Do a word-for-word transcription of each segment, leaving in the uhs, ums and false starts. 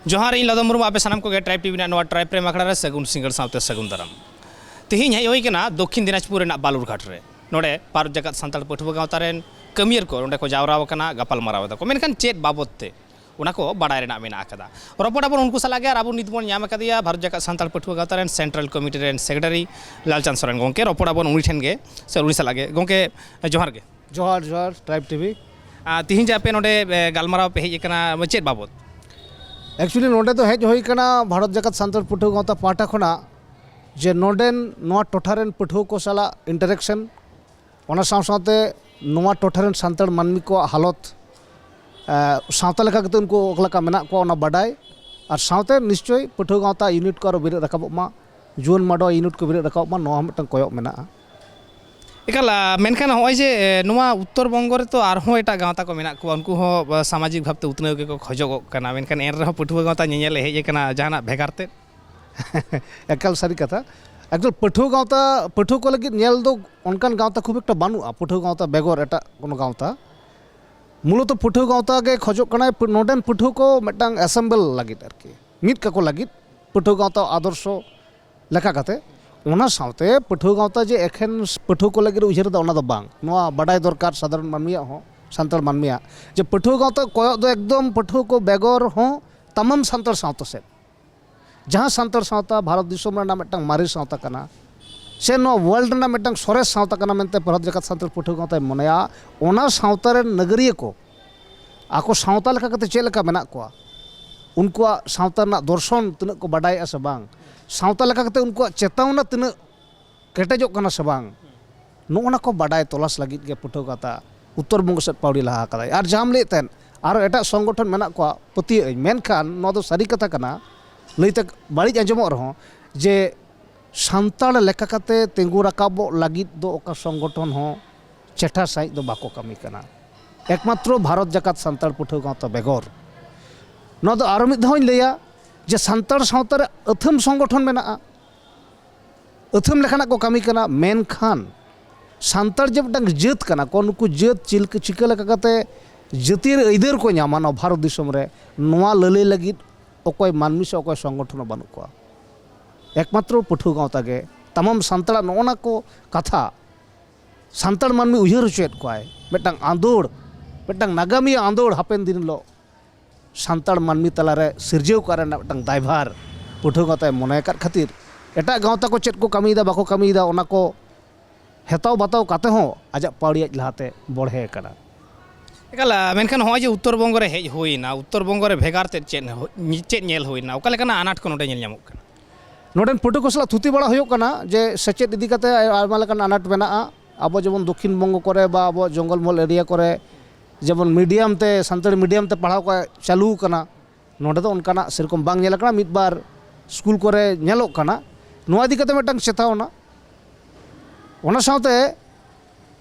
ᱡᱚᱦᱟᱨ, ᱤᱧ ᱞᱟᱫᱚᱢ ᱢᱩᱨᱢᱩ᱾ ᱟᱯᱮ ᱥᱟᱱᱟᱢ ᱠᱚᱜᱮ ᱴᱨᱟᱭᱤᱵᱽ ᱴᱤᱵᱷᱤ ᱨᱮᱱᱟᱜ ᱱᱚᱣᱟ ᱴᱨᱟᱭᱤᱵᱽ ᱯᱨᱮᱢ ᱟᱠᱷᱲᱟ ᱨᱮ ᱥᱟᱹᱜᱩᱱ ᱥᱤᱸᱜᱟᱹᱲ ᱥᱟᱶᱛᱮ ᱥᱟᱹᱜᱩᱱ ᱫᱟᱨᱟᱢ᱾ ᱛᱤᱦᱤᱧ ᱦᱮᱡ ᱦᱩᱭ ᱠᱟᱱᱟ ᱫᱚᱠᱠᱷᱤᱱ ᱫᱤᱱᱟᱡᱽᱯᱩᱨ ᱨᱮᱱᱟᱜ ᱵᱟᱞᱩᱨᱜᱷᱟᱴ ᱨᱮ᱾ ᱱᱚᱰᱮ ᱵᱷᱟᱨᱚᱛ ᱡᱟᱠᱟᱛ ᱥᱟᱱᱛᱟᱲ ᱯᱟᱹᱴᱷᱩᱣᱟᱹ ᱜᱟᱶᱛᱟ ᱨᱮᱱ ᱠᱟᱹᱢᱤᱭᱟᱹ ᱠᱚ ᱱᱚᱰᱮ ᱠᱚ ᱡᱟᱣᱨᱟ ᱟᱠᱟᱱᱟ, ᱜᱟᱯᱟᱞ ᱢᱟᱨᱟᱣ ᱮᱫᱟ ᱠᱚ᱾ ᱢᱮᱱᱠᱷᱟᱱ ᱪᱮᱫ ᱵᱟᱵᱚᱫ ᱛᱮ, ᱚᱱᱟ ᱠᱚ ᱵᱟᱲᱟᱭ ᱨᱮᱱᱟᱜ ᱢᱮᱱᱟᱜ ᱟᱠᱟᱫᱟ᱾ ᱨᱚᱯᱚᱲ ᱟᱵᱚᱱ ᱩᱱᱠᱩ ᱥᱟᱞᱟᱜ ᱜᱮ᱾ ᱟᱨ ᱟᱵᱚ ᱱᱤᱛ ᱵᱚᱱ ᱧᱟᱢ ᱟᱠᱟᱫᱮᱭᱟ ᱵᱷᱟᱨᱚᱛ ᱡᱟᱠᱟᱛ ᱥᱟᱱᱛᱟᱲ ᱯᱟᱹᱴᱷᱩᱣᱟᱹ ᱜᱟᱶᱛᱟ ᱨᱮᱱ ᱥᱮᱱᱴᱨᱟᱞ ᱠᱚᱢᱤᱴᱤ ᱨᱮᱱ ᱥᱮᱠᱨᱮᱴᱟᱨᱤ ᱞᱟᱞᱪᱟᱸᱫᱽ ᱥᱚᱨᱮᱱ ᱜᱚᱢᱠᱮ᱾ ᱨᱚᱯᱚᱲ ᱟᱵᱚᱱ ᱩᱱᱤ ᱴᱷᱮᱱ ᱜᱮ, ᱥᱮ ᱩᱱᱤ ᱥᱟᱞᱟᱜ ᱜᱮ᱾ ᱜᱚᱢᱠᱮ, ᱡᱚᱦᱟᱨ ᱜᱮ᱾ ᱡᱚᱦᱟᱨ, ᱡᱚᱦᱟᱨ, ᱴᱨᱟᱭᱤᱵᱽ ᱴᱤᱵᱷᱤ᱾ ᱟᱨ ᱛᱤᱦᱤᱧ ᱡᱮ ᱟᱯᱮ ᱱᱚᱰᱮ, ᱮ, ᱜᱟᱞᱢᱟᱨᱟᱣ ᱯᱮ ᱦᱮᱡ ᱟᱠᱟᱱᱟ, ᱪᱮᱫ ᱵᱟᱵᱚᱫ? ᱮᱠᱪᱩᱭᱮᱞᱤ, ᱱᱚᱰᱮ ᱫᱚ ᱦᱮᱡ ᱦᱩᱭ ᱠᱟᱱᱟ ᱵᱷᱟᱨᱚᱛ ᱡᱟᱠᱟᱛ ᱥᱟᱱᱛᱟᱲ ᱯᱟᱹᱴᱷᱩᱣᱟᱹ ᱜᱟᱶᱛᱟ ᱯᱟᱦᱴᱟ ᱠᱷᱚᱱᱟᱜ, ᱡᱮ ᱱᱚᱰᱮᱱ ᱱᱚᱣᱟ ᱴᱚᱴᱷᱟ ᱨᱮᱱ ᱯᱟᱹᱴᱷᱩᱣᱟᱹ ᱠᱚ ᱥᱟᱞᱟᱜ ᱤᱱᱴᱟᱨᱮᱠᱥᱚᱱ, ᱚᱱᱟ ᱥᱟᱶ ᱥᱟᱶᱛᱮ ᱱᱚᱣᱟ ᱴᱚᱴᱷᱟ ᱨᱮᱱ ᱥᱟᱱᱛᱟᱲ ᱢᱟᱹᱱᱢᱤ ᱠᱚᱣᱟᱜ ᱦᱟᱞᱚᱛ, ᱮ, ᱥᱟᱶᱛᱟ ᱞᱮᱠᱟ ᱠᱟᱛᱮ ᱩᱱᱠᱩ ᱚᱠᱟ ᱞᱮᱠᱟ ᱢᱮᱱᱟᱜ ᱠᱚᱣᱟ, ᱚᱱᱟ ᱵᱟᱰᱟᱭ, ᱟᱨ ᱥᱟᱶᱛᱮ ᱱᱤᱥᱪᱚᱭ ᱯᱟᱹᱴᱷᱩᱣᱟᱹ ᱜᱟᱶᱛᱟ ᱤᱭᱩᱱᱤᱴ ᱠᱚ ᱟᱨᱚ ᱵᱮᱨᱮᱫ ᱨᱟᱠᱟᱵᱚᱜ ᱢᱟ, ᱡᱩᱣᱟᱹᱱ ᱢᱟᱰᱣᱟ ᱤᱭᱩᱱᱤᱴ ᱠᱚ ᱵᱮᱨᱮᱫ ᱨᱟᱠᱟᱵᱚᱜ ᱢᱟ, ᱱᱚᱣᱟ ᱦᱚᱸ ᱢᱤᱫᱴᱟᱝ ᱠᱚᱭᱚᱜ ᱢᱮᱱᱟᱜᱼᱟ᱾ ᱮᱠᱟᱞ, ᱟ, ᱢᱮᱱᱠᱷᱟᱱ ᱱᱚᱜᱼᱚᱭ ᱡᱮ, ᱮ, ᱱᱚᱣᱟ ᱩᱛᱛᱚᱨ ᱵᱚᱝᱜᱚ ᱨᱮᱛᱚ ᱟᱨᱦᱚᱸ ᱮᱴᱟᱜ ᱜᱟᱶᱛᱟ ᱠᱚ ᱢᱮᱱᱟᱜ ᱠᱚᱣᱟ, ᱩᱱᱠᱩ ᱦᱚᱸ, ᱟ, ᱥᱟᱢᱟᱡᱤᱠ ᱵᱷᱟᱵᱽᱛᱮ ᱩᱛᱱᱟᱹᱣ ᱜᱮᱠᱚ ᱠᱷᱚᱡᱚᱜᱚᱜ ᱠᱟᱱᱟ, ᱢᱮᱱᱠᱷᱟᱱ ᱮᱱ ᱨᱮᱦᱚᱸ ᱯᱟᱹᱴᱷᱩᱣᱟᱹ ᱜᱟᱶᱛᱟ ᱧᱮᱧᱮᱞ ᱦᱮᱡ ᱟᱠᱟᱱᱟ ᱡᱟᱦᱟᱱᱟᱜ ᱵᱷᱮᱜᱟᱨ ᱛᱮ? ᱮᱠᱟᱞ ᱥᱟᱹᱨᱤ ᱠᱟᱛᱷᱟ᱾ ᱮᱠᱪᱩᱭᱮᱞ, ᱯᱟᱹᱴᱷᱩᱣᱟᱹ ᱜᱟᱶᱛᱟ, ᱯᱟᱹᱴᱷᱩᱣᱟᱹ ᱠᱚ ᱞᱟᱹᱜᱤᱫ ᱧᱮᱞ ᱫᱚ ᱚᱱᱠᱟᱱ ᱜᱟᱶᱛᱟ ᱠᱷᱩᱵ ᱮᱠᱴᱟ ᱵᱟᱹᱱᱩᱜᱼᱟ, ᱯᱟᱹᱴᱷᱩᱣᱟᱹ ᱜᱟᱶᱛᱟ ᱵᱮᱜᱚᱨ ᱮᱴᱟᱜ ᱠᱳᱱᱳ ᱜᱟᱶᱛᱟ᱾ ᱢᱩᱞᱚᱛᱚ ᱯᱟᱹᱴᱷᱩᱣᱟᱹ ᱜᱟᱶᱛᱟ ᱜᱮ ᱠᱷᱚᱡᱚᱜ ᱠᱟᱱᱟᱭ ᱯᱟᱹ-, ᱱᱚᱰᱮᱱ ᱯᱟᱹᱴᱷᱩᱣᱟᱹ ᱠᱚ ᱢᱤᱫᱴᱟᱝ ᱮᱥᱮᱢᱵᱮᱞ ᱞᱟᱹᱜᱤᱫ ᱟᱨᱠᱤ, ᱢᱤᱫ ᱠᱟᱠᱚ ᱞᱟᱹᱜᱤᱫ, ᱯᱟᱹᱴᱷᱩᱣᱟᱹ ᱜᱟᱶᱛᱟ ᱟᱫᱚᱨᱥᱚ ᱞᱮᱠᱟ ᱠᱟᱛᱮ᱾ ᱚᱱᱟ ᱥᱟᱶᱛᱮ ᱯᱟᱹᱴᱷᱩᱣᱟᱹ ᱜᱟᱶᱛᱟ ᱡᱮ ᱮᱠᱷᱮᱱ ᱯᱟᱹᱴᱷᱩᱣᱟᱹ ᱠᱚ ᱞᱟᱹᱜᱤᱫ ᱩᱭᱦᱟᱹᱨ ᱫᱚ, ᱚᱱᱟ ᱫᱚ ᱵᱟᱝ᱾ ᱱᱚᱣᱟ ᱵᱟᱰᱟᱭ ᱫᱚᱨᱠᱟᱨ ᱥᱟᱫᱷᱟᱨᱚᱱ ᱢᱟᱹᱱᱢᱤᱭᱟᱜ ᱦᱚᱸ, ᱥᱟᱱᱛᱟᱲ ᱢᱟᱹᱱᱢᱤᱭᱟᱜ, ᱡᱮ ᱯᱟᱹᱴᱷᱩᱣᱟᱹ ᱜᱟᱶᱛᱟ ᱠᱚᱭᱚᱜ ᱫᱚ ᱮᱠᱫᱚᱢ ᱯᱟᱹᱴᱷᱩᱣᱟᱹ ᱠᱚ ᱵᱮᱜᱚᱨ ᱦᱚᱸ ᱛᱟᱢᱟᱢ ᱥᱟᱱᱛᱟᱲ ᱥᱟᱶᱛᱟ ᱥᱮᱫ᱾ ᱡᱟᱦᱟᱸ ᱥᱟᱱᱛᱟᱲ ᱥᱟᱶᱛᱟ ᱵᱷᱟᱨᱚᱛ ᱫᱤᱥᱚᱢ ᱨᱮᱱᱟᱜ ᱢᱤᱫᱴᱟᱝ ᱢᱟᱨᱮ ᱥᱟᱶᱛᱟ ᱠᱟᱱᱟ, ᱥᱮ ᱱᱚᱣᱟ ᱣᱟᱨᱞᱰ ᱨᱮᱱᱟᱜ ᱢᱤᱫᱴᱟᱝ ᱥᱚᱨᱮᱥ ᱥᱟᱶᱛᱟ ᱠᱟᱱᱟ ᱢᱮᱱᱛᱮ ᱵᱷᱟᱨᱚᱛ ᱡᱟᱠᱟᱛ ᱥᱟᱱᱛᱟᱲ ᱯᱟᱹᱴᱷᱩᱣᱟᱹ ᱜᱟᱶᱛᱟᱭ ᱢᱚᱱᱮᱭᱟ, ᱚᱱᱟ ᱥᱟᱶᱛᱟ ᱨᱮᱱ ᱱᱟᱹᱜᱟᱹᱨᱤᱭᱟᱹ ᱠᱚ ᱟᱠᱚ ᱥᱟᱶᱛᱟ ᱞᱮᱠᱟ ᱠᱟᱛᱮ ᱪᱮᱫ ᱞᱮᱠᱟ ᱢᱮᱱᱟᱜ ᱠᱚᱣᱟ, ᱩᱱᱠᱩᱣᱟᱜ ᱥᱟᱶᱛᱟ ᱨᱮᱱᱟᱜ ᱫᱚᱨᱥᱚᱱ ᱛᱤᱱᱟᱹᱜ ᱠᱚ ᱵᱟᱰᱟᱭᱮᱜᱼᱟ ᱥᱮ ᱵᱟᱝ, ᱥᱟᱶᱛᱟ ᱞᱮᱠᱟ ᱠᱟᱛᱮ ᱩᱱᱠᱩᱣᱟᱜ ᱪᱮᱛᱟᱣᱱᱟ ᱛᱤᱱᱟᱹᱜ ᱠᱮᱴᱮᱡᱚᱜ ᱠᱟᱱᱟ ᱥᱮ ᱵᱟᱝ, ᱱᱚᱜᱼᱚ ᱱᱟ ᱠᱚ ᱵᱟᱰᱟᱭ ᱛᱚᱞᱟᱥ ᱞᱟᱹᱜᱤᱫ ᱜᱮ ᱯᱟᱹᱴᱷᱩᱣᱟᱹ ᱜᱟᱶᱛᱟ ᱩᱛᱛᱚᱨ ᱵᱚᱝᱜᱚ ᱥᱮᱫ ᱯᱟᱹᱣᱲᱤ ᱞᱟᱦᱟ ᱟᱠᱟᱫᱟᱭ᱾ ᱟᱨ ᱡᱟᱦᱟᱸᱢ ᱞᱟᱹᱭᱮᱫ ᱛᱟᱦᱮᱸᱫ, ᱟᱨᱚ ᱮᱴᱟᱜ ᱥᱚᱝᱜᱚᱴᱷᱚᱱ ᱢᱮᱱᱟᱜ ᱠᱚᱣᱟ, ᱯᱟᱹᱛᱭᱟᱹᱜ ᱟᱹᱧ, ᱢᱮᱱᱠᱷᱟᱱ ᱱᱚᱣᱟ ᱫᱚ ᱥᱟᱹᱨᱤ ᱠᱟᱛᱷᱟ ᱠᱟᱱᱟ, ᱞᱟᱹᱭᱛᱮ ᱵᱟᱹᱲᱤᱡ ᱟᱸᱡᱚᱢᱚᱜ ᱨᱮᱦᱚᱸ, ᱡᱮ ᱥᱟᱱᱛᱟᱲ ᱞᱮᱠᱟ ᱠᱟᱛᱮ ᱛᱤᱸᱜᱩ ᱨᱟᱠᱟᱵᱚᱜ ᱞᱟᱹᱜᱤᱫ ᱫᱚ ᱚᱠᱟ ᱥᱚᱝᱜᱚᱴᱷᱚᱱ ᱦᱚᱸ ᱪᱮᱴᱷᱟ ᱥᱟᱺᱦᱤᱡ ᱫᱚ ᱵᱟᱠᱚ ᱠᱟᱹᱢᱤ ᱠᱟᱱᱟ, ᱮᱠᱢᱟᱛᱨᱚ ᱵᱷᱟᱨᱚᱛ ᱡᱟᱠᱟᱛ ᱥᱟᱱᱛᱟᱲ ᱯᱟᱹᱴᱷᱩᱣᱟᱹ ᱜᱟᱶᱛᱟ ᱵᱮᱜᱚᱨ᱾ ᱱᱚᱣᱟ ᱫᱚ ᱟᱨᱚ ᱢᱤᱫ ᱫᱷᱟᱣ ᱤᱧ ᱞᱟᱹᱭᱟ, ᱡᱮ ᱥᱟᱱᱛᱟᱲ ᱥᱟᱶᱛᱟ ᱨᱮ ᱟᱹᱛᱷᱟᱹᱢ ᱥᱚᱝᱜᱚᱴᱷᱚᱱ ᱢᱮᱱᱟᱜᱼᱟ, ᱟᱹᱛᱷᱟᱹᱢ ᱞᱮᱠᱟᱱᱟᱜ ᱠᱚ ᱠᱟᱹᱢᱤ ᱠᱟᱱᱟ, ᱢᱮᱱᱠᱷᱟᱱ ᱥᱟᱱᱛᱟᱲ ᱡᱮ ᱢᱤᱫᱴᱟᱝ ᱡᱟᱹᱛ ᱠᱟᱱᱟ ᱠᱚ, ᱱᱩᱠᱩ ᱡᱟᱹᱛ ᱪᱤᱞᱠ-, ᱪᱤᱠᱟᱹ ᱞᱮᱠᱟ ᱠᱟᱛᱮ ᱡᱟᱹᱛᱤᱭᱟᱹᱨᱤ ᱟᱹᱭᱫᱟᱹᱨ ᱠᱚ ᱧᱟᱢᱟ ᱱᱚᱣᱟ ᱵᱷᱟᱨᱚᱛ ᱫᱤᱥᱚᱢ ᱨᱮ, ᱱᱚᱣᱟ ᱞᱟᱹᱞᱟᱹᱭ ᱞᱟᱹᱜᱤᱫ ᱚᱠᱚᱭ ᱢᱟᱹᱱᱢᱤ ᱥᱮ ᱚᱠᱚᱭ ᱥᱚᱝᱜᱚᱴᱷᱚᱱ ᱦᱚᱸ ᱵᱟᱹᱱᱩᱜ ᱠᱚᱣᱟ᱾ ᱮᱠᱢᱟᱛᱨᱚ ᱯᱟᱹᱴᱷᱩᱣᱟᱹ ᱜᱟᱶᱛᱟ ᱜᱮ᱾ ᱛᱟᱢᱟᱢ ᱥᱟᱱᱛᱟᱲᱟᱜ ᱱᱚᱜᱼᱚ ᱱᱟ ᱠᱚ ᱠᱟᱛᱷᱟ ᱥᱟᱱᱛᱟᱲ ᱢᱟᱹᱱᱢᱤ ᱩᱭᱦᱟᱹᱨ ᱦᱚᱪᱚᱭᱮᱫ ᱠᱚᱣᱟᱭ᱾ ᱢᱤᱫᱴᱟᱝ ᱟᱸᱫᱳᱲ, ᱢᱤᱫᱴᱟᱝ ᱱᱟᱜᱟᱢᱤᱭᱟᱹ ᱟᱸᱫᱳᱲ ᱦᱟᱯᱮᱱ ᱫᱤᱱ ᱦᱤᱞᱳᱜ ᱥᱟᱱᱛᱟᱲ ᱢᱟᱹᱱᱢᱤ ᱛᱟᱞᱟᱨᱮ ᱥᱤᱨᱡᱟᱹᱣ ᱠᱟᱜ ᱨᱮᱱᱟᱜ ᱢᱤᱫᱴᱟᱝ ᱫᱟᱭᱵᱷᱟᱨ ᱯᱟᱹᱴᱷᱩᱣᱟᱹ ᱜᱟᱶᱛᱟᱭ ᱢᱚᱱᱮ ᱟᱠᱟᱫ ᱠᱷᱟᱹᱛᱤᱨ, ᱮᱴᱟᱜ ᱜᱟᱶᱛᱟ ᱠᱚ ᱪᱮᱫ ᱠᱚ ᱠᱟᱹᱢᱤᱭᱮᱫᱟ, ᱵᱟᱠᱚ ᱠᱟᱹᱢᱤᱭᱮᱫᱟ, ᱚᱱᱟ ᱠᱚ ᱦᱮᱛᱟᱣ ᱵᱟᱛᱟᱣ ᱠᱟᱛᱮ ᱦᱚᱸ ᱟᱡᱟᱜ ᱯᱟᱹᱣᱲᱤ ᱟᱡ ᱞᱟᱦᱟᱛᱮ ᱵᱚᱲᱦᱮ ᱟᱠᱟᱱᱟ᱾ ᱮᱠᱟᱞ, ᱢᱮᱱᱠᱷᱟᱱ ᱱᱚᱜᱼᱚᱭ ᱡᱮ ᱩᱛᱛᱚᱨ ᱵᱚᱝᱜᱚ ᱨᱮ ᱦᱮᱡ ᱦᱩᱭᱱᱟ, ᱩᱛᱛᱚᱨ ᱵᱚᱝᱜᱚ ᱨᱮ ᱵᱷᱮᱜᱟᱨ ᱛᱮᱫ ᱪᱮᱫ ᱦᱩ-, ᱪᱮᱫ ᱧᱮᱞ ᱦᱩᱭᱱᱟ, ᱚᱠᱟ ᱞᱮᱠᱟᱱᱟᱜ ᱟᱱᱟᱴ ᱠᱚ ᱱᱚᱰᱮ ᱧᱮᱞ ᱧᱟᱢᱚᱜ ᱠᱟᱱᱟ? ᱱᱚᱰᱮᱱ ᱯᱟᱹᱴᱷᱩᱣᱟᱹ ᱠᱚ ᱥᱟᱞᱟᱜ ᱛᱷᱩᱛᱤ ᱵᱟᱲᱟ ᱦᱩᱭᱩᱜ ᱠᱟᱱᱟ ᱡᱮ ᱥᱮᱪᱮᱫ ᱤᱫᱤ ᱠᱟᱛᱮ ᱟᱭᱢᱟ ᱞᱮᱠᱟᱱ ᱟᱱᱟᱴ ᱢᱮᱱᱟᱜᱼᱟ᱾ ᱟᱵᱚ ᱡᱮᱢᱚᱱ ᱫᱚᱠᱠᱷᱤᱱ ᱵᱚᱝᱜᱚ ᱠᱚᱨᱮ ᱵᱟ ᱟᱵᱚ ᱡᱚᱝᱜᱚᱞᱢᱚᱦᱚᱞ ᱮᱨᱤᱭᱟ ᱠᱚᱨᱮ ᱡᱮᱢᱚᱱ ᱢᱤᱰᱤᱭᱟᱢ ᱛᱮ, ᱥᱟᱱᱛᱟᱲᱤ ᱢᱤᱰᱤᱭᱟᱢ ᱛᱮ ᱯᱟᱲᱦᱟᱣ ᱠᱚ ᱪᱟᱹᱞᱩ ᱟᱠᱟᱱᱟ᱾ ᱱᱚᱰᱮ ᱫᱚ ᱚᱱᱠᱟᱱᱟᱜ ᱥᱮᱨᱚᱠᱚᱢ ᱵᱟᱝ ᱧᱮᱞ ᱟᱠᱟᱱᱟ, ᱢᱤᱫ ᱵᱟᱨ ᱥᱠᱩᱞ ᱠᱚᱨᱮ ᱧᱮᱞᱚᱜ ᱠᱟᱱᱟ᱾ ᱱᱚᱣᱟ ᱤᱫᱤ ᱠᱟᱛᱮ ᱢᱤᱫᱴᱟᱝ ᱪᱮᱛᱟᱣᱱᱟ᱾ ᱚᱱᱟ ᱥᱟᱶᱛᱮ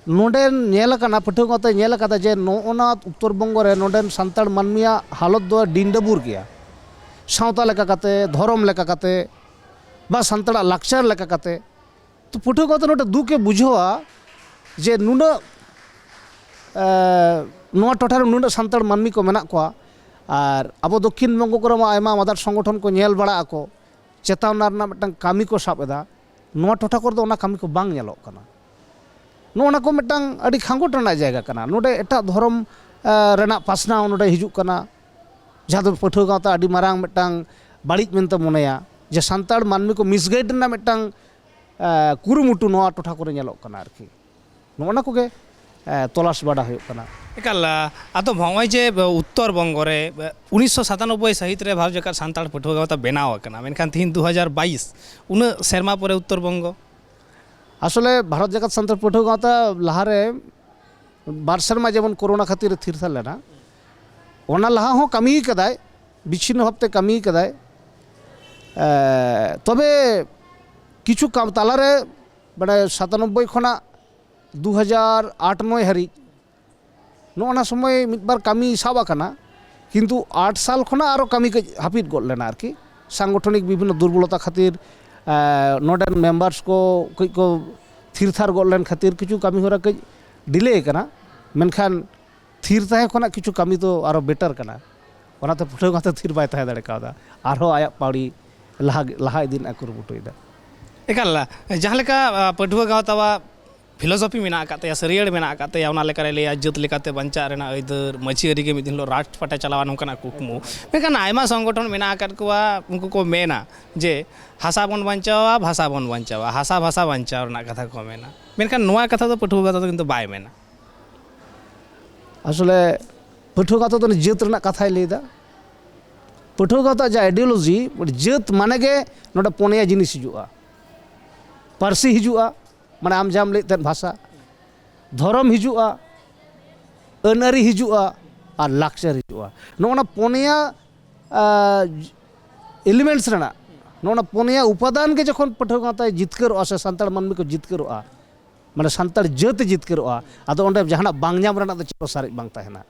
ᱱᱚᱰᱮ ᱧᱮᱞ ᱟᱠᱟᱱᱟ, ᱯᱟᱹᱴᱷᱩᱣᱟᱹ ᱜᱟᱶᱛᱟᱭ ᱧᱮᱞ ᱟᱠᱟᱫᱟ ᱡᱮ ᱱᱚᱜᱼᱚ ᱱᱟ ᱩᱛᱛᱚᱨ ᱵᱚᱝᱜᱚ ᱨᱮ ᱱᱚᱰᱮᱱ ᱥᱟᱱᱛᱟᱲ ᱢᱟᱹᱱᱢᱤᱭᱟᱜ ᱦᱟᱞᱚᱛ ᱫᱚ ᱰᱤᱱᱰᱟᱹᱵᱩᱨ ᱜᱮᱭᱟ᱾ ᱥᱟᱶᱛᱟ ᱞᱮᱠᱟ ᱠᱟᱛᱮ, ᱫᱷᱚᱨᱚᱢ ᱞᱮᱠᱟ ᱠᱟᱛᱮ, ᱵᱟ ᱥᱟᱱᱛᱟᱲᱟᱜ ᱞᱟᱠᱪᱟᱨ ᱞᱮᱠᱟ ᱠᱟᱛᱮ᱾ ᱛᱚ ᱯᱟᱹᱴᱷᱩᱣᱟᱹ ᱜᱟᱶᱛᱟ ᱱᱚᱰᱮ ᱫᱩᱠ ᱮ ᱵᱩᱡᱷᱟᱹᱣᱟ ᱡᱮ ᱱᱩᱱᱟᱹᱜ, ᱮ, ᱱᱚᱣᱟ ᱴᱚᱴᱷᱟ ᱨᱮ ᱱᱩᱱᱟᱹᱜ ᱥᱟᱱᱛᱟᱲ ᱢᱟᱹᱱᱢᱤ ᱠᱚ ᱢᱮᱱᱟᱜ ᱠᱚᱣᱟ, ᱟᱨ ᱟᱵᱚ ᱫᱚᱠᱠᱷᱤᱱ ᱵᱚᱝᱜᱚ ᱠᱚᱨᱮ ᱢᱟ ᱟᱭᱢᱟ ᱢᱟᱫᱟᱨ ᱥᱚᱝᱜᱚᱴᱷᱚᱱ ᱠᱚ ᱧᱮᱞ ᱵᱟᱲᱟᱜ ᱟᱠᱚ, ᱪᱮᱛᱟᱣᱱᱟ ᱨᱮᱱᱟᱜ ᱢᱤᱫᱴᱟᱝ ᱠᱟᱹᱢᱤ ᱠᱚ ᱥᱟᱵ ᱮᱫᱟ᱾ ᱱᱚᱣᱟ ᱴᱚᱴᱷᱟ ᱠᱚᱨᱮ ᱫᱚ ᱚᱱᱟ ᱠᱟᱹᱢᱤ ᱠᱚ ᱵᱟᱝ ᱧᱮᱞᱚᱜ ᱠᱟᱱᱟ᱾ ᱱᱚᱜᱼᱚ ᱱᱟ ᱠᱚ ᱢᱤᱫᱴᱟᱝ ᱟᱹᱰᱤ ᱠᱷᱟᱸᱜᱚᱴ ᱨᱮᱱᱟᱜ ᱡᱟᱭᱜᱟ ᱠᱟᱱᱟ᱾ ᱱᱚᱰᱮ ᱮᱴᱟᱜ ᱫᱷᱚᱨᱚᱢ, ᱮ, ᱨᱮᱱᱟᱜ ᱯᱟᱥᱱᱟᱣ ᱱᱚᱰᱮ ᱦᱤᱡᱩᱜ ᱠᱟᱱᱟ, ᱡᱟᱦᱟᱸ ᱫᱚ ᱯᱟᱹᱴᱷᱩᱣᱟᱹ ᱜᱟᱶᱛᱟ ᱟᱹᱰᱤ ᱢᱟᱨᱟᱝ ᱢᱤᱫᱴᱟᱝ ᱵᱟᱹᱲᱤᱡ ᱢᱮᱱᱛᱮ ᱢᱚᱱᱮᱭᱟ, ᱡᱮ ᱥᱟᱱᱛᱟᱲ ᱢᱟᱹᱱᱢᱤ ᱠᱚ ᱢᱤᱥᱜᱟᱭᱤᱰ ᱨᱮᱱᱟᱜ ᱢᱤᱫᱴᱟᱝ, ᱮ, ᱠᱩᱨᱩᱢᱩᱴᱩ ᱱᱚᱣᱟ ᱴᱚᱴᱷᱟ ᱠᱚᱨᱮ ᱧᱮᱞᱚᱜ ᱠᱟᱱᱟ ᱟᱨᱠᱤ᱾ ᱱᱚᱜᱼᱚ ᱱᱟ ᱠᱚᱜᱮ, ᱮ, ᱛᱚᱞᱟᱥ ᱵᱟᱲᱟ ᱦᱩᱭᱩᱜ ᱠᱟᱱᱟ᱾ ᱮᱠᱟᱞ, ᱟ, ᱟᱫᱚ ᱱᱚᱜᱼᱚᱭ ᱡᱮ, ᱮ, ᱩᱛᱛᱚᱨ ᱵᱚᱝᱜᱚ ᱨᱮ, ᱮ, ᱩᱱᱤᱥᱥᱚ ᱥᱟᱛᱟᱱᱚᱵᱵᱳᱭ ᱥᱟᱹᱦᱤᱛ ᱨᱮ ᱵᱷᱟᱨᱚᱛ ᱡᱟᱠᱟᱛ ᱥᱟᱱᱛᱟᱲ ᱯᱟᱹᱴᱷᱩᱣᱟᱹ ᱜᱟᱶᱛᱟ ᱵᱮᱱᱟᱣ ᱟᱠᱟᱱᱟ, ᱢᱮᱱᱠᱷᱟᱱ ᱛᱤᱦᱤᱧ ᱫᱩ ᱦᱟᱡᱟᱨ ᱵᱟᱭᱤᱥ, ᱩᱱᱟᱹᱜ ᱥᱮᱨᱢᱟ ᱯᱚᱨᱮ ᱩᱛᱛᱚᱨ ᱵᱚᱝᱜᱚ᱾ ᱟᱥᱚᱞᱮ ᱵᱷᱟᱨᱚᱛ ᱡᱟᱠᱟᱛ ᱥᱟᱱᱛᱟᱲ ᱯᱟᱹᱴᱷᱩᱣᱟᱹ ᱜᱟᱶᱛᱟ ᱞᱟᱦᱟᱨᱮ ᱵᱟᱨ ᱥᱮᱨᱢᱟ ᱡᱮᱢᱚᱱ ᱠᱳᱨᱳᱱᱟ ᱠᱷᱟᱹᱛᱤᱨ ᱛᱷᱤᱨ ᱛᱷᱟᱨ ᱞᱮᱱᱟ, ᱚᱱᱟ ᱞᱟᱦᱟ ᱦᱚᱸ ᱠᱟᱹᱢᱤ ᱠᱟᱫᱟᱭ, ᱵᱤᱪᱷᱤᱱᱱᱚ ᱵᱷᱟᱵᱛᱮ ᱠᱟᱹᱢᱤ ᱠᱟᱫᱟᱭ᱾ ᱮ, ᱛᱚᱵᱮ ᱠᱤᱪᱷᱩ ᱠᱟᱢ ᱛᱟᱞᱟᱨᱮ, ᱢᱟᱱᱮ, ᱥᱟᱛᱟᱱᱚᱵᱵᱳᱭ ᱠᱷᱚᱱᱟᱜ ᱫᱩ ᱦᱟᱡᱟᱨ ᱟᱴ ᱱᱚᱭ ᱦᱟᱹᱨᱤᱡ ᱱᱚᱜᱼᱚ ᱱᱟ ᱥᱚᱢᱚᱭ ᱢᱤᱫ ᱵᱟᱨ ᱠᱟᱹᱢᱤ ᱥᱟᱵ ᱟᱠᱟᱱᱟ, ᱠᱤᱱᱛᱩ ᱟᱴ ᱥᱟᱞ ᱠᱷᱚᱱᱟᱜ ᱟᱨᱚ ᱠᱟᱹᱢᱤ ᱠᱟᱹᱡ ᱦᱟᱹᱯᱤᱫ ᱜᱚᱫ ᱞᱮᱱᱟ ᱟᱨᱠᱤ᱾ ᱥᱟᱝᱜᱚᱴᱷᱚᱱᱤᱠ ᱵᱤᱵᱷᱤᱱᱱᱚ ᱫᱩᱨᱵᱚᱞᱚᱛᱟ ᱠᱷᱟᱹᱛᱤᱨ, ᱮ, ᱱᱚᱰᱮᱱ ᱢᱮᱢᱵᱟᱨᱥ ᱠᱚ ᱠᱟᱹᱡ ᱠᱚ ᱛᱷᱤᱨ ᱛᱷᱟᱨ ᱜᱚᱫ ᱞᱮᱱ ᱠᱷᱟᱹᱛᱤᱨ ᱠᱤᱪᱷᱩ ᱠᱟᱹᱢᱤ ᱦᱚᱨᱟ ᱠᱟᱹᱡ ᱰᱤᱞᱮ ᱟᱠᱟᱱᱟ᱾ ᱢᱮᱱᱠᱷᱟᱱ ᱛᱷᱤᱨ ᱛᱟᱦᱮᱸ ᱠᱷᱚᱱᱟᱜ ᱠᱤᱪᱷᱩ ᱠᱟᱹᱢᱤ ᱫᱚ ᱟᱨᱚ ᱵᱮᱴᱟᱨ ᱠᱟᱱᱟ᱾ ᱚᱱᱟᱛᱮ ᱯᱟᱹᱴᱷᱩᱣᱟᱹ ᱜᱟᱶᱛᱟ ᱛᱷᱤᱨ ᱵᱟᱭ ᱛᱟᱦᱮᱸ ᱫᱟᱲᱮ ᱠᱟᱣᱫᱟ, ᱟᱨᱦᱚᱸ ᱟᱭᱟᱜ ᱯᱟᱹᱣᱲᱤ ᱞᱟᱦᱟ ᱞᱟᱦᱟ ᱤᱫᱤ ᱨᱮᱱᱟᱜ ᱠᱩᱨᱩᱢᱩᱴᱩᱭᱮᱫᱟ᱾ ᱮᱠᱟᱞ, ᱡᱟᱦᱟᱸ ᱞᱮᱠᱟ ᱟ, ᱯᱟᱹᱴᱷᱩᱣᱟᱹ ᱜᱟᱶᱛᱟᱣᱟᱜ ᱯᱷᱤᱞᱳᱥᱚᱯᱷᱤ ᱢᱮᱱᱟᱜ ᱟᱠᱟᱫ ᱛᱟᱭᱟ, ᱥᱟᱹᱨᱭᱟᱹᱲ ᱢᱮᱱᱟᱜ ᱟᱠᱟᱫ ᱛᱟᱭᱟ, ᱚᱱᱟ ᱞᱮᱠᱟᱨᱮ ᱞᱟᱹᱭᱟ ᱡᱟᱹᱛ ᱞᱮᱠᱟᱛᱮ ᱵᱟᱧᱪᱟᱜ ᱨᱮᱱᱟᱜ ᱟᱹᱭᱫᱟᱹᱨ, ᱢᱟᱹᱡᱷᱤ ᱟᱹᱨᱤ ᱜᱮ ᱢᱤᱫ ᱫᱤᱱ ᱦᱤᱞᱳᱜ ᱨᱟᱡᱽ ᱯᱟᱴᱮ ᱪᱟᱞᱟᱣᱟ, ᱱᱚᱝᱠᱟᱱᱟᱜ ᱠᱩᱠᱢᱩ᱾ ᱢᱮᱱᱠᱷᱟᱱ ᱟᱭᱢᱟ ᱥᱚᱝᱜᱚᱴᱷᱚᱱ ᱢᱮᱱᱟᱜ ᱟᱠᱟᱫ ᱠᱚᱣᱟ, ᱩᱱᱠᱩ ᱠᱚ ᱢᱮᱱᱟ ᱡᱮ ᱦᱟᱥᱟ ᱵᱚᱱ ᱵᱟᱧᱪᱟᱣᱟ, ᱵᱷᱟᱥᱟ ᱵᱚᱱ ᱵᱟᱧᱪᱟᱣᱟ, ᱦᱟᱥᱟ ᱵᱷᱟᱥᱟ ᱵᱟᱧᱪᱟᱣ ᱨᱮᱱᱟᱜ ᱠᱟᱛᱷᱟ ᱠᱚ ᱢᱮᱱᱟ᱾ ᱢᱮᱱᱠᱷᱟᱱ ᱱᱚᱣᱟ ᱠᱟᱛᱷᱟ ᱫᱚ ᱯᱟᱹᱴᱷᱩᱣᱟᱹ ᱜᱟᱶᱛᱟ ᱫᱚ ᱠᱤᱱᱛᱩ ᱵᱟᱭ ᱢᱮᱱᱟ᱾ ᱟᱥᱚᱞᱮ ᱯᱟᱹᱴᱷᱩᱣᱟᱹ ᱜᱟᱶᱛᱟ ᱫᱚ ᱡᱟᱹᱛ ᱨᱮᱱᱟᱜ ᱠᱟᱛᱷᱟᱭ ᱞᱟᱹᱭᱫᱟ᱾ ᱯᱟᱹᱴᱷᱩᱣᱟᱹ ᱜᱟᱶᱛᱟ ᱡᱟ ᱟᱭᱰᱤᱭᱳᱞᱚᱡᱤ, ᱡᱟᱹᱛ ᱢᱟᱱᱮ ᱜᱮ ᱱᱚᱰᱮ ᱯᱩᱱᱭᱟ ᱡᱤᱱᱤᱥ ᱦᱤᱡᱩᱜᱼᱟ᱾ ᱯᱟᱹᱨᱥᱤ ᱦᱤᱡᱩᱜᱼᱟ, ᱢᱟᱱᱮ ᱟᱢ ᱡᱟᱦᱟᱸᱢ ᱞᱟᱹᱭᱮᱫ ᱛᱟᱦᱮᱸᱫ ᱵᱷᱟᱥᱟ, ᱫᱷᱚᱨᱚᱢ ᱦᱤᱡᱩᱜᱼᱟ, ᱟᱹᱱ ᱟᱹᱨᱤ ᱦᱤᱡᱩᱜᱼᱟ, ᱟᱨ ᱞᱟᱠᱪᱟᱨ ᱦᱤᱡᱩᱜᱼᱟ᱾ ᱱᱚᱜᱼᱚ ᱱᱟ ᱯᱩᱱᱭᱟ ᱮᱞᱤᱢᱮᱱᱴᱥ ᱨᱮᱱᱟᱜ, ᱱᱚᱜᱼᱚ ᱱᱟ ᱯᱩᱱᱭᱟ ᱩᱯᱟᱫᱟᱱ ᱜᱮ ᱡᱚᱠᱷᱚᱱ ᱯᱟᱹᱴᱷᱩᱣᱟᱹ ᱜᱟᱶᱛᱟᱭ ᱡᱤᱛᱠᱟᱹᱨᱚᱜᱼᱟ ᱥᱮ ᱥᱟᱱᱛᱟᱲ ᱢᱟᱹᱱᱢᱤ ᱠᱚ ᱡᱤᱛᱠᱟᱹᱨᱚᱜᱼᱟ, ᱢᱟᱱᱮ ᱥᱟᱱᱛᱟᱲ ᱡᱟᱹᱛ ᱮ ᱡᱤᱛᱠᱟᱹᱨᱚᱜᱼᱟ, ᱟᱫᱚ ᱚᱸᱰᱮ ᱡᱟᱦᱟᱱᱟᱜ ᱵᱟᱝ ᱧᱟᱢ ᱨᱮᱱᱟᱜ ᱫᱚ ᱪᱮᱫ ᱦᱚᱸ ᱥᱟᱨᱮᱡ ᱵᱟᱝ ᱛᱟᱦᱮᱱᱟ᱾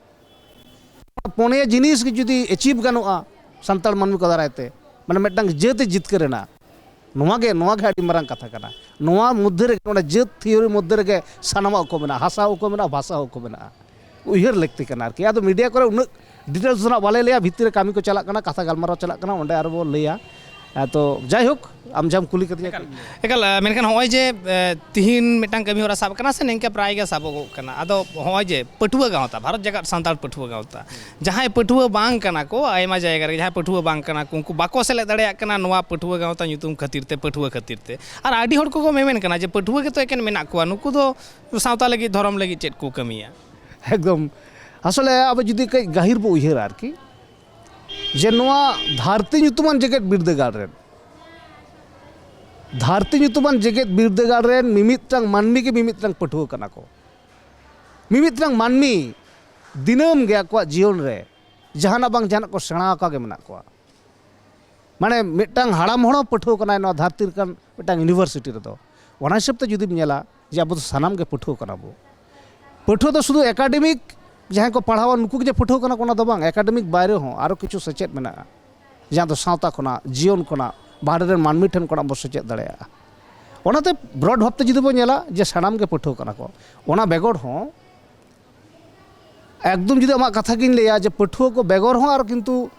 ᱯᱩᱱᱭᱟ ᱡᱤᱱᱤᱥ ᱜᱮ ᱡᱩᱫᱤ ᱮᱪᱤᱵᱷ ᱜᱟᱱᱚᱜᱼᱟ ᱥᱟᱱᱛᱟᱲ ᱢᱟᱹᱱᱢᱤ ᱠᱚ ᱫᱟᱨᱟᱭ ᱛᱮ, ᱢᱟᱱᱮ ᱢᱤᱫᱴᱟᱝ ᱡᱟᱹᱛ ᱮ ᱡᱤᱛᱠᱟᱹᱨ ᱮᱱᱟ, ᱱᱚᱣᱟ ᱜᱮ, ᱱᱚᱣᱟ ᱜᱮ ᱟᱹᱰᱤ ᱢᱟᱨᱟᱝ ᱠᱟᱛᱷᱟ ᱠᱟᱱᱟ᱾ ᱱᱚᱣᱟ ᱢᱚᱫᱽᱫᱷᱮ ᱨᱮᱜᱮ, ᱱᱚᱰᱮ ᱡᱟᱹᱛ ᱛᱷᱤᱭᱳᱨᱤ ᱢᱚᱫᱽᱫᱷᱮ ᱨᱮᱜᱮ ᱥᱟᱱᱟᱢᱟᱜ ᱠᱚ ᱢᱮᱱᱟᱜᱼᱟ, ᱦᱟᱥᱟ ᱦᱚᱸᱠᱚ ᱢᱮᱱᱟᱜᱼᱟ, ᱵᱷᱟᱥᱟ ᱦᱚᱸᱠᱚ ᱢᱮᱱᱟᱜᱼᱟ᱾ ᱩᱭᱦᱟᱹᱨ ᱞᱟᱹᱠᱛᱤ ᱠᱟᱱᱟ ᱟᱨᱠᱤ᱾ ᱟᱫᱚ ᱢᱤᱰᱤᱭᱟ ᱠᱚᱨᱮ ᱩᱱᱟᱹᱜ ᱰᱤᱴᱮᱞᱥ ᱫᱚ ᱱᱟᱜ ᱵᱟᱞᱮ ᱞᱟᱹᱭᱟ, ᱵᱷᱤᱛᱤᱨ ᱨᱮ ᱠᱟᱹᱢᱤ ᱠᱚ ᱪᱟᱞᱟᱜ ᱠᱟᱱᱟ, ᱠᱟᱛᱷᱟ ᱜᱟᱞᱢᱟᱨᱟᱣ ᱪᱟᱞᱟᱜ ᱠᱟᱱᱟ, ᱚᱸᱰᱮ ᱟᱨᱚ ᱵᱚ ᱞᱟᱹᱭᱟ᱾ ᱦᱮᱸ, ᱛᱚ ᱡᱟᱭᱦᱳᱠ, ᱟᱢ ᱡᱟᱦᱟᱸᱢ ᱠᱩᱞᱤ ᱠᱟᱫᱤᱧᱟ᱾ ᱮᱠᱟᱞ, ᱮᱠᱟᱞ, ᱟ, ᱢᱮᱱᱠᱷᱟᱱ ᱦᱚᱸᱜᱼᱚᱭ ᱡᱮ, ᱮ, ᱛᱤᱦᱤᱧ ᱢᱤᱫᱴᱟᱝ ᱠᱟᱹᱢᱤ ᱦᱚᱨᱟ ᱥᱟᱵ ᱠᱟᱱᱟ ᱥᱮ ᱱᱤᱝᱠᱟ ᱯᱨᱟᱭ ᱜᱮ ᱥᱟᱵᱚᱜᱚᱜ ᱠᱟᱱᱟ, ᱟᱫᱚ ᱦᱚᱸᱜᱼᱚᱭ ᱡᱮ ᱯᱟᱹᱴᱷᱩᱣᱟᱹ ᱜᱟᱶᱛᱟ, ᱵᱷᱟᱨᱚᱛ ᱡᱟᱠᱟᱛ ᱥᱟᱱᱛᱟᱲ ᱯᱟᱹᱴᱷᱩᱣᱟᱹ ᱜᱟᱶᱛᱟ, ᱡᱟᱦᱟᱸᱭ ᱯᱟᱹᱴᱷᱩᱣᱟᱹ ᱵᱟᱝ ᱠᱟᱱᱟ ᱠᱚ, ᱟᱭᱢᱟ ᱡᱟᱭᱜᱟ ᱨᱮ ᱡᱟᱦᱟᱸᱭ ᱯᱟᱹᱴᱷᱩᱣᱟᱹ ᱵᱟᱝ ᱠᱟᱱᱟ ᱠᱚ, ᱩᱱᱠᱩ ᱵᱟᱠᱚ ᱥᱮᱞᱮᱫ ᱫᱟᱲᱮᱭᱟᱜ ᱠᱟᱱᱟ ᱱᱚᱣᱟ ᱯᱟᱹᱴᱷᱩᱣᱟᱹ ᱜᱟᱶᱛᱟ ᱧᱩᱛᱩᱢ ᱠᱷᱟᱹᱛᱤᱨ ᱛᱮ, ᱯᱟᱹᱴᱷᱩᱣᱟᱹ ᱠᱷᱟᱹᱛᱤᱨ ᱛᱮ᱾ ᱟᱨ ᱟᱹᱰᱤ ᱦᱚᱲ ᱠᱚᱠᱚ ᱢᱮᱢᱮᱱ ᱠᱟᱱᱟ ᱡᱮ ᱯᱟᱹᱴᱷᱩᱣᱟᱹ ᱜᱮᱛᱚ ᱮᱠᱮᱱ ᱢᱮᱱᱟᱜ ᱠᱚᱣᱟ, ᱱᱩᱠᱩ ᱫᱚ ᱥᱟᱶᱛᱟ ᱞᱟᱹᱜᱤᱫ, ᱫᱷᱚᱨᱚᱢ ᱞᱟᱹᱜᱤᱫ ᱪᱮᱫ ᱠᱚ ᱠᱟᱹᱢᱤᱭᱟ? ᱮᱠᱫᱚᱢ᱾ ᱟᱥᱚᱞᱮ ᱟᱵᱚ ᱡᱩᱫᱤ ᱠᱟᱹᱡ ᱜᱟᱹᱦᱤᱨ ᱵᱚ ᱩᱭᱦᱟᱹᱨᱟ ᱟᱨᱠᱤ, ᱡᱮ ᱱᱚᱣᱟ ᱫᱷᱟᱹᱨᱛᱤ ᱧᱩᱛᱩᱢᱟᱱ ᱡᱮᱜᱮᱛ ᱵᱤᱨᱫᱟᱹᱜᱟᱲ ᱨᱮᱱ, ᱫᱷᱟᱹᱨᱛᱤ ᱧᱩᱛᱩᱢᱟᱱ ᱡᱮᱜᱮᱛ ᱵᱤᱨᱫᱟᱹᱜᱟᱲ ᱨᱮᱱ ᱢᱤᱢᱤᱫᱴᱟᱝ ᱢᱟᱹᱱᱢᱤ ᱜᱮ ᱢᱤᱢᱤᱫᱴᱟᱝ ᱯᱟᱹᱴᱷᱩᱣᱟᱹ ᱠᱟᱱᱟ ᱠᱚ᱾ ᱢᱤᱢᱤᱫᱴᱟᱝ ᱢᱟᱹᱱᱢᱤ ᱫᱤᱱᱟᱹᱢ ᱜᱮ ᱟᱠᱚᱣᱟᱜ ᱡᱤᱭᱚᱱ ᱨᱮ ᱡᱟᱦᱟᱱᱟᱜ ᱵᱟᱝ ᱡᱟᱦᱟᱱᱟᱜ ᱠᱚ ᱥᱮᱬᱟ ᱟᱠᱟ ᱜᱮ ᱢᱮᱱᱟᱜ ᱠᱚᱣᱟ᱾ ᱢᱟᱱᱮ ᱢᱤᱫᱴᱟᱝ ᱦᱟᱲᱟᱢ ᱦᱚᱲ ᱦᱚᱸ ᱯᱟᱹᱴᱷᱩᱣᱟᱹ ᱠᱟᱱᱟᱭ ᱱᱚᱣᱟ ᱫᱷᱟᱹᱨᱛᱤ ᱨᱮ ᱢᱤᱫᱴᱟᱝ ᱤᱭᱩᱱᱤᱵᱷᱟᱨᱥᱤᱴᱤ ᱨᱮᱫᱚ᱾ ᱚᱱᱟ ᱦᱤᱥᱟᱹᱵ ᱛᱮ ᱡᱩᱫᱤᱢ ᱧᱮᱞᱟ ᱡᱮ ᱟᱵᱚ ᱫᱚ ᱥᱟᱱᱟᱢ ᱜᱮ ᱯᱟᱹᱴᱷᱩᱣᱟᱹ ᱠᱟᱱᱟ ᱵᱚ᱾ ᱯᱟᱹᱴᱷᱩᱣᱟᱹ ᱫᱚ ᱥᱩᱫᱷᱩ ᱮᱠᱟᱰᱮᱢᱤᱠ ᱡᱟᱦᱟᱸᱭ ᱠᱚ ᱯᱟᱲᱦᱟᱣᱟ ᱱᱩᱠᱩ ᱜᱮ ᱡᱮ ᱯᱟᱹᱴᱷᱩᱣᱟᱹ ᱠᱟᱱᱟ ᱠᱚ, ᱚᱱᱟ ᱫᱚ ᱵᱟᱝ, ᱮᱠᱟᱰᱮᱢᱤᱠ ᱵᱟᱭᱨᱮ ᱦᱚᱸ ᱟᱨᱚ ᱠᱤᱪᱷᱩ ᱥᱮᱪᱮᱫ ᱢᱮᱱᱟᱜᱼᱟ, ᱡᱟᱦᱟᱸ ᱫᱚ ᱥᱟᱶᱛᱟ ᱠᱷᱚᱱᱟᱜ, ᱡᱤᱭᱚᱱ ᱠᱷᱚᱱᱟᱜ, ᱵᱟᱦᱨᱮ ᱨᱮᱱ ᱢᱟᱹᱱᱢᱤ ᱴᱷᱮᱱ ᱠᱷᱚᱱᱟᱜ ᱵᱚ ᱥᱮᱪᱮᱫ ᱫᱟᱲᱮᱭᱟᱜᱼᱟ᱾ ᱚᱱᱟᱛᱮ ᱵᱨᱚᱰ ᱵᱷᱟᱵᱽᱛᱮ ᱡᱩᱫᱤ ᱵᱚ ᱧᱮᱞᱟ ᱡᱮ ᱥᱟᱱᱟᱢ ᱜᱮ ᱯᱟᱹᱴᱷᱩᱣᱟᱹ ᱠᱟᱱᱟ ᱠᱚ, ᱚᱱᱟ ᱵᱮᱜᱚᱨ ᱦᱚᱸ ᱮᱠᱫᱚᱢ ᱡᱩᱫᱤ ᱟᱢᱟᱜ ᱠᱟᱛᱷᱟ ᱜᱤᱧ ᱞᱟᱹᱭᱟ, ᱡᱮ ᱯᱟᱹᱴᱷᱩᱣᱟᱹ ᱠᱚ ᱵᱮᱜᱚᱨ ᱦᱚᱸ ᱟᱨ ᱠᱤᱱᱛᱩ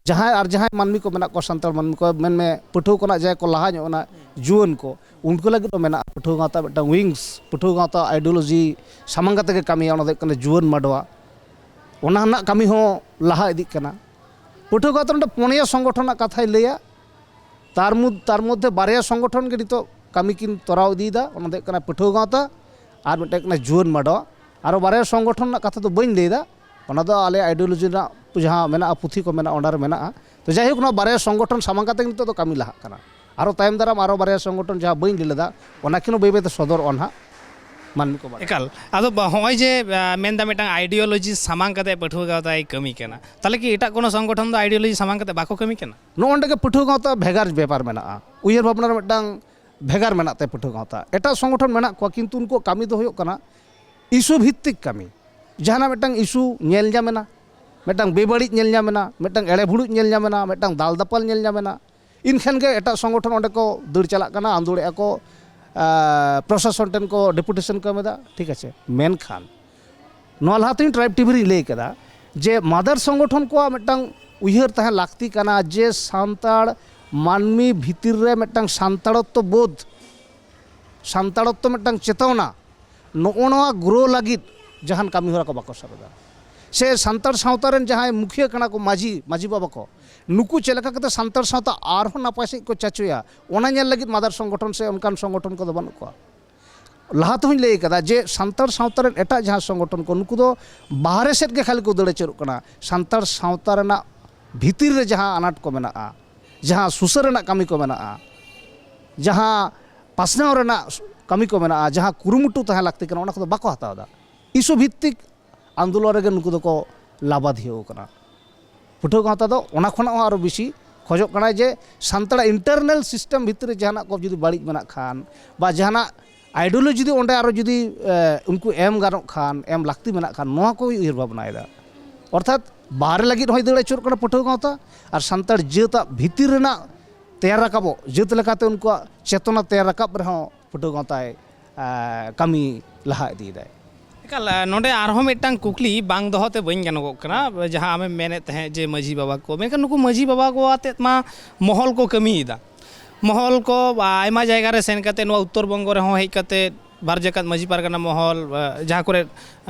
ᱡᱟᱦᱟᱸᱭ ᱟᱨ ᱡᱟᱦᱟᱸᱭ ᱢᱟᱹᱱᱢᱤ ᱠᱚ ᱢᱮᱱᱟᱜ ᱠᱚᱣᱟ, ᱥᱟᱱᱛᱟᱲ ᱢᱟᱹᱱᱢᱤ ᱠᱚ ᱢᱮᱱᱢᱮ, ᱯᱟᱹᱴᱷᱩᱣᱟᱹ ᱠᱷᱚᱱᱟᱜ ᱡᱟᱦᱟᱸᱭ ᱠᱚ ᱞᱟᱦᱟ ᱧᱚᱜ ᱮᱱᱟ, ᱡᱩᱣᱟᱹᱱ ᱠᱚ, ᱩᱱᱠᱩ ᱞᱟᱹᱜᱤᱫ ᱦᱚᱸ ᱢᱮᱱᱟᱜᱼᱟ ᱯᱟᱹᱴᱷᱩᱣᱟᱹ ᱜᱟᱶᱛᱟ ᱢᱤᱫᱴᱟᱝ ᱩᱭᱤᱝᱥ, ᱯᱟᱹᱴᱷᱩᱣᱟᱹ ᱜᱟᱶᱛᱟ ᱟᱭᱰᱤᱭᱳᱞᱚᱡᱤ ᱥᱟᱢᱟᱝ ᱠᱟᱛᱮ ᱜᱮ ᱠᱟᱹᱢᱤᱭᱟ, ᱚᱱᱟ ᱫᱚ ᱦᱩᱭᱩᱜ ᱠᱟᱱᱟ ᱡᱩᱣᱟᱹᱱ ᱢᱟᱰᱣᱟ᱾ ᱚᱱᱟ ᱨᱮᱱᱟᱜ ᱠᱟᱹᱢᱤ ᱦᱚᱸ ᱞᱟᱦᱟ ᱤᱫᱤᱜ ᱠᱟᱱᱟ᱾ ᱯᱟᱹᱴᱷᱩᱣᱟᱹ ᱜᱟᱶᱛᱟ ᱱᱚᱰᱮ ᱯᱩᱱᱭᱟᱹ ᱥᱚᱝᱜᱚᱴᱷᱚᱱ ᱨᱮᱱᱟᱜ ᱠᱟᱛᱷᱟᱧ ᱞᱟᱹᱭᱟ, ᱛᱟᱨ ᱢᱩᱫᱽ-, ᱛᱟᱨ ᱢᱚᱫᱽᱫᱷᱮ ᱵᱟᱨᱭᱟ ᱥᱚᱝᱜᱚᱴᱷᱚᱱ ᱜᱮ ᱱᱤᱛᱚᱜ ᱠᱟᱹᱢᱤ ᱠᱤᱱ ᱛᱚᱨᱟᱣ ᱤᱫᱤᱭᱮᱫᱟ, ᱚᱱᱟ ᱫᱚ ᱦᱩᱭᱩᱜ ᱠᱟᱱᱟ ᱯᱟᱹᱴᱷᱩᱣᱟᱹ ᱜᱟᱶᱛᱟ ᱟᱨ ᱢᱤᱫᱴᱮᱱ ᱠᱟᱱᱟ ᱡᱩᱣᱟᱹᱱ ᱢᱟᱰᱣᱟ᱾ ᱟᱨᱚ ᱵᱟᱨᱭᱟ ᱥᱚᱝᱜᱚᱴᱷᱚᱱ ᱨᱮᱱᱟᱜ ᱠᱟᱛᱷᱟ ᱫᱚ ᱵᱟᱹᱧ ᱞᱟᱹᱭᱫᱟ, ᱚᱱᱟ ᱫᱚ ᱟᱞᱮ ᱟᱭᱰᱤᱭᱳᱞᱚᱡᱤ ᱨᱮᱱᱟᱜ ᱡᱟᱦᱟᱸ ᱢᱮᱱᱟᱜᱼᱟ, ᱯᱩᱛᱷᱤ ᱠᱚ ᱢᱮᱱᱟᱜᱼᱟ, ᱚᱸᱰᱮ ᱨᱮ ᱢᱮᱱᱟᱜᱼᱟ᱾ ᱛᱚ, ᱡᱟᱭᱦᱳᱠ, ᱱᱚᱣᱟ ᱵᱟᱨᱭᱟ ᱥᱚᱝᱜᱚᱴᱷᱚᱱ ᱥᱟᱢᱟᱝ ᱠᱟᱛᱮ ᱱᱤᱛᱚᱜ ᱫᱚ ᱠᱟᱹᱢᱤ ᱞᱟᱦᱟᱜ ᱠᱟᱱᱟ᱾ ᱟᱨᱚ ᱛᱟᱭᱚᱢ ᱫᱟᱨᱟᱢ ᱟᱨᱚ ᱵᱟᱨᱭᱟ ᱥᱚᱝᱜᱚᱴᱷᱚᱱ ᱡᱟᱦᱟᱸ ᱵᱟᱹᱧ ᱞᱟᱹᱭ ᱞᱮᱫᱟ, ᱚᱱᱟ ᱠᱤᱱ ᱦᱚᱸ ᱵᱟᱹᱭ ᱵᱟᱹᱭ ᱛᱮ ᱥᱚᱫᱚᱨᱚᱜᱼᱟ ᱱᱟᱦᱟᱜ, ᱢᱟᱹᱱᱢᱤ ᱠᱚ ᱵᱟᱲᱟᱭᱟ᱾ ᱮᱠᱟᱞ᱾ ᱟᱫᱚ ᱵᱟ-, ᱦᱚᱸᱜᱼᱚᱭ ᱡᱮ, ᱟ, ᱢᱮᱱᱫᱟ ᱢᱤᱫᱴᱟᱝ ᱟᱭᱰᱤᱭᱳᱞᱚᱡᱤ ᱥᱟᱢᱟᱝ ᱠᱟᱛᱮ ᱯᱟᱹᱴᱷᱩᱣᱟᱹ ᱜᱟᱶᱛᱟᱭ ᱠᱟᱹᱢᱤ ᱠᱟᱱᱟ, ᱛᱟᱦᱚᱞᱮ ᱠᱤ ᱮᱴᱟᱜ ᱠᱳᱱᱳ ᱥᱚᱝᱜᱚᱴᱷᱚᱱ ᱫᱚ ᱟᱭᱰᱤᱭᱳᱞᱚᱡᱤ ᱥᱟᱢᱟᱝ ᱠᱟᱛᱮ ᱵᱟᱠᱚ ᱠᱟᱹᱢᱤ ᱠᱟᱱᱟ? ᱱᱚᱜᱼᱚ ᱱᱚᱰᱮ ᱜᱮ ᱯᱟᱹᱴᱷᱩᱣᱟᱹ ᱜᱟᱶᱛᱟ ᱵᱷᱮᱜᱟᱨ ᱵᱮᱯᱟᱨ ᱢᱮᱱᱟᱜᱼᱟ, ᱩᱭᱦᱟᱹᱨ ᱵᱷᱟᱵᱽᱱᱟ ᱨᱮ ᱢᱤᱫᱴᱟᱝ ᱵᱷᱮᱜᱟᱨ ᱢᱮᱱᱟᱜ ᱛᱟᱭᱟ ᱯᱟᱹᱴᱷᱩᱣᱟᱹ ᱜᱟᱶᱛᱟ᱾ ᱮᱴᱟᱜ ᱥᱚᱝᱜᱚᱴᱷᱚᱱ ᱢᱮᱱᱟᱜ ᱠᱚᱣᱟ, ᱠᱤᱱᱛᱩ ᱩᱱᱠᱩᱣᱟᱜ ᱠᱟᱹᱢᱤ ᱫᱚ ᱦᱩᱭᱩᱜ ᱠᱟᱱᱟ ᱤᱥᱩ ᱵᱷᱤᱛᱛᱤᱠ ᱠᱟᱹᱢᱤ᱾ ᱡᱟᱦᱟᱱᱟᱜ ᱢᱤᱫᱴᱟᱝ ᱤᱥᱩ ᱧᱮᱞ ᱧᱟᱢ ᱮᱱᱟ, ᱢᱤᱫᱴᱟᱝ ᱵᱮᱵᱟᱹᱲᱤᱡ ᱧᱮᱞ ᱧᱟᱢ ᱮᱱᱟ, ᱢᱤᱫᱴᱟᱝ ᱮᱲᱮ ᱵᱷᱩᱲᱩᱡ ᱧᱮᱞ ᱧᱟᱢ ᱮᱱᱟ, ᱢᱤᱫᱴᱟᱝ ᱫᱟᱞ ᱫᱟᱯᱟᱞ ᱧᱮᱞ ᱧᱟᱢ ᱮᱱᱟ, ᱤᱱᱠᱷᱟᱱ ᱜᱮ ᱮᱴᱟᱜ ᱥᱚᱝᱜᱚᱴᱷᱚᱱ ᱚᱸᱰᱮ ᱠᱚ ᱫᱟᱹᱲ ᱪᱟᱞᱟᱜ ᱠᱟᱱᱟ, ᱟᱸᱫᱳᱲᱮᱜᱼᱟ ᱠᱚ, ᱟᱸ, ᱯᱨᱚᱥᱟᱥᱚᱱ ᱴᱷᱮᱱ ᱠᱚ ᱰᱮᱯᱩᱴᱮᱥᱚᱱ ᱠᱚ ᱮᱢ ᱮᱫᱟ, ᱴᱷᱤᱠ ᱟᱪᱷᱮ᱾ ᱢᱮᱱᱠᱷᱟᱱ ᱱᱚᱣᱟ ᱞᱟᱦᱟᱛᱮᱧ ᱴᱨᱟᱭᱤᱵᱽ ᱴᱤᱵᱷᱤ ᱨᱤᱧ ᱞᱟᱹᱭ ᱠᱟᱫᱟ ᱡᱮ ᱢᱟᱫᱟᱨ ᱥᱚᱝᱜᱚᱴᱷᱚᱱ ᱠᱚᱣᱟᱜ ᱢᱤᱫᱴᱟᱝ ᱩᱭᱦᱟᱹᱨ ᱛᱟᱦᱮᱸ ᱞᱟᱹᱠᱛᱤ ᱠᱟᱱᱟ ᱡᱮ ᱥᱟᱱᱛᱟᱲ ᱢᱟᱹᱱᱢᱤ ᱵᱷᱤᱛᱤᱨ ᱨᱮ ᱢᱤᱫᱴᱟᱝ ᱥᱟᱱᱛᱟᱲᱚᱛᱛᱚ ᱵᱳᱫᱷ, ᱥᱟᱱᱛᱟᱲᱚᱛᱛᱚ ᱢᱤᱫᱴᱟᱝ ᱪᱮᱛᱚᱱᱟ, ᱱᱚᱜᱼᱚ ᱱᱚᱣᱟ ᱜᱨᱳ ᱞᱟᱹᱜᱤᱫ ᱡᱟᱦᱟᱱ ᱠᱟᱹᱢᱤ ᱦᱚᱨᱟ ᱠᱚ ᱵᱟᱠᱚ ᱥᱟᱵᱮᱫᱟ᱾ ᱥᱮ ᱥᱟᱱᱛᱟᱲ ᱥᱟᱶᱛᱟ ᱨᱮᱱ ᱡᱟᱦᱟᱸᱭ ᱢᱩᱠᱷᱤᱭᱟᱹ ᱠᱟᱱᱟ ᱠᱚ, ᱢᱟᱹᱡᱷᱤ, ᱢᱟᱹᱡᱷᱤ ᱵᱟᱵᱟ ᱠᱚ, ᱱᱩᱠᱩ ᱪᱮᱫ ᱞᱮᱠᱟ ᱠᱟᱛᱮ ᱥᱟᱱᱛᱟᱲ ᱥᱟᱶᱛᱟ ᱟᱨᱦᱚᱸ ᱱᱟᱯᱟᱭ ᱥᱟᱺᱦᱤᱡ ᱠᱚ ᱪᱟᱪᱳᱭᱟ, ᱚᱱᱟ ᱧᱮᱞ ᱞᱟᱹᱜᱤᱫ ᱢᱟᱫᱟᱨ ᱥᱚᱝᱜᱚᱴᱷᱚᱱ ᱥᱮ ᱚᱱᱠᱟᱱ ᱥᱚᱝᱜᱚᱴᱷᱚᱱ ᱠᱚᱫᱚ ᱵᱟᱹᱱᱩᱜ ᱠᱚᱣᱟ᱾ ᱞᱟᱦᱟ ᱛᱮᱦᱚᱸᱧ ᱞᱟᱹᱭ ᱠᱟᱫᱟ ᱡᱮ ᱥᱟᱱᱛᱟᱲ ᱥᱟᱶᱛᱟ ᱨᱮᱱ ᱮᱴᱟᱜ ᱡᱟᱦᱟᱸ ᱥᱚᱝᱜᱚᱴᱷᱚᱱ ᱠᱚ, ᱱᱩᱠᱩ ᱫᱚ ᱵᱟᱦᱨᱮ ᱥᱮᱫ ᱜᱮ ᱠᱷᱟᱹᱞᱤ ᱠᱚ ᱫᱟᱹᱲ ᱟᱹᱪᱩᱨᱚᱜ ᱠᱟᱱᱟ᱾ ᱥᱟᱱᱛᱟᱲ ᱥᱟᱶᱛᱟ ᱨᱮᱱᱟᱜ ᱵᱷᱤᱛᱤᱨ ᱨᱮ ᱡᱟᱦᱟᱸ ᱟᱱᱟᱴ ᱠᱚ ᱢᱮᱱᱟᱜᱼᱟ, ᱡᱟᱦᱟᱸ ᱥᱩᱥᱟᱹᱨ ᱨᱮᱱᱟᱜ ᱠᱟᱹᱢᱤ ᱠᱚ ᱢᱮᱱᱟᱜᱼᱟ, ᱡᱟᱦᱟᱸ ᱯᱟᱥᱱᱟᱣ ᱨᱮᱱᱟᱜ ᱠᱟᱹᱢᱤ ᱠᱚ ᱢᱮᱱᱟᱜᱼᱟ, ᱡᱟᱦᱟᱸ ᱠᱩᱨᱩᱢᱩᱴᱩ ᱛᱟᱦᱮᱸ ᱞᱟᱹᱠᱛᱤ ᱠᱟᱱᱟ, ᱚᱱᱟ ᱠᱚᱫᱚ ᱵᱟᱠᱚ ᱦᱟᱛᱟᱣ ᱮᱫᱟ᱾ ᱤᱥᱩ ᱵᱷᱤᱛᱛᱤᱠ ᱟᱱᱫᱳᱞᱚᱱ ᱨᱮᱜᱮ ᱱᱩᱠᱩ ᱫᱚᱠᱚ ᱞᱟᱵᱟᱫᱷᱤᱭᱟᱹᱣ ᱠᱟᱱᱟ᱾ ᱯᱟᱹᱴᱷᱩᱣᱟᱹ ᱜᱟᱶᱛᱟ ᱫᱚ ᱚᱱᱟ ᱠᱷᱚᱱᱟᱜ ᱦᱚᱸ ᱟᱨᱚ ᱵᱮᱥᱤ ᱠᱷᱚᱡᱚᱜ ᱠᱟᱱᱟᱭ ᱡᱮ ᱥᱟᱱᱛᱟᱲᱟᱜ ᱤᱱᱴᱟᱨᱱᱟᱞ ᱥᱤᱥᱴᱮᱢ ᱵᱷᱤᱛᱨᱤ ᱨᱮ ᱡᱟᱦᱟᱱᱟᱜ ᱠᱚ ᱡᱩᱫᱤ ᱵᱟᱹᱲᱤᱡ ᱢᱮᱱᱟᱜ ᱠᱷᱟᱱ, ᱵᱟ ᱡᱟᱦᱟᱱᱟᱜ ᱟᱭᱰᱤᱭᱳᱞᱚᱡᱤ ᱡᱩᱫᱤ ᱚᱸᱰᱮ ᱟᱨᱚ ᱡᱩᱫᱤ, ᱮ, ᱩᱱᱠᱩ ᱮᱢ ᱜᱟᱱᱚᱜ ᱠᱷᱟᱱ, ᱮᱢ ᱞᱟᱹᱠᱛᱤ ᱢᱮᱱᱟᱜ ᱠᱷᱟᱱ, ᱱᱚᱣᱟ ᱠᱚᱭ ᱩᱭᱦᱟᱹᱨ ᱵᱷᱟᱵᱽᱱᱟᱭᱮᱫᱟ᱾ ᱚᱨᱛᱷᱟᱛ ᱵᱟᱦᱨᱮ ᱞᱟᱹᱜᱤᱫ ᱦᱚᱸᱭ ᱫᱟᱹᱲ ᱟᱹᱪᱩᱨᱚᱜ ᱠᱟᱱᱟ ᱯᱟᱹᱴᱷᱩᱣᱟᱹ ᱜᱟᱶᱛᱟ, ᱟᱨ ᱥᱟᱱᱛᱟᱲ ᱡᱟᱹᱛᱟᱜ ᱵᱷᱤᱛᱤᱨ ᱨᱮᱱᱟᱜ ᱛᱮᱭᱟᱨ ᱨᱟᱠᱟᱵᱚᱜ, ᱡᱟᱹᱛ ᱞᱮᱠᱟᱛᱮ ᱩᱱᱠᱩᱣᱟᱜ ᱪᱮᱛᱚᱱᱟ ᱛᱮᱭᱟᱨ ᱨᱟᱠᱟᱵ ᱨᱮᱦᱚᱸ ᱯᱟᱹᱴᱷᱩᱣᱟᱹ ᱜᱟᱶᱛᱟᱭ, ᱮ, ᱠᱟᱹᱢᱤ ᱞᱟᱦᱟ ᱤᱫᱤᱭᱮᱫᱟᱭ᱾ ᱮᱠᱟᱞ, ᱱᱚᱰᱮ ᱟᱨᱦᱚᱸ ᱢᱤᱫᱴᱟᱝ ᱠᱩᱠᱞᱤ ᱵᱟᱝ ᱫᱚᱦᱚ ᱛᱮ ᱵᱟᱹᱧ ᱜᱟᱱᱚᱜᱚᱜ ᱠᱟᱱᱟ, ᱡᱟᱦᱟᱸ ᱟᱢᱮᱢ ᱢᱮᱱᱮᱫ ᱛᱟᱦᱮᱸᱫ ᱡᱮ ᱢᱟᱹᱡᱷᱤ ᱵᱟᱵᱟ ᱠᱚ, ᱢᱮᱱᱠᱷᱟᱱ ᱱᱩᱠᱩ ᱢᱟᱹᱡᱷᱤ ᱵᱟᱵᱟ ᱠᱚ ᱟᱛᱮᱫ ᱢᱟ ᱢᱚᱦᱚᱞ ᱠᱚ ᱠᱟᱹᱢᱤᱭᱮᱫᱟ᱾ ᱢᱚᱦᱚᱞ ᱠᱚ ᱟᱭᱢᱟ ᱡᱟᱭᱜᱟ ᱨᱮ ᱥᱮᱱ ᱠᱟᱛᱮ, ᱱᱚᱣᱟ ᱩᱛᱛᱚᱨ ᱵᱚᱝᱜᱚ ᱨᱮᱦᱚᱸ ᱦᱮᱡ ᱠᱟᱛᱮ, ᱵᱟᱨ ᱡᱟᱠᱟᱛ ᱢᱟᱹᱡᱷᱤ ᱯᱟᱨᱜᱟᱱᱟ ᱢᱚᱦᱚᱞ, ᱡᱟᱦᱟᱸ ᱠᱚᱨᱮ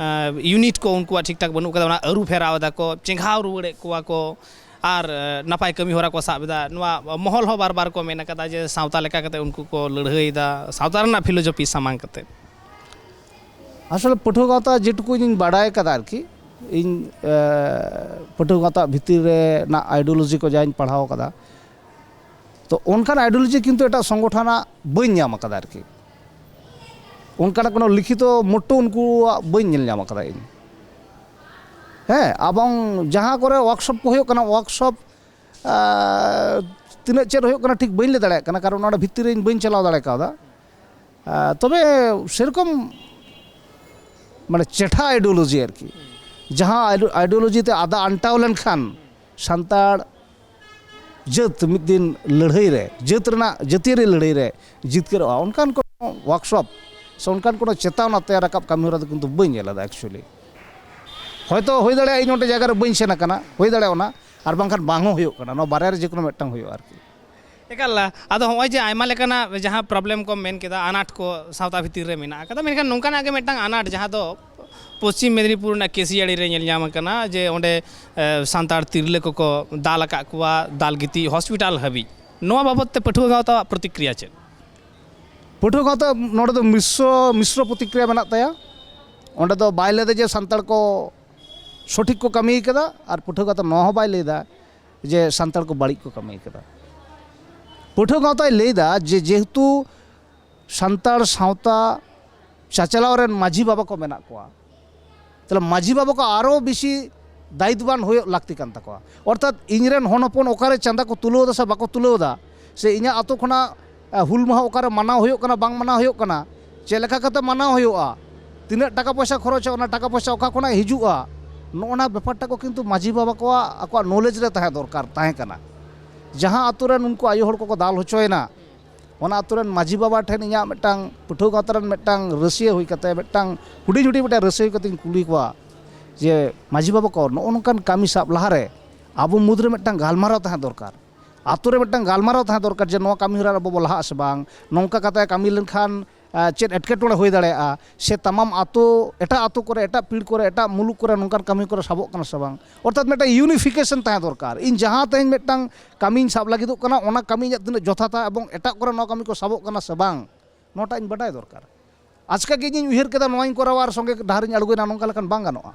ᱤᱭᱩᱱᱤᱴ ᱠᱚ ᱩᱱᱠᱩᱣᱟᱜ ᱴᱷᱤᱠ ᱴᱷᱟᱠ ᱵᱟᱹᱱᱩᱜ ᱠᱟᱫᱟ, ᱚᱱᱟ ᱟᱹᱨᱩ ᱯᱷᱮᱨᱟᱣ ᱮᱫᱟ ᱠᱚ, ᱪᱮᱸᱜᱷᱟᱣ ᱨᱩᱣᱟᱹᱲᱮᱫ ᱠᱚᱣᱟ ᱠᱚ, ᱟᱨ ᱱᱟᱯᱟᱭ ᱠᱟᱹᱢᱤ ᱦᱚᱨᱟ ᱠᱚ ᱥᱟᱵ ᱮᱫᱟ᱾ ᱱᱚᱣᱟ ᱢᱚᱦᱚᱞ ᱦᱚᱸ ᱵᱟᱨ ᱵᱟᱨ ᱠᱚ ᱢᱮᱱ ᱟᱠᱟᱫᱟ ᱡᱮ ᱥᱟᱶᱛᱟ ᱞᱮᱠᱟ ᱠᱟᱛᱮ ᱩᱱᱠᱩ ᱠᱚ ᱞᱟᱹᱲᱦᱟᱹᱭᱮᱫᱟ, ᱥᱟᱶᱛᱟ ᱨᱮᱱᱟᱜ ᱯᱷᱤᱞᱳᱡᱚᱯᱷᱤ ᱥᱟᱢᱟᱝ ᱠᱟᱛᱮ᱾ ᱟᱥᱚᱞᱮ ᱯᱟᱹᱴᱷᱩᱣᱟᱹ ᱜᱟᱶᱛᱟ ᱡᱮᱴᱩᱠᱩ ᱤᱧ ᱵᱟᱰᱟᱭ ᱠᱟᱫᱟ ᱟᱨᱠᱤ, ᱤᱧ ᱮ, ᱯᱟᱹᱴᱷᱩᱣᱟᱹ ᱜᱟᱶᱛᱟ ᱵᱷᱤᱛᱤᱨ ᱨᱮᱱᱟᱜ ᱟᱭᱰᱤᱭᱳᱞᱚᱡᱤ ᱠᱚ ᱡᱟᱧ ᱯᱟᱲᱦᱟᱣ ᱠᱟᱫᱟ, ᱛᱚ ᱚᱱᱠᱟᱱ ᱟᱭᱰᱤᱭᱳᱞᱚᱡᱤ ᱠᱤᱱᱛᱩ ᱮᱴᱟᱜ ᱥᱚᱝᱜᱚᱴᱷᱚᱱᱟᱜ ᱵᱟᱹᱧ ᱧᱟᱢ ᱟᱠᱟᱫᱟ ᱟᱨᱠᱤ᱾ ᱚᱱᱠᱟᱱᱟᱜ ᱠᱳᱱᱳ ᱞᱤᱠᱷᱤᱛᱚ ᱢᱚᱴᱴᱚ ᱩᱱᱠᱩᱣᱟᱜ ᱵᱟᱹᱧ ᱧᱮᱞ ᱧᱟᱢ ᱟᱠᱟᱫᱟ ᱤᱧ᱾ ᱦᱮᱸ, ᱮᱵᱚᱝ ᱡᱟᱦᱟᱸ ᱠᱚᱨᱮ ᱣᱟᱨᱠᱥᱚᱯ ᱠᱚ ᱦᱩᱭᱩᱜ ᱠᱟᱱᱟ, ᱣᱟᱨᱠᱥᱚᱯ ᱛᱤᱱᱟᱹᱜ ᱪᱮᱫ ᱦᱩᱭᱩᱜ ᱠᱟᱱᱟ ᱴᱷᱤᱠ ᱵᱟᱹᱧ ᱞᱟᱹᱭ ᱫᱟᱲᱮᱭᱟᱜ ᱠᱟᱱᱟ, ᱠᱟᱨᱚᱱ ᱚᱸᱰᱮ ᱵᱷᱤᱛᱤᱨ ᱨᱮ ᱤᱧ ᱵᱟᱹᱧ ᱪᱟᱞᱟᱣ ᱫᱟᱲᱮ ᱠᱟᱣᱫᱟ᱾ ᱛᱚᱵᱮ ᱥᱮᱨᱚᱠᱚᱢ ᱢᱟᱱᱮ ᱪᱮᱴᱷᱟ ᱟᱭᱰᱤᱭᱳᱞᱚᱡᱤ ᱟᱨᱠᱤ, ᱡᱟᱦᱟᱸ ᱟᱭᱰᱤᱭᱳᱞᱚᱡᱤ ᱛᱮ ᱟᱫᱟ ᱟᱱᱴᱟᱣ ᱞᱮᱱᱠᱷᱟᱱ ᱥᱟᱱᱛᱟᱲ ᱡᱟᱹᱛ ᱢᱤᱫ ᱫᱤᱱ ᱞᱟᱹᱲᱦᱟᱹᱭ ᱨᱮ, ᱡᱟᱹᱛ ᱨᱮᱱᱟᱜ ᱡᱟᱹᱛᱤᱭᱟᱹᱨᱤ ᱞᱟᱹᱲᱦᱟᱹᱭ ᱨᱮ ᱡᱤᱛᱠᱟᱹᱨᱚᱜᱼᱟ, ᱚᱱᱠᱟᱱ ᱠᱳᱱᱳ ᱣᱟᱨᱠᱥᱚᱯ ᱥᱮ ᱚᱱᱠᱟᱱ ᱠᱳᱱᱳ ᱪᱮᱛᱟᱣᱱᱟ ᱛᱮᱭᱟᱨ ᱨᱟᱠᱟᱵ ᱠᱟᱹᱢᱤ ᱦᱚᱨᱟ ᱫᱚ ᱠᱤᱱᱛᱩ ᱵᱟᱹᱧ ᱧᱮᱞ ᱮᱫᱟ ᱮᱠᱪᱩᱭᱮᱞᱤ᱾ ᱦᱚᱭᱛᱳ ᱦᱩᱭ ᱫᱟᱲᱮᱭᱟᱜᱼᱟ ᱤᱧ ᱚᱸᱰᱮ ᱡᱟᱭᱜᱟ ᱨᱮ ᱵᱟᱹᱧ ᱥᱮᱱ ᱟᱠᱟᱱᱟ, ᱦᱩᱭ ᱫᱟᱲᱮᱭᱟᱜᱼᱟ ᱚᱱᱟ, ᱟᱨ ᱵᱟᱝᱠᱷᱟᱱ ᱵᱟᱝ ᱦᱚᱸ ᱦᱩᱭᱩᱜ ᱠᱟᱱᱟ, ᱱᱚᱣᱟ ᱵᱟᱨᱭᱟ ᱨᱮ ᱡᱮ ᱠᱳᱱᱳ ᱢᱤᱫᱴᱟᱝ ᱦᱩᱭᱩᱜᱼᱟ ᱟᱨᱠᱤ᱾ ᱮᱠᱟᱞ᱾ ᱟᱫᱚ ᱦᱚᱸᱜᱼᱚᱭ ᱡᱮ ᱟᱭᱢᱟ ᱞᱮᱠᱟᱱᱟᱜ ᱡᱟᱦᱟᱸ ᱯᱨᱚᱵᱞᱮᱢ ᱠᱚᱢ ᱢᱮᱱ ᱠᱮᱫᱟ, ᱟᱱᱟᱴ ᱠᱚ ᱥᱟᱶᱛᱟ ᱵᱷᱤᱛᱤᱨ ᱨᱮ ᱢᱮᱱᱟᱜ ᱟᱠᱟᱫᱟ, ᱢᱮᱱᱠᱷᱟᱱ ᱱᱚᱝᱠᱟᱱᱟᱜ ᱜᱮ ᱢᱤᱫᱴᱟᱝ ᱟᱱᱟᱴ ᱡᱟᱦᱟᱸ ᱫᱚ ᱯᱚᱥᱪᱤᱢ ᱢᱮᱫᱽᱱᱤᱯᱩᱨ ᱨᱮᱱᱟᱜ ᱠᱮᱥᱤᱭᱟᱲᱤ ᱨᱮ ᱧᱮᱞ ᱧᱟᱢ ᱟᱠᱟᱱᱟ ᱡᱮ ᱚᱸᱰᱮ ᱮ, ᱥᱟᱱᱛᱟᱲ ᱛᱤᱨᱞᱟᱹ ᱠᱚᱠᱚ ᱫᱟᱞ ᱟᱠᱟᱫ ᱠᱚᱣᱟ, ᱫᱟᱞ ᱜᱤᱛᱤᱡ ᱦᱚᱥᱯᱤᱴᱟᱞ ᱦᱟᱹᱵᱤᱡ᱾ ᱱᱚᱣᱟ ᱵᱟᱵᱚᱛ ᱛᱮ ᱯᱟᱹᱴᱷᱩᱣᱟᱹ ᱜᱟᱶᱛᱟᱣᱟᱜ ᱯᱨᱚᱛᱤᱠᱨᱤᱭᱟ ᱪᱮᱫ? ᱯᱟᱹᱴᱷᱩᱣᱟᱹ ᱜᱟᱶᱛᱟ ᱱᱚᱰᱮ ᱫᱚ ᱢᱤᱥᱨᱚ, ᱢᱤᱥᱨᱚ ᱯᱨᱚᱛᱤᱠᱨᱤᱭᱟ ᱢᱮᱱᱟᱜ ᱛᱟᱭᱟ᱾ ᱚᱸᱰᱮ ᱫᱚ ᱵᱟᱭ ᱞᱟᱹᱭᱫᱟ ᱡᱮ ᱥᱟᱱᱛᱟᱲ ᱠᱚ ᱥᱚᱴᱷᱤᱠ ᱠᱚ ᱠᱟᱹᱢᱤ ᱠᱟᱫᱟ, ᱟᱨ ᱯᱟᱹᱴᱷᱩᱣᱟᱹ ᱜᱟᱶᱛᱟ ᱱᱚᱣᱟ ᱦᱚᱸ ᱵᱟᱭ ᱞᱟᱹᱭᱫᱟ ᱡᱮ ᱥᱟᱱᱛᱟᱲ ᱠᱚ ᱵᱟᱹᱲᱤᱡ ᱠᱚ ᱠᱟᱹᱢᱤ ᱠᱟᱫᱟ᱾ ᱯᱟᱹᱴᱷᱩᱣᱟᱹ ᱜᱟᱶᱛᱟᱭ ᱞᱟᱹᱭᱫᱟ ᱡᱮ ᱡᱮᱦᱮᱛᱩ ᱥᱟᱱᱛᱟᱲ ᱥᱟᱶᱛᱟ ᱪᱟᱪᱟᱞᱟᱣ ᱨᱮᱱ ᱢᱟᱹᱡᱷᱤ ᱵᱟᱵᱟ ᱠᱚ ᱢᱮᱱᱟᱜ ᱠᱚᱣᱟ, ᱛᱟᱦᱞᱮ ᱢᱟᱹᱡᱷᱤ ᱵᱟᱵᱟ ᱠᱚ ᱟᱨᱚ ᱵᱮᱥᱤ ᱫᱟᱭᱤᱛᱵᱟᱱ ᱦᱩᱭᱩᱜ ᱞᱟᱹᱠᱛᱤ ᱠᱟᱱ ᱛᱟᱠᱚᱣᱟ᱾ ᱚᱨᱛᱷᱟᱛ ᱤᱧ ᱨᱮᱱ ᱦᱚᱱ ᱦᱚᱯᱚᱱ ᱚᱠᱟᱨᱮ ᱪᱟᱸᱫᱟ ᱠᱚ ᱛᱩᱞᱟᱹᱣ ᱮᱫᱟ ᱥᱮ ᱵᱟᱠᱚ ᱛᱩᱞᱟᱹᱣ ᱮᱫᱟ, ᱥᱮ ᱤᱧᱟᱹᱜ ᱟᱛᱳ ᱠᱷᱚᱱᱟᱜ, ᱮ, ᱦᱩᱞ ᱢᱟᱦᱟ ᱚᱠᱟᱨᱮ ᱢᱟᱱᱟᱣ ᱦᱩᱭᱩᱜ ᱠᱟᱱᱟ, ᱵᱟᱝ ᱢᱟᱱᱟᱣ ᱦᱩᱭᱩᱜ ᱠᱟᱱᱟ, ᱪᱮᱫ ᱞᱮᱠᱟ ᱠᱟᱛᱮ ᱢᱟᱱᱟᱣ ᱦᱩᱭᱩᱜᱼᱟ, ᱛᱤᱱᱟᱹᱜ ᱴᱟᱠᱟ ᱯᱚᱭᱥᱟ ᱠᱷᱚᱨᱚᱪᱚᱜᱼᱟ, ᱚᱱᱟ ᱴᱟᱠᱟ ᱯᱚᱭᱥᱟ ᱚᱠᱟ ᱠᱷᱚᱱᱟᱜ ᱦᱤᱡᱩᱜᱼᱟ, ᱱᱚᱜᱼᱚ ᱱᱟ ᱵᱮᱯᱟᱨ ᱴᱟ ᱠᱚ ᱠᱤᱱᱛᱩ ᱢᱟᱹᱡᱷᱤ ᱵᱟᱵᱟ ᱠᱚᱣᱟᱜ ᱟᱠᱚᱣᱟᱜ ᱱᱚᱞᱮᱡᱽ ᱨᱮ ᱛᱟᱦᱮᱸ ᱫᱚᱨᱠᱟᱨ ᱛᱟᱦᱮᱸ ᱠᱟᱱᱟ᱾ ᱡᱟᱦᱟᱸ ᱟᱛᱳ ᱨᱮᱱ ᱩᱱᱠᱩ ᱟᱭᱳ ᱦᱚᱲ ᱠᱚᱠᱚ ᱫᱟᱞ ᱦᱚᱪᱚᱭᱮᱱᱟ, ᱚᱱᱟ ᱟᱛᱳ ᱨᱮᱱ ᱢᱟᱹᱡᱷᱤ ᱵᱟᱵᱟ ᱴᱷᱮᱱ ᱤᱧᱟᱹᱜ ᱢᱤᱫᱴᱟᱝ ᱯᱟᱹᱴᱷᱩᱣᱟᱹ ᱜᱟᱶᱛᱟ ᱨᱮᱱ ᱢᱤᱫᱴᱟᱝ ᱨᱟᱹᱥᱤᱭᱟᱹ ᱦᱩᱭ ᱠᱟᱛᱮ, ᱢᱤᱫᱴᱟᱝ ᱦᱩᱰᱤᱧ ᱦᱩᱰᱤᱧ ᱢᱤᱫᱴᱟᱝ ᱨᱟᱹᱥᱤᱭᱟᱹ ᱦᱩᱭ ᱠᱟᱛᱮᱧ ᱠᱩᱞᱤ ᱠᱚᱣᱟ ᱡᱮ, "ᱢᱟᱹᱡᱷᱤ ᱵᱟᱵᱟ ᱠᱚ, ᱱᱚᱜᱼᱚ ᱱᱚᱝᱠᱟᱱ ᱠᱟᱹᱢᱤ ᱥᱟᱵ ᱞᱟᱦᱟᱨᱮ ᱟᱵᱚ ᱢᱩᱫᱽᱨᱮ ᱢᱤᱫᱴᱟᱝ ᱜᱟᱞᱢᱟᱨᱟᱣ ᱛᱟᱦᱮᱸ ᱫᱚᱨᱠᱟᱨ, ᱟᱛᱳ ᱨᱮ ᱢᱤᱫᱴᱟᱝ ᱜᱟᱞᱢᱟᱨᱟᱣ ᱛᱟᱦᱮᱸ ᱫᱚᱨᱠᱟᱨ ᱡᱮ ᱱᱚᱣᱟ ᱠᱟᱹᱢᱤ ᱦᱚᱨᱟ ᱨᱮ ᱟᱵᱚ ᱵᱚ ᱞᱟᱦᱟᱜ ᱟᱥᱮ ᱵᱟᱝ, ᱱᱚᱝᱠᱟ ᱠᱟᱛᱮ ᱠᱟᱹᱢᱤ ᱞᱮᱱᱠᱷᱟᱱ ᱟᱸ, ᱪᱮᱫ ᱮᱴᱠᱮᱴᱚᱬᱮ ᱦᱩᱭ ᱫᱟᱲᱮᱭᱟᱜᱼᱟ, ᱥᱮ ᱛᱟᱢᱟᱢ ᱟᱛᱳ, ᱮᱴᱟᱜ ᱟᱛᱳ ᱠᱚᱨᱮ, ᱮᱴᱟᱜ ᱯᱤᱲ ᱠᱚᱨᱮ, ᱮᱴᱟᱜ ᱢᱩᱞᱩᱠ ᱠᱚᱨᱮ ᱱᱚᱝᱠᱟᱱ ᱠᱟᱹᱢᱤ ᱠᱚᱨᱮ ᱥᱟᱵᱚᱜ ᱠᱟᱱᱟ ᱥᱮ ᱵᱟᱝ?" ᱚᱨᱛᱷᱟᱛ ᱢᱤᱫᱴᱟᱝ ᱤᱭᱩᱱᱤᱯᱷᱤᱠᱮᱥᱚᱱ ᱛᱟᱦᱮᱸ ᱫᱚᱨᱠᱟᱨ᱾ ᱤᱧ ᱡᱟᱦᱟᱸ ᱛᱮᱦᱮᱧ ᱢᱤᱫᱴᱟᱝ ᱠᱟᱹᱢᱤᱧ ᱥᱟᱵ ᱞᱟᱹᱜᱤᱫᱚᱜ ᱠᱟᱱᱟ, ᱚᱱᱟ ᱠᱟᱹᱢᱤ ᱤᱧᱟᱹᱜ ᱛᱤᱱᱟᱹᱜ ᱡᱚᱛᱷᱟᱛᱟ ᱮᱵᱚᱝ ᱮᱴᱟᱜ ᱠᱚᱨᱮ ᱱᱚᱣᱟ ᱠᱟᱹᱢᱤ ᱠᱚ ᱥᱟᱵᱚᱜ ᱠᱟᱱᱟ ᱥᱮ ᱵᱟᱝ, ᱱᱚᱣᱟᱴᱟᱜ ᱤᱧ ᱵᱟᱰᱟᱭ ᱫᱚᱨᱠᱟᱨ᱾ ᱟᱪᱠᱟ ᱜᱮ ᱤᱧᱤᱧ ᱩᱭᱦᱟᱹᱨ ᱠᱮᱫᱟ, ᱱᱚᱣᱟᱧ ᱠᱚᱨᱟᱣᱟ ᱟᱨ ᱥᱚᱸᱜᱮ ᱰᱟᱦᱟᱨᱤᱧ ᱟᱬᱜᱚᱭᱮᱱᱟ, ᱱᱚᱝᱠᱟ ᱞᱮᱠᱷᱟᱱ ᱵᱟᱝ ᱜᱟᱱᱚᱜᱼᱟ᱾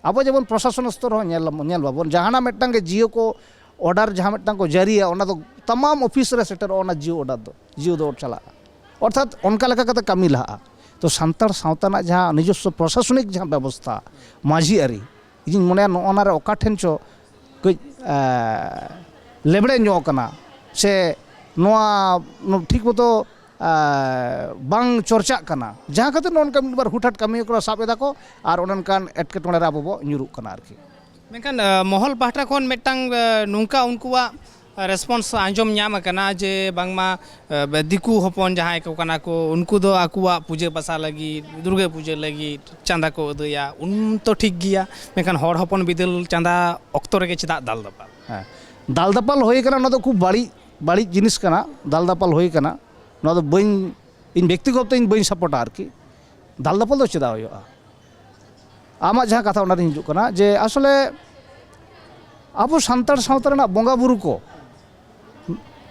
ᱟᱵᱚ ᱡᱮᱢᱚᱱ ᱯᱨᱚᱥᱟᱥᱚᱱ ᱥᱛᱚᱨ ᱦᱚᱸ ᱧᱮᱞ, ᱧᱮᱞ ᱵᱟᱵᱚᱱ, ᱡᱟᱦᱟᱱᱟᱜ ᱢᱤᱫᱴᱟᱝ ᱜᱮ ᱡᱤᱭᱳ ᱠᱚ ᱚᱰᱟᱨ ᱡᱟᱦᱟᱸ ᱢᱤᱫᱴᱟᱝ ᱠᱚ ᱡᱟᱹᱨᱤᱭᱟ, ᱚᱱᱟ ᱫᱚ ᱛᱟᱢᱟᱢ ᱚᱯᱷᱤᱥ ᱨᱮ ᱥᱮᱴᱮᱨᱚᱜᱼᱟ, ᱚᱱᱟ ᱡᱤᱭᱳ ᱚᱰᱟᱨ ᱫᱚ, ᱡᱤᱭᱳ ᱫᱚ ᱪᱟᱞᱟᱜᱼᱟ᱾ ᱚᱨᱛᱷᱟᱛ ᱚᱱᱠᱟ ᱞᱮᱠᱟ ᱠᱟᱛᱮ ᱠᱟᱹᱢᱤ ᱞᱟᱦᱟᱜᱼᱟ᱾ ᱛᱚ ᱥᱟᱱᱛᱟᱲ ᱥᱟᱶᱛᱟ ᱨᱮᱱᱟᱜ ᱡᱟᱦᱟᱸ ᱱᱤᱡᱚᱥᱥᱚ ᱯᱨᱚᱥᱟᱥᱚᱱᱤᱠ ᱡᱟᱦᱟᱸ ᱵᱮᱵᱚᱥᱛᱷᱟ, ᱢᱟᱹᱡᱷᱤ ᱟᱹᱨᱤ, ᱤᱧᱤᱧ ᱢᱚᱱᱮᱭᱟ ᱱᱚᱜᱼᱚ ᱱᱟ ᱨᱮ ᱚᱠᱟ ᱴᱷᱮᱱ ᱪᱚ ᱠᱟᱹᱡ, ᱮ, ᱞᱮᱵᱲᱮ ᱧᱚᱜ ᱠᱟᱱᱟ, ᱥᱮ ᱱᱚᱣᱟ ᱴᱷᱤᱠ ᱢᱚᱛᱚ, ᱮ, ᱵᱟᱝ ᱪᱚᱨᱪᱟᱜ ᱠᱟᱱᱟ, ᱡᱟᱦᱟᱸ ᱠᱷᱟᱹᱛᱤᱨ ᱱᱚᱜᱼᱚ ᱱᱚᱝᱠᱟ ᱢᱤᱫ ᱵᱟᱨ ᱦᱩᱴᱦᱟᱴ ᱠᱟᱹᱢᱤ ᱠᱚ ᱥᱟᱵ ᱮᱫᱟ ᱠᱚ ᱟᱨ ᱚᱱᱮ ᱚᱱᱠᱟᱱ ᱮᱴᱠᱮᱴᱚᱬᱮ ᱨᱮ ᱟᱵᱚ ᱵᱚ ᱧᱩᱨᱩᱜ ᱠᱟᱱᱟ ᱟᱨᱠᱤ᱾ ᱢᱮᱱᱠᱷᱟᱱ, ᱮ, ᱢᱚᱦᱚᱞ ᱯᱟᱦᱴᱟ ᱠᱷᱚᱱ ᱢᱤᱫᱴᱟᱝ, ᱮ, ᱱᱚᱝᱠᱟ ᱩᱱᱠᱩᱣᱟᱜ ᱨᱮᱥᱯᱚᱱᱥ ᱟᱸᱡᱚᱢ ᱧᱟᱢ ᱟᱠᱟᱱᱟ ᱡᱮ ᱵᱟᱝᱢᱟ, ᱮ, ᱫᱤᱠᱩ ᱦᱚᱯᱚᱱ ᱡᱟᱦᱟᱸᱭ ᱠᱚ ᱠᱟᱱᱟ ᱠᱚ, ᱩᱱᱠᱩ ᱫᱚ ᱟᱠᱚᱣᱟᱜ ᱯᱩᱡᱟᱹ ᱯᱟᱥᱟ ᱞᱟᱹᱜᱤᱫ, ᱫᱩᱨᱜᱟᱹ ᱯᱩᱡᱟᱹ ᱞᱟᱹᱜᱤᱫ ᱪᱟᱸᱫᱟ ᱠᱚ ᱟᱹᱫᱟᱹᱭᱟ, ᱩᱱ ᱛᱚ ᱴᱷᱤᱠ ᱜᱮᱭᱟ, ᱢᱮᱱᱠᱷᱟᱱ ᱦᱚᱲ ᱦᱚᱯᱚᱱ ᱵᱤᱫᱟᱹᱞ ᱪᱟᱸᱫᱟ ᱚᱠᱛᱚ ᱨᱮᱜᱮ ᱪᱮᱫᱟᱜ ᱫᱟᱞ ᱫᱟᱯᱟᱞ? ᱦᱮᱸ, ᱫᱟᱞ ᱫᱟᱯᱟᱞ ᱦᱩᱭ ᱠᱟᱱᱟ, ᱚᱱᱟ ᱫᱚ ᱠᱷᱩᱵ ᱵᱟᱹᱲᱤᱡ, ᱵᱟᱹᱲᱤᱡ ᱡᱤᱱᱤᱥ ᱠᱟᱱᱟ, ᱫᱟᱞ ᱫᱟᱯᱟᱞ ᱦᱩᱭ ᱠᱟᱱᱟ᱾ ᱱᱚᱣᱟ ᱫᱚ ᱵᱟᱹᱧ, ᱤᱧ ᱵᱮᱠᱛᱤᱜᱚᱛᱚ ᱤᱧ ᱵᱟᱹᱧ ᱥᱟᱯᱳᱨᱴᱟ ᱟᱨᱠᱤ᱾ ᱫᱟᱞ ᱫᱟᱯᱟᱞ ᱫᱚ ᱪᱮᱫᱟᱜ ᱦᱩᱭᱩᱜᱼᱟ? ᱟᱢᱟᱜ ᱡᱟᱦᱟᱸ ᱠᱟᱛᱷᱟ, ᱚᱱᱟ ᱨᱤᱧ ᱦᱤᱡᱩᱜ ᱠᱟᱱᱟ ᱡᱮ ᱟᱥᱚᱞᱮ ᱟᱵᱚ ᱥᱟᱱᱛᱟᱲ ᱥᱟᱶᱛᱟ ᱨᱮᱱᱟᱜ ᱵᱚᱸᱜᱟ ᱵᱩᱨᱩ ᱠᱚ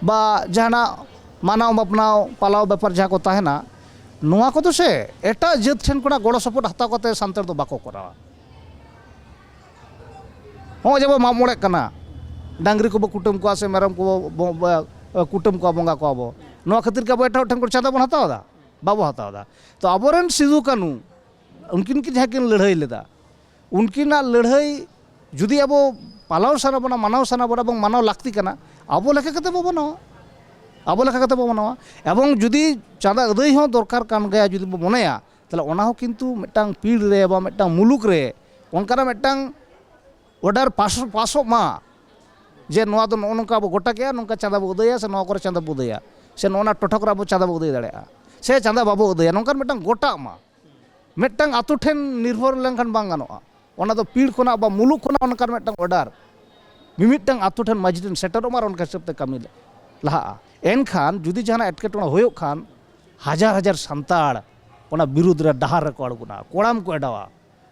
ᱵᱟ ᱡᱟᱦᱟᱱᱟᱜ ᱢᱟᱱᱟᱣ ᱢᱟᱯᱱᱟᱣ ᱯᱟᱞᱟᱣ ᱵᱮᱯᱟᱨ ᱡᱟᱦᱟᱸ ᱠᱚ ᱛᱟᱦᱮᱱᱟ, ᱱᱚᱣᱟ ᱠᱚᱫᱚ ᱥᱮ ᱮᱴᱟᱜ ᱡᱟᱹᱛ ᱴᱷᱮᱱ ᱠᱷᱚᱱᱟᱜ ᱜᱚᱲᱚ ᱥᱚᱯᱚᱦᱚᱫ ᱦᱟᱛᱟᱣ ᱠᱟᱛᱮ ᱥᱟᱱᱛᱟᱲ ᱫᱚ ᱵᱟᱠᱚ ᱠᱚᱨᱟᱣᱟ᱾ ᱦᱚᱸᱜᱼᱚᱭ ᱡᱮ ᱵᱚ ᱢᱟᱜ ᱢᱚᱬᱮᱜ ᱠᱟᱱᱟ, ᱰᱟᱝᱨᱤ ᱠᱚᱵᱚ ᱠᱩᱴᱟᱹᱢ ᱠᱚᱣᱟ ᱥᱮ ᱢᱮᱨᱚᱢ ᱠᱚᱵᱚ ᱵᱚ-, ᱵᱚ-, ᱠᱩᱴᱟᱹᱢ ᱠᱚᱣᱟ, ᱵᱚᱸᱜᱟ ᱠᱚᱣᱟ ᱵᱚ, ᱱᱚᱣᱟ ᱠᱷᱟᱹᱛᱤᱨ ᱜᱮ ᱟᱵᱚ ᱮᱴᱟᱜ ᱦᱚᱲ ᱴᱷᱮᱱ ᱠᱷᱚᱱ ᱪᱟᱸᱫᱟ ᱵᱚᱱ ᱦᱟᱛᱟᱣ ᱮᱫᱟ? ᱵᱟᱵᱚ ᱦᱟᱛᱟᱣ ᱮᱫᱟ᱾ ᱛᱚ ᱟᱵᱚᱨᱮᱱ ᱥᱤᱫᱩ ᱠᱟᱹᱱᱩ, ᱩᱱᱠᱤᱱ ᱠᱤᱱ ᱡᱟᱦᱟᱸ ᱠᱤᱱ ᱞᱟᱹᱲᱦᱟᱹᱭ ᱞᱮᱫᱟ, ᱩᱱᱠᱤᱱᱟᱜ ᱞᱟᱹᱲᱦᱟᱹᱭ ᱡᱩᱫᱤ ᱟᱵᱚ ᱯᱟᱞᱟᱣ ᱥᱟᱱᱟ ᱵᱚᱱᱟ, ᱢᱟᱱᱟᱣ ᱥᱟᱱᱟ ᱵᱚᱱᱟ ᱮᱵᱚᱝ ᱢᱟᱱᱟᱣ ᱞᱟᱹᱠᱛᱤ ᱠᱟᱱᱟ, ᱟᱵᱚ ᱞᱮᱠᱟ ᱠᱟᱛᱮ ᱵᱚ ᱢᱟᱱᱟᱣᱟ, ᱟᱵᱚ ᱞᱮᱠᱟ ᱠᱟᱛᱮ ᱵᱚ ᱢᱟᱱᱟᱣᱟ᱾ ᱮᱵᱚᱝ ᱡᱩᱫᱤ ᱪᱟᱸᱫᱟ ᱟᱹᱫᱟᱹᱭ ᱦᱚᱸ ᱫᱚᱨᱠᱟᱨ ᱠᱟᱱ ᱜᱮᱭᱟ ᱡᱩᱫᱤ ᱵᱚ ᱢᱚᱱᱮᱭᱟ, ᱛᱟᱦᱚᱞᱮ ᱚᱱᱟ ᱦᱚᱸ ᱠᱤᱱᱛᱩ ᱢᱤᱫᱴᱟᱝ ᱯᱤᱲ ᱨᱮ ᱵᱟ ᱢᱤᱫᱴᱟᱝ ᱢᱩᱞᱩᱠ ᱨᱮ ᱚᱱᱠᱟᱱᱟᱜ ᱢᱤᱫᱴᱟᱝ ᱚᱰᱟᱨ ᱯᱟᱥ, ᱯᱟᱥᱚᱜ ᱢᱟ ᱡᱮ ᱱᱚᱣᱟ ᱫᱚ ᱱᱚᱜᱼᱚ ᱱᱚᱝᱠᱟ ᱟᱵᱚ ᱜᱚᱴᱟ ᱠᱮᱜᱼᱟ, ᱱᱚᱝᱠᱟ ᱪᱟᱸᱫᱟ ᱵᱚ ᱟᱹᱫᱟᱹᱭᱟ ᱥᱮ ᱱᱚᱣᱟ ᱠᱚᱨᱮ ᱪᱟᱸᱫᱟ ᱵᱚ ᱟᱹᱫᱟᱹᱭᱟ᱾ ᱥᱮ ᱱᱚᱜᱼᱚ ᱱᱟ ᱴᱚᱴᱷᱚᱠ ᱨᱮ ᱟᱵᱚ ᱪᱟᱸᱫᱟ ᱵᱚ ᱟᱹᱫᱟᱹᱭ ᱫᱟᱲᱮᱭᱟᱜᱼᱟ, ᱥᱮ ᱪᱟᱸᱫᱟ ᱵᱟᱵᱚ ᱟᱹᱫᱟᱹᱭᱟ, ᱱᱚᱝᱠᱟᱱ ᱢᱤᱫᱴᱟᱝ ᱜᱚᱴᱟᱜ ᱢᱟ᱾ ᱢᱤᱫᱴᱟᱝ ᱟᱛᱳ ᱴᱷᱮᱱ ᱱᱤᱨᱵᱷᱚᱨ ᱞᱮᱱᱠᱷᱟᱱ ᱵᱟᱝ ᱜᱟᱱᱚᱜᱼᱟ᱾ ᱚᱱᱟ ᱫᱚ ᱯᱤᱲ ᱠᱷᱚᱱᱟᱜ ᱵᱟ ᱢᱩᱞᱩᱠ ᱠᱷᱚᱱᱟᱜ ᱚᱱᱠᱟᱱ ᱢᱤᱫᱴᱟᱝ ᱚᱰᱟᱨ ᱢᱤᱢᱤᱫᱴᱟᱝ ᱟᱛᱳ ᱴᱷᱮᱱ ᱢᱟᱹᱡᱷᱤ ᱴᱷᱮᱱ ᱥᱮᱴᱮᱨᱚᱜ ᱢᱟ ᱟᱨ ᱚᱱᱠᱟ ᱦᱤᱥᱟᱹᱵ ᱛᱮ ᱠᱟᱹᱢᱤ ᱞᱟᱦᱟᱜᱼᱟ᱾ ᱮᱱᱠᱷᱟᱱ ᱡᱩᱫᱤ ᱡᱟᱦᱟᱱᱟᱜ ᱮᱴᱠᱮᱴᱚᱬᱮ ᱦᱩᱭᱩᱜ ᱠᱷᱟᱱ ᱦᱟᱡᱟᱨ ᱦᱟᱡᱟᱨ ᱥᱟᱱᱛᱟᱲ ᱚᱱᱟ ᱵᱤᱨᱩᱫᱽ ᱨᱮ ᱰᱟᱦᱟᱨ ᱨᱮᱠᱚ ᱟᱬᱜᱚᱱᱟ, ᱠᱚᱲᱟᱢ ᱠᱚ ᱮᱰᱟᱣᱟ,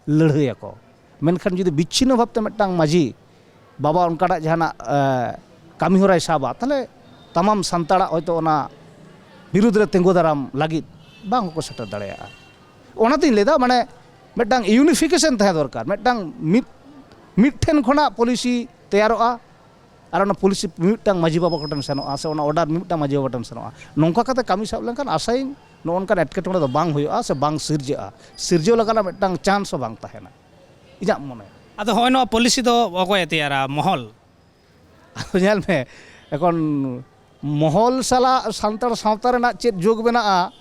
ᱞᱟᱹᱲᱦᱟᱹᱭᱟᱠᱚ᱾ ᱢᱮᱱᱠᱷᱟᱱ ᱡᱩᱫᱤ ᱵᱤᱪᱪᱷᱤᱱᱱᱚ ᱵᱷᱟᱵᱽᱛᱮ ᱢᱤᱫᱴᱟᱝ ᱢᱟᱹᱡᱷᱤ ᱵᱟᱵᱟ ᱚᱱᱠᱟᱱᱟᱜ ᱡᱟᱦᱟᱱᱟᱜ ᱠᱟᱹᱢᱤ ᱦᱚᱨᱟᱭ ᱥᱟᱵᱟ, ᱛᱟᱦᱚᱞᱮ ᱛᱟᱢᱟᱢ ᱥᱟᱱᱛᱟᱲᱟᱜ ᱦᱚᱭᱛᱳ ᱚᱱᱟ ᱵᱤᱨᱩᱫᱽ ᱨᱮ ᱛᱤᱸᱜᱩ ᱫᱟᱨᱟᱢ ᱞᱟᱹᱜᱤᱫ ᱵᱟᱝ ᱦᱚᱸᱠᱚ ᱥᱮᱴᱮᱨ ᱫᱟᱲᱮᱭᱟᱜᱼᱟ᱾ ᱚᱱᱟᱛᱤᱧ ᱞᱟᱹᱭᱫᱟ, ᱢᱟᱱᱮ ᱢᱤᱫᱴᱟᱝ ᱤᱭᱩᱱᱤᱯᱷᱤᱠᱮᱥᱚᱱ ᱛᱟᱦᱮᱸ ᱫᱚᱨᱠᱟᱨ, ᱢᱤᱫᱴᱟᱝ ᱢᱤᱫ ᱢᱤᱫ ᱴᱷᱮᱱ ᱠᱷᱚᱱᱟᱜ ᱯᱚᱞᱤᱥᱤ ᱛᱮᱭᱟᱨᱚᱜᱼᱟ ᱟᱨ ᱚᱱᱟ ᱯᱚᱞᱤᱥᱤ ᱢᱤᱫᱴᱟᱝ ᱢᱟᱹᱡᱷᱤ ᱵᱟᱵᱟ ᱠᱚᱴᱷᱮᱱ ᱥᱮᱱᱚᱜᱼᱟ, ᱥᱮ ᱚᱱᱟ ᱚᱰᱟᱨ ᱢᱤᱫᱴᱟᱝ ᱢᱟᱹᱡᱷᱤ ᱵᱟᱵᱟ ᱴᱷᱮᱱ ᱥᱮᱱᱚᱜᱼᱟ᱾ ᱱᱚᱝᱠᱟ ᱠᱟᱛᱮ ᱠᱟᱹᱢᱤ ᱥᱟᱵ ᱞᱮᱱᱠᱷᱟᱱ ᱟᱥᱟᱭᱟᱹᱧ ᱱᱚᱜᱼᱚ ᱱᱚᱝᱠᱟᱱ ᱮᱴᱠᱮᱴᱚᱬᱮ ᱫᱚ ᱵᱟᱝ ᱦᱩᱭᱩᱜᱼᱟ ᱥᱮ ᱵᱟᱝ ᱥᱤᱨᱡᱟᱹᱜᱼᱟ᱾ ᱥᱤᱨᱡᱟᱹᱣ ᱞᱮᱠᱟᱱᱟᱜ ᱢᱤᱫᱴᱟᱝ ᱪᱟᱱᱥ ᱦᱚᱸ ᱵᱟᱝ ᱛᱟᱦᱮᱱᱟ, ᱤᱧᱟᱹᱜ ᱢᱚᱱᱮ᱾ ᱟᱫᱚ ᱦᱚᱸᱜᱼᱚᱭ ᱱᱚᱣᱟ ᱯᱚᱞᱤᱥᱤ ᱫᱚ ᱚᱠᱚᱭᱮ ᱛᱮᱭᱟᱨᱟ? ᱢᱚᱦᱚᱞ? ᱟᱫᱚ ᱧᱮᱞ ᱢᱮ, ᱮᱠᱷᱚᱱ ᱢᱚᱦᱚᱞ ᱥᱟᱞᱟᱜ ᱥᱟᱱᱛᱟᱲ ᱥᱟᱶᱛᱟ ᱨᱮᱱᱟᱜ ᱪᱮᱫ ᱡᱳᱜᱽ ᱢᱮᱱᱟᱜᱼᱟ,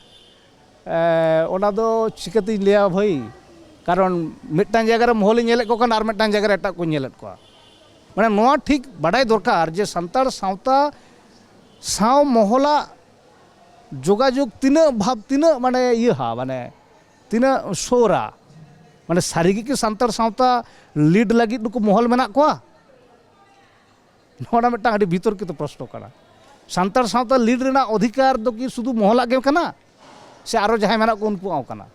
ᱮ, ᱚᱱᱟ ᱫᱚ ᱪᱤᱠᱟᱹᱛᱤᱧ ᱞᱟᱹᱭᱟ ᱵᱷᱟᱹᱭ? ᱠᱟᱨᱚᱱ ᱢᱤᱫᱴᱟᱝ ᱡᱟᱭᱜᱟ ᱨᱮ ᱢᱚᱦᱚᱞᱤᱧ ᱧᱮᱞᱮᱫ ᱠᱚ ᱠᱷᱟᱱ ᱟᱨ ᱢᱤᱫᱴᱟᱝ ᱡᱟᱭᱜᱟ ᱨᱮ ᱮᱴᱟᱜ ᱠᱚᱧ ᱧᱮᱞᱮᱫ ᱠᱚᱣᱟ᱾ ᱢᱟᱱᱮ ᱱᱚᱣᱟ ᱴᱷᱤᱠ ᱵᱟᱰᱟᱭ ᱫᱚᱨᱠᱟᱨ ᱡᱮ ᱥᱟᱱᱛᱟᱲ ᱥᱟᱶᱛᱟ ᱥᱟᱶ ᱢᱚᱦᱚᱞᱟᱜ ᱡᱳᱜᱟᱡᱳᱜᱽ ᱛᱤᱱᱟᱹᱜ ᱵᱷᱟᱵᱽ, ᱛᱤᱱᱟᱹᱜ ᱢᱟᱱᱮ ᱤᱭᱟᱹ ᱦᱟ, ᱢᱟᱱᱮ ᱛᱤᱱᱟᱹᱜ ᱥᱳᱨᱟ᱾ ᱢᱟᱱᱮ ᱥᱟᱹᱨᱤ ᱜᱮ ᱠᱤ ᱥᱟᱱᱛᱟᱲ ᱥᱟᱶᱛᱟ ᱞᱤᱰ ᱞᱟᱹᱜᱤᱫ ᱱᱩᱠᱩ ᱢᱚᱦᱚᱞ ᱢᱮᱱᱟᱜ ᱠᱚᱣᱟ? ᱱᱚᱣᱟ ᱢᱤᱫᱴᱟᱝ ᱟᱹᱰᱤ ᱵᱤᱛᱚᱨᱠᱤᱛᱚ ᱯᱨᱚᱥᱱᱚ ᱠᱟᱱᱟ᱾ ᱥᱟᱱᱛᱟᱲ ᱥᱟᱶᱛᱟ ᱞᱤᱰ ᱨᱮᱱᱟᱜ ᱚᱫᱷᱤᱠᱟᱨ ᱫᱚ ᱠᱤ ᱥᱩᱫᱷᱩ ᱢᱚᱦᱚᱞᱟᱜ ᱜᱮ ᱠᱟᱱᱟ, ᱥᱮ ᱟᱨᱚ ᱡᱟᱦᱟᱸᱭ ᱢᱮᱱᱟᱜ ᱠᱚ ᱩᱱᱠᱩᱣᱟᱜ ᱦᱚᱸ ᱠᱟᱱᱟ?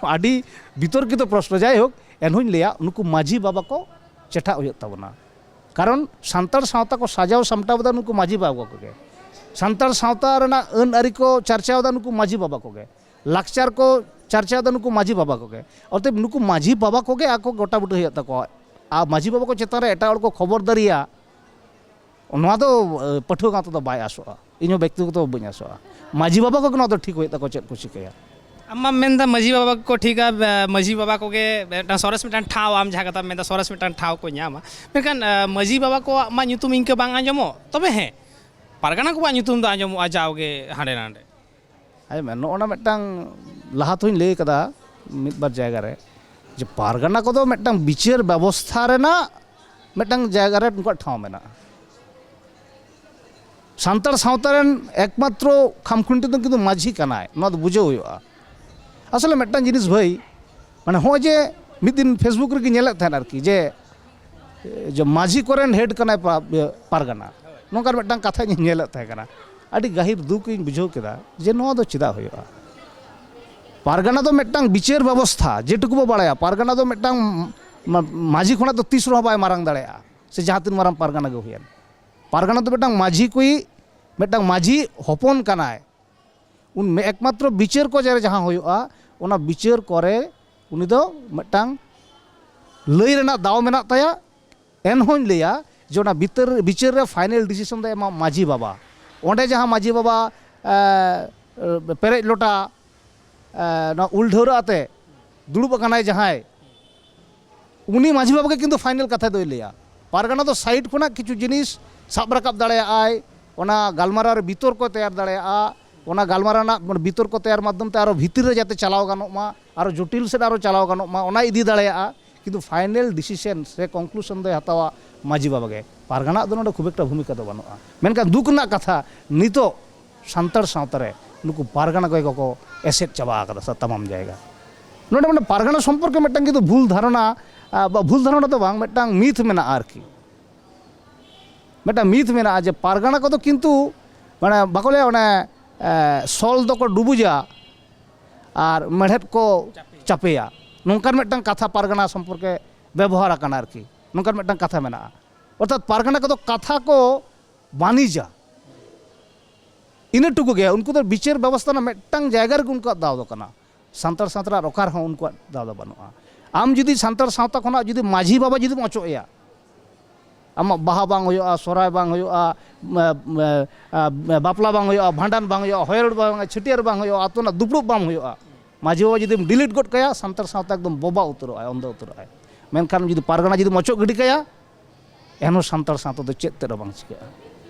ᱟᱹᱰᱤ ᱵᱤᱛᱚᱨᱠᱤᱛᱚ ᱯᱨᱚᱥᱱᱚ᱾ ᱡᱟᱭᱦᱳᱠ, ᱮᱱᱦᱚᱸᱧ ᱞᱟᱹᱭᱟ, ᱱᱩᱠᱩ ᱢᱟᱹᱡᱷᱤ ᱵᱟᱵᱟ ᱠᱚ ᱪᱮᱴᱷᱟᱜ ᱦᱩᱭᱩᱜ ᱛᱟᱵᱚᱱᱟ᱾ ᱠᱟᱨᱚᱱ ᱥᱟᱱᱛᱟᱲ ᱥᱟᱶᱛᱟ ᱠᱚ ᱥᱟᱡᱟᱣ ᱥᱟᱢᱴᱟᱣ ᱮᱫᱟ ᱱᱩᱠᱩ ᱢᱟᱹᱡᱷᱤ ᱵᱟᱵᱟ ᱠᱚᱜᱮ᱾ ᱥᱟᱱᱛᱟᱲ ᱥᱟᱶᱛᱟ ᱨᱮᱱᱟᱜ ᱟᱹᱱ ᱟᱹᱨᱤ ᱠᱚ ᱪᱟᱨᱪᱟᱣ ᱮᱫᱟ ᱱᱩᱠᱩ ᱢᱟᱹᱡᱷᱤ ᱵᱟᱵᱟ ᱠᱚᱜᱮ᱾ ᱞᱟᱠᱪᱟᱨ ᱠᱚ ᱪᱟᱨᱪᱟᱣ ᱮᱫᱟ ᱱᱩᱠᱩ ᱢᱟᱹᱡᱷᱤ ᱵᱟᱵᱟ ᱠᱚᱜᱮ᱾ ᱚᱛᱚᱮᱵ ᱱᱩᱠᱩ ᱢᱟᱹᱡᱷᱤ ᱵᱟᱵᱟ ᱠᱚᱜᱮ ᱟᱠᱚ ᱜᱚᱴᱟ ᱵᱩᱴᱟᱹ ᱦᱩᱭᱩᱜ ᱛᱟᱠᱚᱣᱟ᱾ ᱟᱨ ᱢᱟᱹᱡᱷᱤ ᱵᱟᱵᱟ ᱠᱚ ᱪᱮᱛᱟᱱ ᱨᱮ ᱮᱴᱟᱜ ᱦᱚᱲ ᱠᱚ ᱠᱷᱚᱵᱚᱨ ᱫᱟᱨᱤᱭᱟ, ᱱᱚᱣᱟ ᱫᱚ, ᱮ, ᱯᱟᱹᱴᱷᱩᱣᱟᱹ ᱜᱟᱶᱛᱟ ᱫᱚ ᱵᱟᱭ ᱟᱥᱚᱜᱼᱟ᱾ ᱤᱧ ᱦᱚᱸ ᱵᱮᱠᱛᱤᱜᱚᱛᱚ ᱵᱟᱹᱧ ᱟᱥᱚᱜᱼᱟ᱾ ᱢᱟᱹᱡᱷᱤ ᱵᱟᱵᱟ ᱠᱚᱜᱮ ᱱᱚᱣᱟ ᱫᱚ ᱴᱷᱤᱠ ᱦᱩᱭᱩᱜ ᱛᱟᱠᱚᱣᱟ ᱪᱮᱫ ᱠᱚ ᱪᱤᱠᱟᱹᱭᱟ᱾ ᱟᱢ ᱢᱟᱢ ᱢᱮᱱᱫᱟ ᱢᱟᱹᱡᱷᱤ ᱵᱟᱵᱟ ᱠᱚ ᱴᱷᱤᱠᱟ, ᱮ, ᱢᱟᱹᱡᱷᱤ ᱵᱟᱵᱟ ᱠᱚᱜᱮ ᱢᱤᱫᱴᱟᱝ ᱥᱚᱨᱮᱥ ᱢᱤᱫᱴᱟᱝ ᱴᱷᱟᱶ, ᱟᱢ ᱡᱟᱦᱟᱸ ᱠᱟᱛᱷᱟᱢ ᱢᱮᱱᱫᱟ ᱥᱚᱨᱮᱥ ᱢᱤᱫᱴᱟᱝ ᱴᱷᱟᱶ ᱠᱚ ᱧᱟᱢᱟ᱾ ᱢᱮᱱᱠᱷᱟᱱ, ᱮ, ᱢᱟᱹᱡᱷᱤ ᱵᱟᱵᱟ ᱠᱚᱣᱟᱜ ᱢᱟ ᱧᱩᱛᱩᱢ ᱤᱱᱠᱟᱹ ᱵᱟᱝ ᱟᱸᱡᱚᱢᱚᱜ, ᱛᱚᱵᱮ ᱦᱮᱸ, ᱯᱟᱨᱜᱟᱱᱟ ᱠᱚᱣᱟᱜ ᱧᱩᱛᱩᱢ ᱫᱚ ᱟᱸᱡᱚᱢᱚᱜᱼᱟ ᱡᱟᱣᱜᱮ ᱦᱟᱸᱰᱮ ᱱᱟᱰᱮ᱾ ᱟᱸᱡᱚᱢ ᱢᱮ, ᱱᱚᱜᱼᱚ ᱱᱟ ᱢᱤᱫᱴᱟᱝ ᱞᱟᱦᱟ ᱛᱮᱦᱚᱧ ᱞᱟᱹᱭ ᱠᱟᱫᱟ ᱢᱤᱫ ᱵᱟᱨ ᱡᱟᱭᱜᱟ ᱨᱮ, ᱡᱮ ᱯᱟᱨᱜᱟᱱᱟ ᱠᱚᱫᱚ ᱢᱤᱫᱴᱟᱝ ᱵᱤᱪᱟᱹᱨ ᱵᱮᱵᱚᱥᱛᱷᱟ ᱨᱮᱱᱟᱜ ᱢᱤᱫᱴᱟᱝ ᱡᱟᱭᱜᱟ ᱨᱮ ᱩᱱᱠᱩᱣᱟᱜ ᱴᱷᱟᱶ ᱢᱮᱱᱟᱜᱼᱟ᱾ ᱥᱟᱱᱛᱟᱲ ᱥᱟᱶᱛᱟ ᱨᱮᱱ ᱮᱠᱢᱟᱛᱨᱚ ᱠᱷᱟᱢᱠᱷᱩᱱᱴᱤ ᱫᱚ ᱠᱤᱱᱛᱩ ᱢᱟᱹᱡᱷᱤ ᱠᱟᱱᱟᱭ, ᱱᱚᱣᱟ ᱫᱚ ᱵᱩᱡᱷᱟᱹᱣ ᱦᱩᱭᱩᱜᱼᱟ᱾ ᱟᱥᱚᱞᱮ ᱢᱤᱫᱴᱟᱝ ᱡᱤᱱᱤᱥ ᱵᱷᱟᱹᱭ, ᱢᱟᱱᱮ ᱦᱚᱸᱜᱼᱚᱭ ᱡᱮ ᱢᱤᱫ ᱫᱤᱱ Facebook ᱨᱮᱜᱮ ᱧᱮᱞᱮᱫ ᱛᱟᱦᱮᱸᱫ ᱟᱨᱠᱤ, ᱡᱮ, ᱡᱮ ᱢᱟᱹᱡᱷᱤ ᱠᱚᱨᱮᱱ ᱦᱮᱰ ᱠᱟᱱᱟᱭ ᱯᱟ-, ᱯᱟᱨᱜᱟᱱᱟ, ᱱᱚᱝᱠᱟᱱ ᱢᱤᱫᱴᱟᱝ ᱠᱟᱛᱷᱟ ᱤᱧ ᱧᱮᱞᱮᱫ ᱛᱟᱦᱮᱸ ᱠᱟᱱᱟ᱾ ᱟᱹᱰᱤ ᱜᱟᱹᱦᱤᱨ ᱫᱩᱠ ᱤᱧ ᱵᱩᱡᱷᱟᱹᱣ ᱠᱮᱫᱟ ᱡᱮ ᱱᱚᱣᱟ ᱫᱚ ᱪᱮᱫᱟᱜ ᱦᱩᱭᱩᱜᱼᱟ᱾ ᱯᱟᱨᱜᱟᱱᱟ ᱫᱚ ᱢᱤᱫᱴᱟᱝ ᱵᱤᱪᱟᱹᱨ ᱵᱮᱵᱚᱥᱛᱷᱟ, ᱡᱮᱴᱩᱠᱩ ᱵᱚ ᱵᱟᱲᱟᱭᱟ, ᱯᱟᱨᱜᱟᱱᱟ ᱫᱚ ᱢᱤᱫᱴᱟᱝ ᱢᱟ-, ᱢᱟᱹᱡᱷᱤ ᱠᱷᱚᱱᱟᱜ ᱫᱚ ᱛᱤᱥ ᱨᱮᱦᱚᱸ ᱵᱟᱭ ᱢᱟᱨᱟᱝ ᱫᱟᱲᱮᱭᱟᱜᱼᱟ, ᱥᱮ ᱡᱟᱦᱟᱸ ᱛᱤᱱ ᱢᱟᱨᱟᱝ ᱯᱟᱨᱜᱟᱱᱟ ᱜᱮ ᱦᱩᱭᱮᱱ᱾ ᱯᱟᱨᱜᱟᱱᱟ ᱫᱚ ᱢᱤᱫᱴᱟᱝ ᱢᱟᱹᱡᱷᱤ ᱠᱚᱭᱤᱡ, ᱢᱤᱫᱴᱟᱝ ᱢᱟᱹᱡᱷᱤ ᱦᱚᱯᱚᱱ ᱠᱟᱱᱟᱭ᱾ ᱩᱱ ᱢᱮ-, ᱮᱠᱢᱟᱛᱨᱚ ᱵᱤᱪᱟᱹᱨ ᱠᱚ ᱡᱟᱦᱟᱸ ᱦᱩᱭᱩᱜᱼᱟ, ᱚᱱᱟ ᱵᱤᱪᱟᱹᱨ ᱠᱚᱨᱮ ᱩᱱᱤ ᱫᱚ ᱢᱤᱫᱴᱟᱝ ᱞᱟᱹᱭ ᱨᱮᱱᱟᱜ ᱫᱟᱣ ᱢᱮᱱᱟᱜ ᱛᱟᱭᱟ᱾ ᱮᱱᱦᱚᱸᱧ ᱞᱟᱹᱭᱟ ᱡᱮ ᱚᱱᱟ ᱵᱤᱛᱟᱹᱨ, ᱵᱤᱪᱟᱹᱨ ᱨᱮ final decision ᱫᱚ ᱮᱢᱟ ᱢᱟᱹᱡᱷᱤ ᱵᱟᱵᱟ᱾ ᱚᱸᱰᱮ ᱡᱟᱦᱟᱸ ᱢᱟᱹᱡᱷᱤ ᱵᱟᱵᱟ, ᱮ, ᱯᱮᱨᱮᱡ ᱞᱚᱴᱟ, ᱮ, ᱱᱚᱣᱟ ᱩᱞ ᱰᱷᱟᱹᱣᱨᱟᱹᱜ ᱟᱛᱮ ᱫᱩᱲᱩᱵ ᱟᱠᱟᱱᱟᱭ ᱡᱟᱦᱟᱸᱭ, ᱩᱱᱤ ᱢᱟᱹᱡᱷᱤ ᱵᱟᱵᱟ ᱜᱮ ᱠᱤᱱᱛᱩ final ᱠᱟᱛᱷᱟ ᱫᱚᱭ ᱞᱟᱹᱭᱟ᱾ ᱯᱟᱨᱜᱟᱱᱟ ᱫᱚ side ᱠᱷᱚᱱᱟᱜ ᱠᱤᱪᱷᱩ ᱡᱤᱱᱤᱥ ᱥᱟᱵ ᱨᱟᱠᱟᱵ ᱫᱟᱲᱮᱭᱟᱜᱼᱟᱭ, ᱚᱱᱟ ᱜᱟᱞᱢᱟᱨᱟᱣ ᱨᱮ ᱵᱤᱛᱚᱨᱠᱚ ᱛᱮᱭᱟᱨ ᱫᱟᱲᱮᱭᱟᱜᱼᱟ, ᱚᱱᱟ ᱜᱟᱞᱢᱟᱨᱟᱣ ᱨᱮᱱᱟᱜ ᱵᱤᱛᱚᱨᱠᱚ ᱛᱮᱭᱟᱨ ᱢᱟᱫᱽᱫᱷᱚᱢ ᱛᱮ ᱟᱨᱚ ᱵᱷᱤᱛᱤᱨ ᱨᱮ ᱡᱟᱛᱮ ᱪᱟᱞᱟᱣ ᱜᱟᱱᱚᱜ ᱢᱟ, ᱟᱨᱚ ᱡᱚᱴᱤᱞ ᱥᱮᱫ ᱟᱨᱚ ᱪᱟᱞᱟᱣ ᱜᱟᱱᱚᱜ ᱢᱟ, ᱚᱱᱟ ᱤᱫᱤ ᱫᱟᱲᱮᱭᱟᱜᱼᱟ᱾ ᱠᱤᱱᱛᱩ final decision ᱥᱮ conclusion ᱫᱚᱭ ᱦᱟᱛᱟᱣᱟ ᱢᱟᱹᱡᱷᱤ ᱵᱟᱵᱟ ᱜᱮ᱾ ᱯᱟᱨᱜᱟᱱᱟᱜ ᱫᱚ ᱱᱚᱰᱮ ᱠᱷᱩᱵ ᱮᱠᱴᱟ ᱵᱷᱩᱢᱤᱠᱟ ᱫᱚ ᱵᱟᱹᱱᱩᱜᱼᱟ᱾ ᱢᱮᱱᱠᱷᱟᱱ ᱫᱩᱠ ᱨᱮᱱᱟᱜ ᱠᱟᱛᱷᱟ, ᱱᱤᱛᱚᱜ ᱥᱟᱱᱛᱟᱲ ᱥᱟᱶᱛᱟ ᱨᱮ ᱱᱩᱠᱩ ᱯᱟᱨᱜᱟᱱᱟ ᱠᱚᱜᱮ ᱠᱚ ᱮᱥᱮᱫ ᱪᱟᱵᱟ ᱟᱠᱟᱫᱟ ᱥᱟᱛᱟᱢᱟᱢ ᱡᱟᱭᱜᱟ᱾ ᱱᱚᱰᱮ ᱢᱟᱱᱮ ᱯᱟᱨᱜᱟᱱᱟ ᱥᱚᱢᱯᱚᱨᱠᱮ ᱢᱤᱫᱴᱟᱝ ᱠᱤᱱᱛᱩ ᱵᱷᱩᱞ ᱫᱷᱟᱨᱚᱱᱟ, ᱟ, ᱵᱟ, ᱵᱷᱩᱞ ᱫᱷᱟᱨᱚᱱᱟ ᱫᱚ ᱵᱟᱝ, ᱢᱤᱫᱴᱟᱝ ᱢᱤᱛᱷ ᱢᱮᱱᱟᱜᱼᱟ ᱟᱨᱠᱤ᱾ ᱢᱤᱫᱴᱟᱝ ᱢᱤᱛᱷ ᱢᱮᱱᱟᱜᱼᱟ ᱡᱮ ᱯᱟᱨᱜᱟᱱᱟ ᱠᱚᱫᱚ ᱠᱤᱱᱛᱩ ᱢᱟᱱᱮ ᱵᱟᱠᱚ ᱞᱟᱹᱭᱟ ᱚᱱᱮ, ᱮ, ᱥᱚᱞ ᱫᱚᱠᱚ ᱰᱩᱵᱩᱡᱟ ᱟᱨ ᱢᱮᱲᱦᱮᱫ ᱠᱚ ᱪᱟᱯᱮᱭᱟ, ᱱᱚᱝᱠᱟᱱ ᱢᱤᱫᱴᱟᱝ ᱠᱟᱛᱷᱟ ᱯᱟᱨᱜᱟᱱᱟ ᱥᱚᱢᱯᱚᱨᱠᱮ ᱵᱮᱵᱚᱦᱟᱨ ᱟᱠᱟᱱᱟ ᱟᱨᱠᱤ, ᱱᱚᱝᱠᱟᱱ ᱢᱤᱫᱴᱟᱝ ᱠᱟᱛᱷᱟ ᱢᱮᱱᱟᱜᱼᱟ᱾ ᱚᱨᱛᱷᱟᱛ ᱯᱟᱨᱜᱟᱱᱟ ᱠᱚᱫᱚ ᱠᱟᱛᱷᱟ ᱠᱚ ᱵᱟᱹᱱᱤᱡᱟ, ᱤᱱᱟᱹ ᱴᱩᱠᱩ ᱜᱮ᱾ ᱩᱱᱠᱩ ᱫᱚ ᱵᱤᱪᱟᱹᱨ ᱵᱮᱵᱚᱥᱛᱷᱟ ᱨᱮᱱᱟᱜ ᱢᱤᱫᱴᱟᱝ ᱡᱟᱭᱜᱟ ᱨᱮᱜᱮ ᱩᱱᱠᱩᱣᱟᱜ ᱫᱟᱣ ᱫᱚ ᱠᱟᱱᱟ᱾ ᱥᱟᱱᱛᱟᱲ ᱥᱟᱶᱛᱟ ᱨᱮ ᱟᱨ ᱚᱠᱟ ᱨᱮᱦᱚᱸ ᱩᱱᱠᱩᱣᱟᱜ ᱫᱟᱣ ᱫᱚ ᱵᱟᱹᱱᱩᱜᱼᱟ᱾ ᱟᱢ ᱡᱩᱫᱤ ᱥᱟᱱᱛᱟᱲ ᱥᱟᱶᱛᱟ ᱠᱷᱚᱱᱟᱜ ᱡᱩᱫᱤ ᱢᱟᱹᱡᱷᱤ ᱵᱟᱵᱟ ᱡᱩᱫᱤᱢ ᱚᱪᱚᱜ ᱮᱭᱟ, ᱟᱢᱟᱜ ᱵᱟᱦᱟ ᱵᱟᱝ ᱦᱩᱭᱩᱜᱼᱟ, ᱥᱚᱦᱨᱟᱭ ᱵᱟᱝ ᱦᱩᱭᱩᱜᱼᱟ, ᱢᱟ-, ᱢᱟ-, ᱟ, ᱵᱟᱯᱞᱟ ᱵᱟᱝ ᱦᱩᱭᱩᱜᱼᱟ, ᱵᱷᱟᱸᱰᱟᱱ ᱵᱟᱝ ᱦᱩᱭᱩᱜᱼᱟ, ᱦᱚᱭᱚᱨ ᱵᱟᱝ ᱦᱩᱭᱩᱜᱼᱟ, ᱪᱷᱟᱹᱴᱭᱟᱹᱨ ᱵᱟᱝ ᱦᱩᱭᱩᱜᱼᱟ, ᱟᱛᱳ ᱨᱮᱱᱟᱜ ᱫᱩᱯᱲᱩᱵ ᱵᱟᱝ ᱦᱩᱭᱩᱜᱼᱟ, ᱢᱟᱹᱡᱷᱤ ᱵᱟᱵᱟ ᱡᱩᱫᱤᱢ delete ᱜᱚᱫ ᱠᱟᱭᱟ, ᱥᱟᱱᱛᱟᱲ ᱥᱟᱶᱛᱟ ᱮᱠᱫᱚᱢ ᱵᱚᱵᱟ ᱩᱛᱟᱹᱨᱚᱜᱼᱟᱭ, ᱚᱱᱫᱷᱚ ᱩᱛᱟᱹᱨᱚᱜᱼᱟᱭ᱾ ᱢᱮᱱᱠᱷᱟᱱ ᱡᱩᱫᱤ ᱯᱟᱨᱜᱟᱱᱟ ᱡᱩᱫᱤᱢ ᱚᱪᱚᱜ ᱜᱤᱰᱤ ᱠᱟᱭᱟ, ᱮᱱᱦᱚᱸ ᱥᱟᱱᱛᱟᱲ ᱥᱟᱶᱛᱟ ᱫᱚ ᱪᱮᱫ ᱛᱮᱫ ᱦᱚᱸ ᱵᱟᱝ ᱪᱤᱠᱟᱹᱜᱼᱟ᱾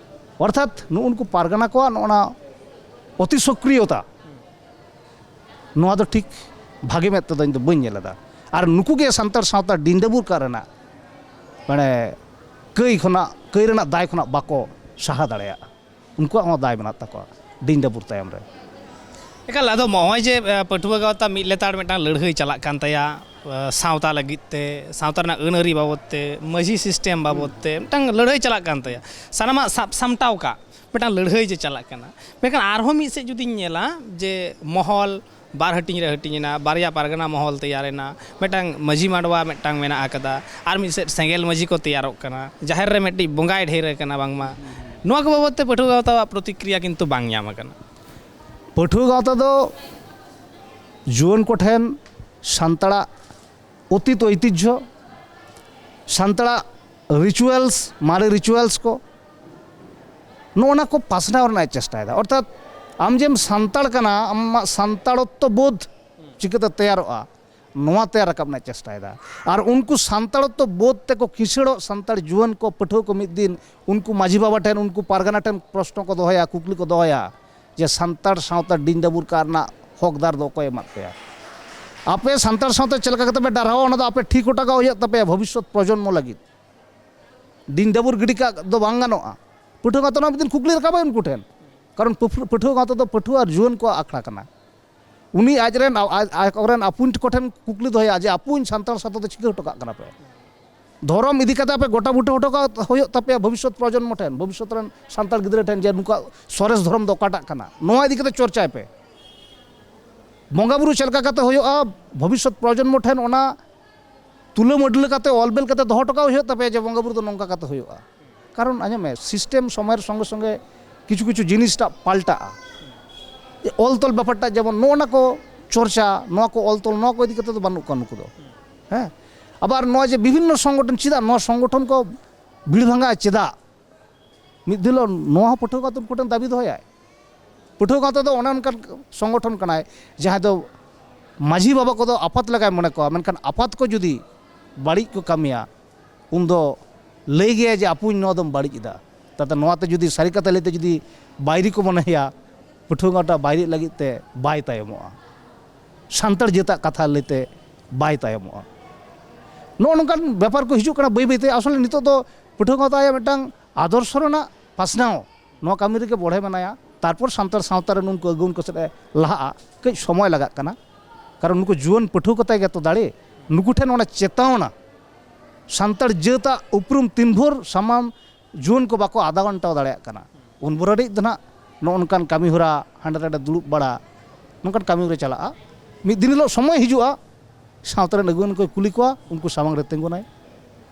ᱚᱨᱛᱷᱟᱛ ᱱᱩᱜᱼᱩ ᱱᱩᱠᱩ ᱯᱟᱨᱜᱟᱱᱟ ᱠᱚᱣᱟᱜ ᱱᱚᱜᱼᱚ ᱱᱟ ᱚᱛᱤ ᱥᱚᱠᱨᱤᱭᱚᱛᱟ, ᱱᱚᱣᱟ ᱫᱚ ᱴᱷᱤᱠ ᱵᱷᱟᱜᱮ ᱢᱮᱫ ᱛᱮᱫᱚ ᱤᱧ ᱫᱚ ᱵᱟᱹᱧ ᱧᱮᱞ ᱮᱫᱟ᱾ ᱟᱨ ᱱᱩᱠᱩ ᱜᱮ ᱥᱟᱱᱛᱟᱲ ᱥᱟᱶᱛᱟ ᱰᱤᱱᱰᱟᱹᱵᱩᱨ ᱠᱟᱜ ᱨᱮᱱᱟᱜ, ᱢᱟᱱᱮ, ᱠᱟᱹᱭ ᱠᱷᱚᱱᱟᱜ, ᱠᱟᱹᱭ ᱨᱮᱱᱟᱜ ᱫᱟᱭ ᱠᱷᱚᱱᱟᱜ ᱵᱟᱠᱚ ᱥᱟᱦᱟ ᱫᱟᱲᱮᱭᱟᱜᱼᱟ᱾ ᱩᱱᱠᱩᱣᱟᱜ ᱦᱚᱸ ᱫᱟᱭ ᱢᱮᱱᱟᱜ ᱛᱟᱠᱚᱣᱟ ᱰᱤᱧ ᱰᱟᱹᱵᱩᱨ ᱛᱟᱭᱚᱢ ᱨᱮ᱾ ᱮᱠᱟᱞ, ᱟᱫᱚ ᱱᱚᱜᱼᱚᱭ ᱡᱮ ᱯᱟᱹᱴᱷᱩᱣᱟᱹ ᱜᱟᱶᱛᱟ ᱢᱤᱫ ᱞᱮᱛᱟᱲ ᱢᱤᱫᱴᱟᱝ ᱞᱟᱹᱲᱦᱟᱹᱭ ᱪᱟᱞᱟᱜ ᱠᱟᱱ ᱛᱟᱭᱟ, ᱥᱟᱶᱛᱟ ᱞᱟᱹᱜᱤᱫ ᱛᱮ, ᱥᱟᱶᱛᱟ ᱨᱮᱱᱟᱜ ᱟᱹᱱ ᱟᱹᱨᱤ ᱵᱟᱵᱚᱫ ᱛᱮ, ᱢᱟᱹᱡᱷᱤ ᱥᱤᱥᱴᱮᱢ ᱵᱟᱵᱚᱫ ᱛᱮ ᱢᱤᱫᱴᱟᱝ ᱞᱟᱹᱲᱦᱟᱹᱭ ᱪᱟᱞᱟᱜ ᱠᱟᱱ ᱛᱟᱭᱟ, ᱥᱟᱱᱟᱢᱟᱜ ᱥᱟᱵ ᱥᱟᱢᱴᱟᱣ ᱠᱟᱜ ᱢᱤᱫᱴᱟᱝ ᱞᱟᱹᱲᱦᱟᱹᱭ ᱡᱮ ᱪᱟᱞᱟᱜ ᱠᱟᱱᱟ᱾ ᱢᱮᱱᱠᱷᱟᱱ ᱟᱨᱦᱚᱸ ᱢᱤᱫ ᱥᱮᱫ ᱡᱩᱫᱤᱧ ᱧᱮᱞᱟ ᱡᱮ ᱢᱚᱦᱚᱞ ᱵᱟᱨ ᱦᱟᱹᱴᱤᱧ ᱨᱮ ᱦᱟᱹᱴᱤᱧ ᱮᱱᱟ, ᱵᱟᱨᱭᱟ ᱯᱟᱨᱜᱟᱱᱟ ᱢᱚᱦᱚᱞ ᱛᱮᱭᱟᱨ ᱮᱱᱟ, ᱢᱤᱫᱴᱟᱝ ᱢᱟᱹᱡᱷᱤ ᱢᱟᱰᱣᱟ ᱢᱤᱫᱴᱟᱝ ᱢᱮᱱᱟᱜ ᱟᱠᱟᱫᱟ, ᱟᱨ ᱢᱤᱫ ᱥᱮᱫ ᱥᱮᱸᱜᱮᱞ ᱢᱟᱹᱡᱷᱤ ᱠᱚ ᱛᱮᱭᱟᱨᱚᱜ ᱠᱟᱱᱟ, ᱡᱟᱦᱮᱨ ᱨᱮ ᱢᱤᱫᱴᱤᱡ ᱵᱚᱸᱜᱟᱭ ᱰᱷᱮᱨ ᱟᱠᱟᱱᱟ ᱵᱟᱝᱢᱟ᱾ ᱱᱚᱣᱟ ᱠᱚ ᱵᱟᱵᱚᱫ ᱛᱮ ᱯᱟᱹᱴᱷᱩᱣᱟᱹ ᱜᱟᱶᱛᱟᱣᱟᱜ ᱯᱨᱚᱛᱤᱠᱨᱤᱭᱟ ᱠᱤᱱᱛᱩ ᱵᱟᱝ ᱧᱟᱢ ᱟᱠᱟᱱᱟ᱾ ᱯᱟᱹᱴᱷᱩᱣᱟᱹ ᱜᱟᱶᱛᱟ ᱫᱚ ᱡᱩᱣᱟᱹᱱ ᱠᱚᱴᱷᱮᱱ ᱥᱟᱱᱛᱟᱲᱟᱜ ᱚᱛᱤᱛ ᱳᱭᱛᱤᱡᱷᱚ, ᱥᱟᱱᱛᱟᱲᱟᱜ ᱨᱤᱪᱩᱣᱟᱞᱥ, ᱢᱟᱨᱮ ᱨᱤᱪᱩᱣᱟᱞᱥ ᱠᱚ, ᱱᱚᱜᱼᱚ ᱱᱟ ᱠᱚ ᱯᱟᱥᱱᱟᱣ ᱨᱮᱱᱟᱜ ᱮ ᱪᱮᱥᱴᱟᱭᱮᱫᱟ᱾ ᱚᱨᱛᱷᱟᱛ ᱟᱢ ᱡᱮᱢ ᱥᱟᱱᱛᱟᱲ ᱠᱟᱱᱟ, ᱟᱢᱟᱜ ᱥᱟᱱᱛᱟᱲᱚᱛᱛᱚ ᱵᱳᱫᱷ ᱪᱤᱠᱟᱹᱛᱮ ᱛᱮᱭᱟᱨᱚᱜᱼᱟ, ᱱᱚᱣᱟ ᱛᱮᱭᱟᱨ ᱨᱟᱠᱟᱵ ᱨᱮᱱᱟᱜ ᱪᱮᱥᱴᱟᱭᱮᱫᱟ᱾ ᱟᱨ ᱩᱱᱠᱩ ᱥᱟᱱᱛᱟᱲᱚᱛᱛᱚ ᱵᱳᱫᱷ ᱛᱮᱠᱚ ᱠᱤᱥᱟᱹᱲᱚᱜ ᱥᱟᱱᱛᱟᱲ ᱡᱩᱣᱟᱹᱱ ᱠᱚ, ᱯᱟᱹᱴᱷᱩᱣᱟᱹ ᱠᱚ ᱢᱤᱫ ᱫᱤᱱ ᱩᱱᱠᱩ ᱢᱟᱹᱡᱷᱤ ᱵᱟᱵᱟ ᱴᱷᱮᱱ, ᱩᱱᱠᱩ ᱯᱟᱨᱜᱟᱱᱟ ᱴᱷᱮᱱ ᱯᱨᱚᱥᱱᱚ ᱠᱚ ᱫᱚᱦᱚᱭᱟ, ᱠᱩᱠᱞᱤ ᱠᱚ ᱫᱚᱦᱚᱭᱟ ᱡᱮ ᱥᱟᱱᱛᱟᱲ ᱥᱟᱶᱛᱟ ᱰᱤᱧ ᱰᱟᱹᱵᱩᱨ ᱠᱟᱜ ᱨᱮᱱᱟᱜ ᱦᱚᱠᱫᱟᱨ ᱫᱚ ᱚᱠᱚᱭ ᱮᱢᱟᱫ ᱯᱮᱭᱟ? ᱟᱯᱮ ᱥᱟᱱᱛᱟᱲ ᱥᱟᱶᱛᱟ ᱪᱮᱫ ᱞᱮᱠᱟ ᱠᱟᱛᱮ ᱯᱮ ᱰᱟᱨᱦᱟᱣᱟ, ᱚᱱᱟ ᱫᱚ ᱟᱯᱮ ᱴᱷᱤᱠ ᱦᱚᱴᱚ ᱠᱟᱜ ᱦᱩᱭᱩᱜ ᱛᱟᱯᱮᱭᱟ ᱵᱷᱚᱵᱤᱥᱥᱚᱛ ᱯᱨᱚᱡᱚᱱᱢᱚ ᱞᱟᱹᱜᱤᱫ᱾ ᱰᱤᱧ ᱰᱟᱹᱵᱩᱨ ᱜᱤᱰᱤ ᱠᱟᱜ ᱫᱚ ᱵᱟᱝ ᱜᱟᱱᱚᱜᱼᱟ᱾ ᱯᱟᱹᱴᱷᱩᱣᱟᱹ ᱜᱟᱶᱛᱟ ᱚᱱᱟ ᱢᱤᱫ ᱫᱤᱱ ᱠᱩᱠᱞᱤ ᱨᱟᱠᱟᱵᱟᱭ ᱩᱱᱠᱩ ᱴᱷᱮᱱ, ᱠᱟᱨᱚᱱ ᱯᱟᱹᱯᱷ- ᱯᱟᱹᱴᱷᱩᱣᱟᱹ ᱜᱟᱶᱛᱟ ᱫᱚ ᱯᱟᱹᱴᱷᱩᱣᱟᱹ ᱟᱨ ᱡᱩᱣᱟᱹᱱ ᱠᱚᱣᱟᱜ ᱟᱠᱷᱲᱟ ᱠᱟᱱᱟ᱾ ᱩᱱᱤ ᱟᱡᱨᱮᱱ ᱟ- ᱟ- ᱟᱠᱚᱨᱮᱱ ᱟᱯᱩᱧᱴ ᱠᱚᱴᱷᱮᱱ ᱠᱩᱠᱞᱤ ᱫᱚᱦᱚᱭᱟ ᱡᱮ ᱟᱯᱩᱧ ᱥᱟᱱᱛᱟᱲ ᱥᱟᱶᱛᱟ ᱫᱚ ᱪᱤᱠᱟᱹ ᱦᱚᱴᱚ ᱠᱟᱜ ᱠᱟᱱᱟ ᱯᱮ? ᱫᱷᱚᱨᱚᱢ ᱤᱫᱤ ᱠᱟᱛᱮ ᱟᱯᱮ ᱜᱚᱴᱟ ᱵᱩᱴᱟᱹ ᱦᱚᱴᱚ ᱠᱟᱜ ᱦᱩᱭᱩᱜ ᱛᱟᱯᱮᱭᱟ ᱵᱷᱚᱵᱤᱥᱥᱚᱛ ᱯᱨᱚᱡᱚᱱᱢᱚ ᱴᱷᱮᱱ, ᱵᱷᱚᱵᱤᱥᱥᱚᱛ ᱨᱮᱱ ᱥᱟᱱᱛᱟᱲ ᱜᱤᱫᱽᱨᱟᱹ ᱴᱷᱮᱱ ᱡᱮ ᱱᱩᱠᱩᱣᱟᱜ ᱥᱚᱨᱮᱥ ᱫᱷᱚᱨᱚᱢ ᱫᱚ ᱚᱠᱟᱴᱟᱜ ᱠᱟᱱᱟ, ᱱᱚᱣᱟ ᱤᱫᱤ ᱠᱟᱛᱮ ᱪᱚᱨᱪᱟᱭ ᱯᱮ᱾ ᱵᱚᱸᱜᱟ ᱵᱩᱨᱩ ᱪᱮᱫ ᱞᱮᱠᱟ ᱠᱟᱛᱮ ᱦᱩᱭᱩᱜᱼᱟ, ᱵᱷᱚᱵᱤᱥᱥᱚᱛ ᱯᱨᱚᱡᱚᱱᱢᱚ ᱴᱷᱮᱱ ᱚᱱᱟ ᱛᱩᱞᱟᱹ ᱢᱟᱹᱰᱞᱟᱹ ᱠᱟᱛᱮ, ᱚᱞ ᱵᱮᱞ ᱠᱟᱛᱮ ᱫᱚᱦᱚ ᱦᱚᱴᱚ ᱠᱟᱜ ᱦᱩᱭᱩᱜ ᱛᱟᱯᱮᱭᱟ ᱡᱮ ᱵᱚᱸᱜᱟ ᱵᱩᱨᱩ ᱫᱚ ᱱᱚᱝᱠᱟ ᱠᱟᱛᱮ ᱦᱩᱭᱩᱜᱼᱟ᱾ ᱠᱟᱨᱚᱱ ᱟᱸᱡᱚᱢ ᱢᱮ, ᱥᱤᱥᱴᱮᱢ ᱥᱚᱢᱚᱭᱮᱨ ᱥᱚᱸᱜᱮ ᱥᱚᱸᱜᱮ ᱠᱤᱪᱷᱩ ᱠᱤᱪᱷᱩ ᱡᱤᱱᱤᱥᱴᱟᱜ ᱯᱟᱞᱴᱟᱜᱼᱟ᱾ ᱡᱮ ᱚᱞ ᱛᱚᱞ ᱵᱮᱯᱟᱨᱴᱟᱜ ᱡᱮᱢᱚᱱ ᱱᱚᱜᱼᱚ ᱱᱟ ᱠᱚ ᱪᱚᱨᱪᱟ, ᱱᱚᱣᱟ ᱠᱚ ᱚᱞ ᱛᱚᱞ, ᱱᱚᱣᱟ ᱠᱚ ᱤᱫᱤ ᱠᱟᱛᱮ ᱫᱚ ᱵᱟᱹᱱᱩᱜ ᱠᱚᱣᱟ ᱱᱩᱠᱩ ᱫᱚ᱾ ᱦᱮᱸ, ᱟᱵᱟᱨ ᱱᱚᱣᱟ ᱡᱮ ᱵᱤᱵᱷᱤᱱᱱᱚ ᱥᱚᱝᱜᱚᱴᱷᱚᱱ, ᱪᱮᱫᱟᱜ ᱱᱚᱣᱟ ᱥᱚᱝᱜᱚᱴᱷᱚᱱ ᱠᱚ ᱵᱷᱤᱲ ᱵᱷᱟᱸᱜᱟᱜᱼᱟ, ᱪᱮᱫᱟᱜ? ᱢᱤᱫ ᱫᱤᱱ ᱦᱤᱞᱳᱜ ᱱᱚᱣᱟ ᱦᱚᱸ ᱯᱟᱹᱴᱷᱩᱣᱟᱹ ᱜᱟᱶᱛᱟ ᱩᱱᱠᱩ ᱴᱷᱮᱱ ᱫᱟᱹᱵᱤ ᱫᱚᱦᱚᱭᱟᱭ᱾ ᱯᱟᱹᱴᱷᱩᱣᱟᱹ ᱜᱟᱶᱛᱟ ᱫᱚ ᱚᱱᱮ ᱚᱱᱠᱟᱱ ᱥᱚᱝᱜᱚᱴᱷᱚᱱ ᱠᱟᱱᱟᱭ, ᱡᱟᱦᱟᱸᱭ ᱫᱚ ᱢᱟᱹᱡᱷᱤ ᱵᱟᱵᱟ ᱠᱚᱫᱚ ᱟᱯᱟᱛ ᱞᱮᱠᱟᱭ ᱢᱚᱱᱮ ᱠᱚᱣᱟ, ᱢᱮᱱᱠᱷᱟᱱ ᱟᱯᱟᱛ ᱠᱚ ᱡᱩᱫᱤ ᱵᱟᱹᱲᱤᱡ ᱠᱚ ᱠᱟᱹᱢᱤᱭᱟ, ᱩᱱᱫᱚ ᱞᱟᱹᱭ ᱜᱮᱭᱟᱭ ᱡᱮ, "ᱟᱯᱩᱧ, ᱱᱚᱣᱟ ᱫᱚᱢ ᱵᱟᱹᱲᱤᱡ ᱮᱫᱟ᱾" ᱛᱟᱛᱮ ᱱᱚᱣᱟᱛᱮ ᱡᱩᱫᱤ ᱥᱟᱹᱨᱤ ᱠᱟᱛᱷᱟ ᱞᱟᱹᱭᱛᱮ ᱡᱩᱫᱤ ᱵᱟᱹᱭᱨᱤ ᱠᱚ ᱢᱚᱱᱮᱭᱟ, ᱯᱟᱹᱴᱷᱩᱣᱟᱹ ᱜᱟᱶᱛᱟ ᱵᱟᱹᱭᱨᱤ ᱞᱟᱹᱜᱤᱫ ᱛᱮ ᱵᱟᱭ ᱛᱟᱭᱚᱢᱚᱜᱼᱟ, ᱥᱟᱱᱛᱟᱲ ᱡᱟᱹᱛᱟᱜ ᱠᱟᱛᱷᱟ ᱞᱟᱹᱭᱛᱮ ᱵᱟᱭ ᱛᱟᱭᱚᱢᱚᱜᱼᱟ᱾ ᱱᱚᱜᱼᱚ ᱱᱚᱝᱠᱟᱱ ᱵᱮᱯᱟᱨ ᱠᱚ ᱦᱤᱡᱩᱜ ᱠᱟᱱᱟ ᱵᱟᱹᱭ ᱵᱟᱹᱭᱛᱮ᱾ ᱟᱥᱚᱞᱮ ᱱᱤᱛᱚᱜ ᱫᱚ ᱯᱟᱹᱴᱷᱩᱣᱟᱹ ᱜᱟᱶᱛᱟ ᱟᱭᱟᱜ ᱢᱤᱫᱴᱟᱝ ᱟᱫᱚᱨᱥᱚ ᱨᱮᱱᱟᱜ ᱯᱟᱥᱱᱟᱣ, ᱱᱚᱣᱟ ᱠᱟᱹᱢᱤ ᱨᱮᱜᱮ ᱵᱚᱲᱦᱮ ᱢᱮᱱᱟᱭᱟ᱾ ᱛᱟᱨᱯᱚᱨ ᱥᱟᱱᱛᱟᱲ ᱥᱟᱶᱛᱟ ᱨᱮ ᱱᱩᱠᱩ ᱟᱹᱜᱩᱣᱟᱹᱱ ᱠᱚ ᱥᱮᱫ ᱮ ᱞᱟᱦᱟᱜᱼᱟ, ᱠᱟᱹᱡ ᱥᱚᱢᱚᱭ ᱞᱟᱜᱟᱜ ᱠᱟᱱᱟ᱾ ᱠᱟᱨᱚᱱ ᱱᱩᱠᱩ ᱡᱩᱣᱟᱹᱱ ᱯᱟᱹᱴᱷᱩᱣᱟᱹ ᱠᱚ ᱛᱟᱭ ᱜᱮᱛᱚ ᱫᱟᱲᱮ᱾ ᱱᱩᱠᱩ ᱴᱷᱮᱱ ᱚᱱᱟ ᱪᱮᱛᱟᱣᱱᱟ, ᱥᱟᱱᱛᱟᱲ ᱡᱟᱹᱛᱟᱜ ᱩᱯᱨᱩᱢ ᱛᱤᱱ ᱵᱷᱳᱨ ᱥᱟᱢᱟᱝ ᱡᱩᱣᱟᱹᱱ ᱠᱚ ᱵᱟᱠᱚ ᱟᱫᱟ ᱜᱷᱚᱱᱴᱟᱣ ᱫᱟᱲᱮᱭᱟᱜ ᱠᱟᱱᱟ, ᱩᱱ ᱵᱷᱳᱨ ᱦᱟᱹᱵᱤᱡ ᱫᱚ ᱱᱟᱦᱟᱜ ᱱᱚᱜᱼᱚ ᱱᱚᱝᱠᱟᱱ ᱠᱟᱹᱢᱤ ᱦᱚᱨᱟ, ᱦᱟᱸᱰᱮ ᱱᱟᱰᱮ ᱫᱩᱲᱩᱵ ᱵᱟᱲᱟ, ᱱᱚᱝᱠᱟᱱ ᱠᱟᱹᱢᱤ ᱦᱚᱨᱟ ᱪᱟᱞᱟᱜᱼᱟ᱾ ᱢᱤᱫ ᱫᱤᱱ ᱦᱤᱞᱳᱜ ᱥᱚᱢᱚᱭ ᱦᱤᱡᱩᱜᱼᱟ, ᱥᱟᱶᱛᱟ ᱨᱮᱱ ᱟᱹᱜᱩᱣᱟᱹᱱ ᱠᱚᱭ ᱠᱩᱞᱤ ᱠᱚᱣᱟ, ᱩᱱᱠᱩ ᱥᱟᱢᱟᱝ ᱨᱮ ᱛᱤᱸᱜᱩᱱᱟᱭ᱾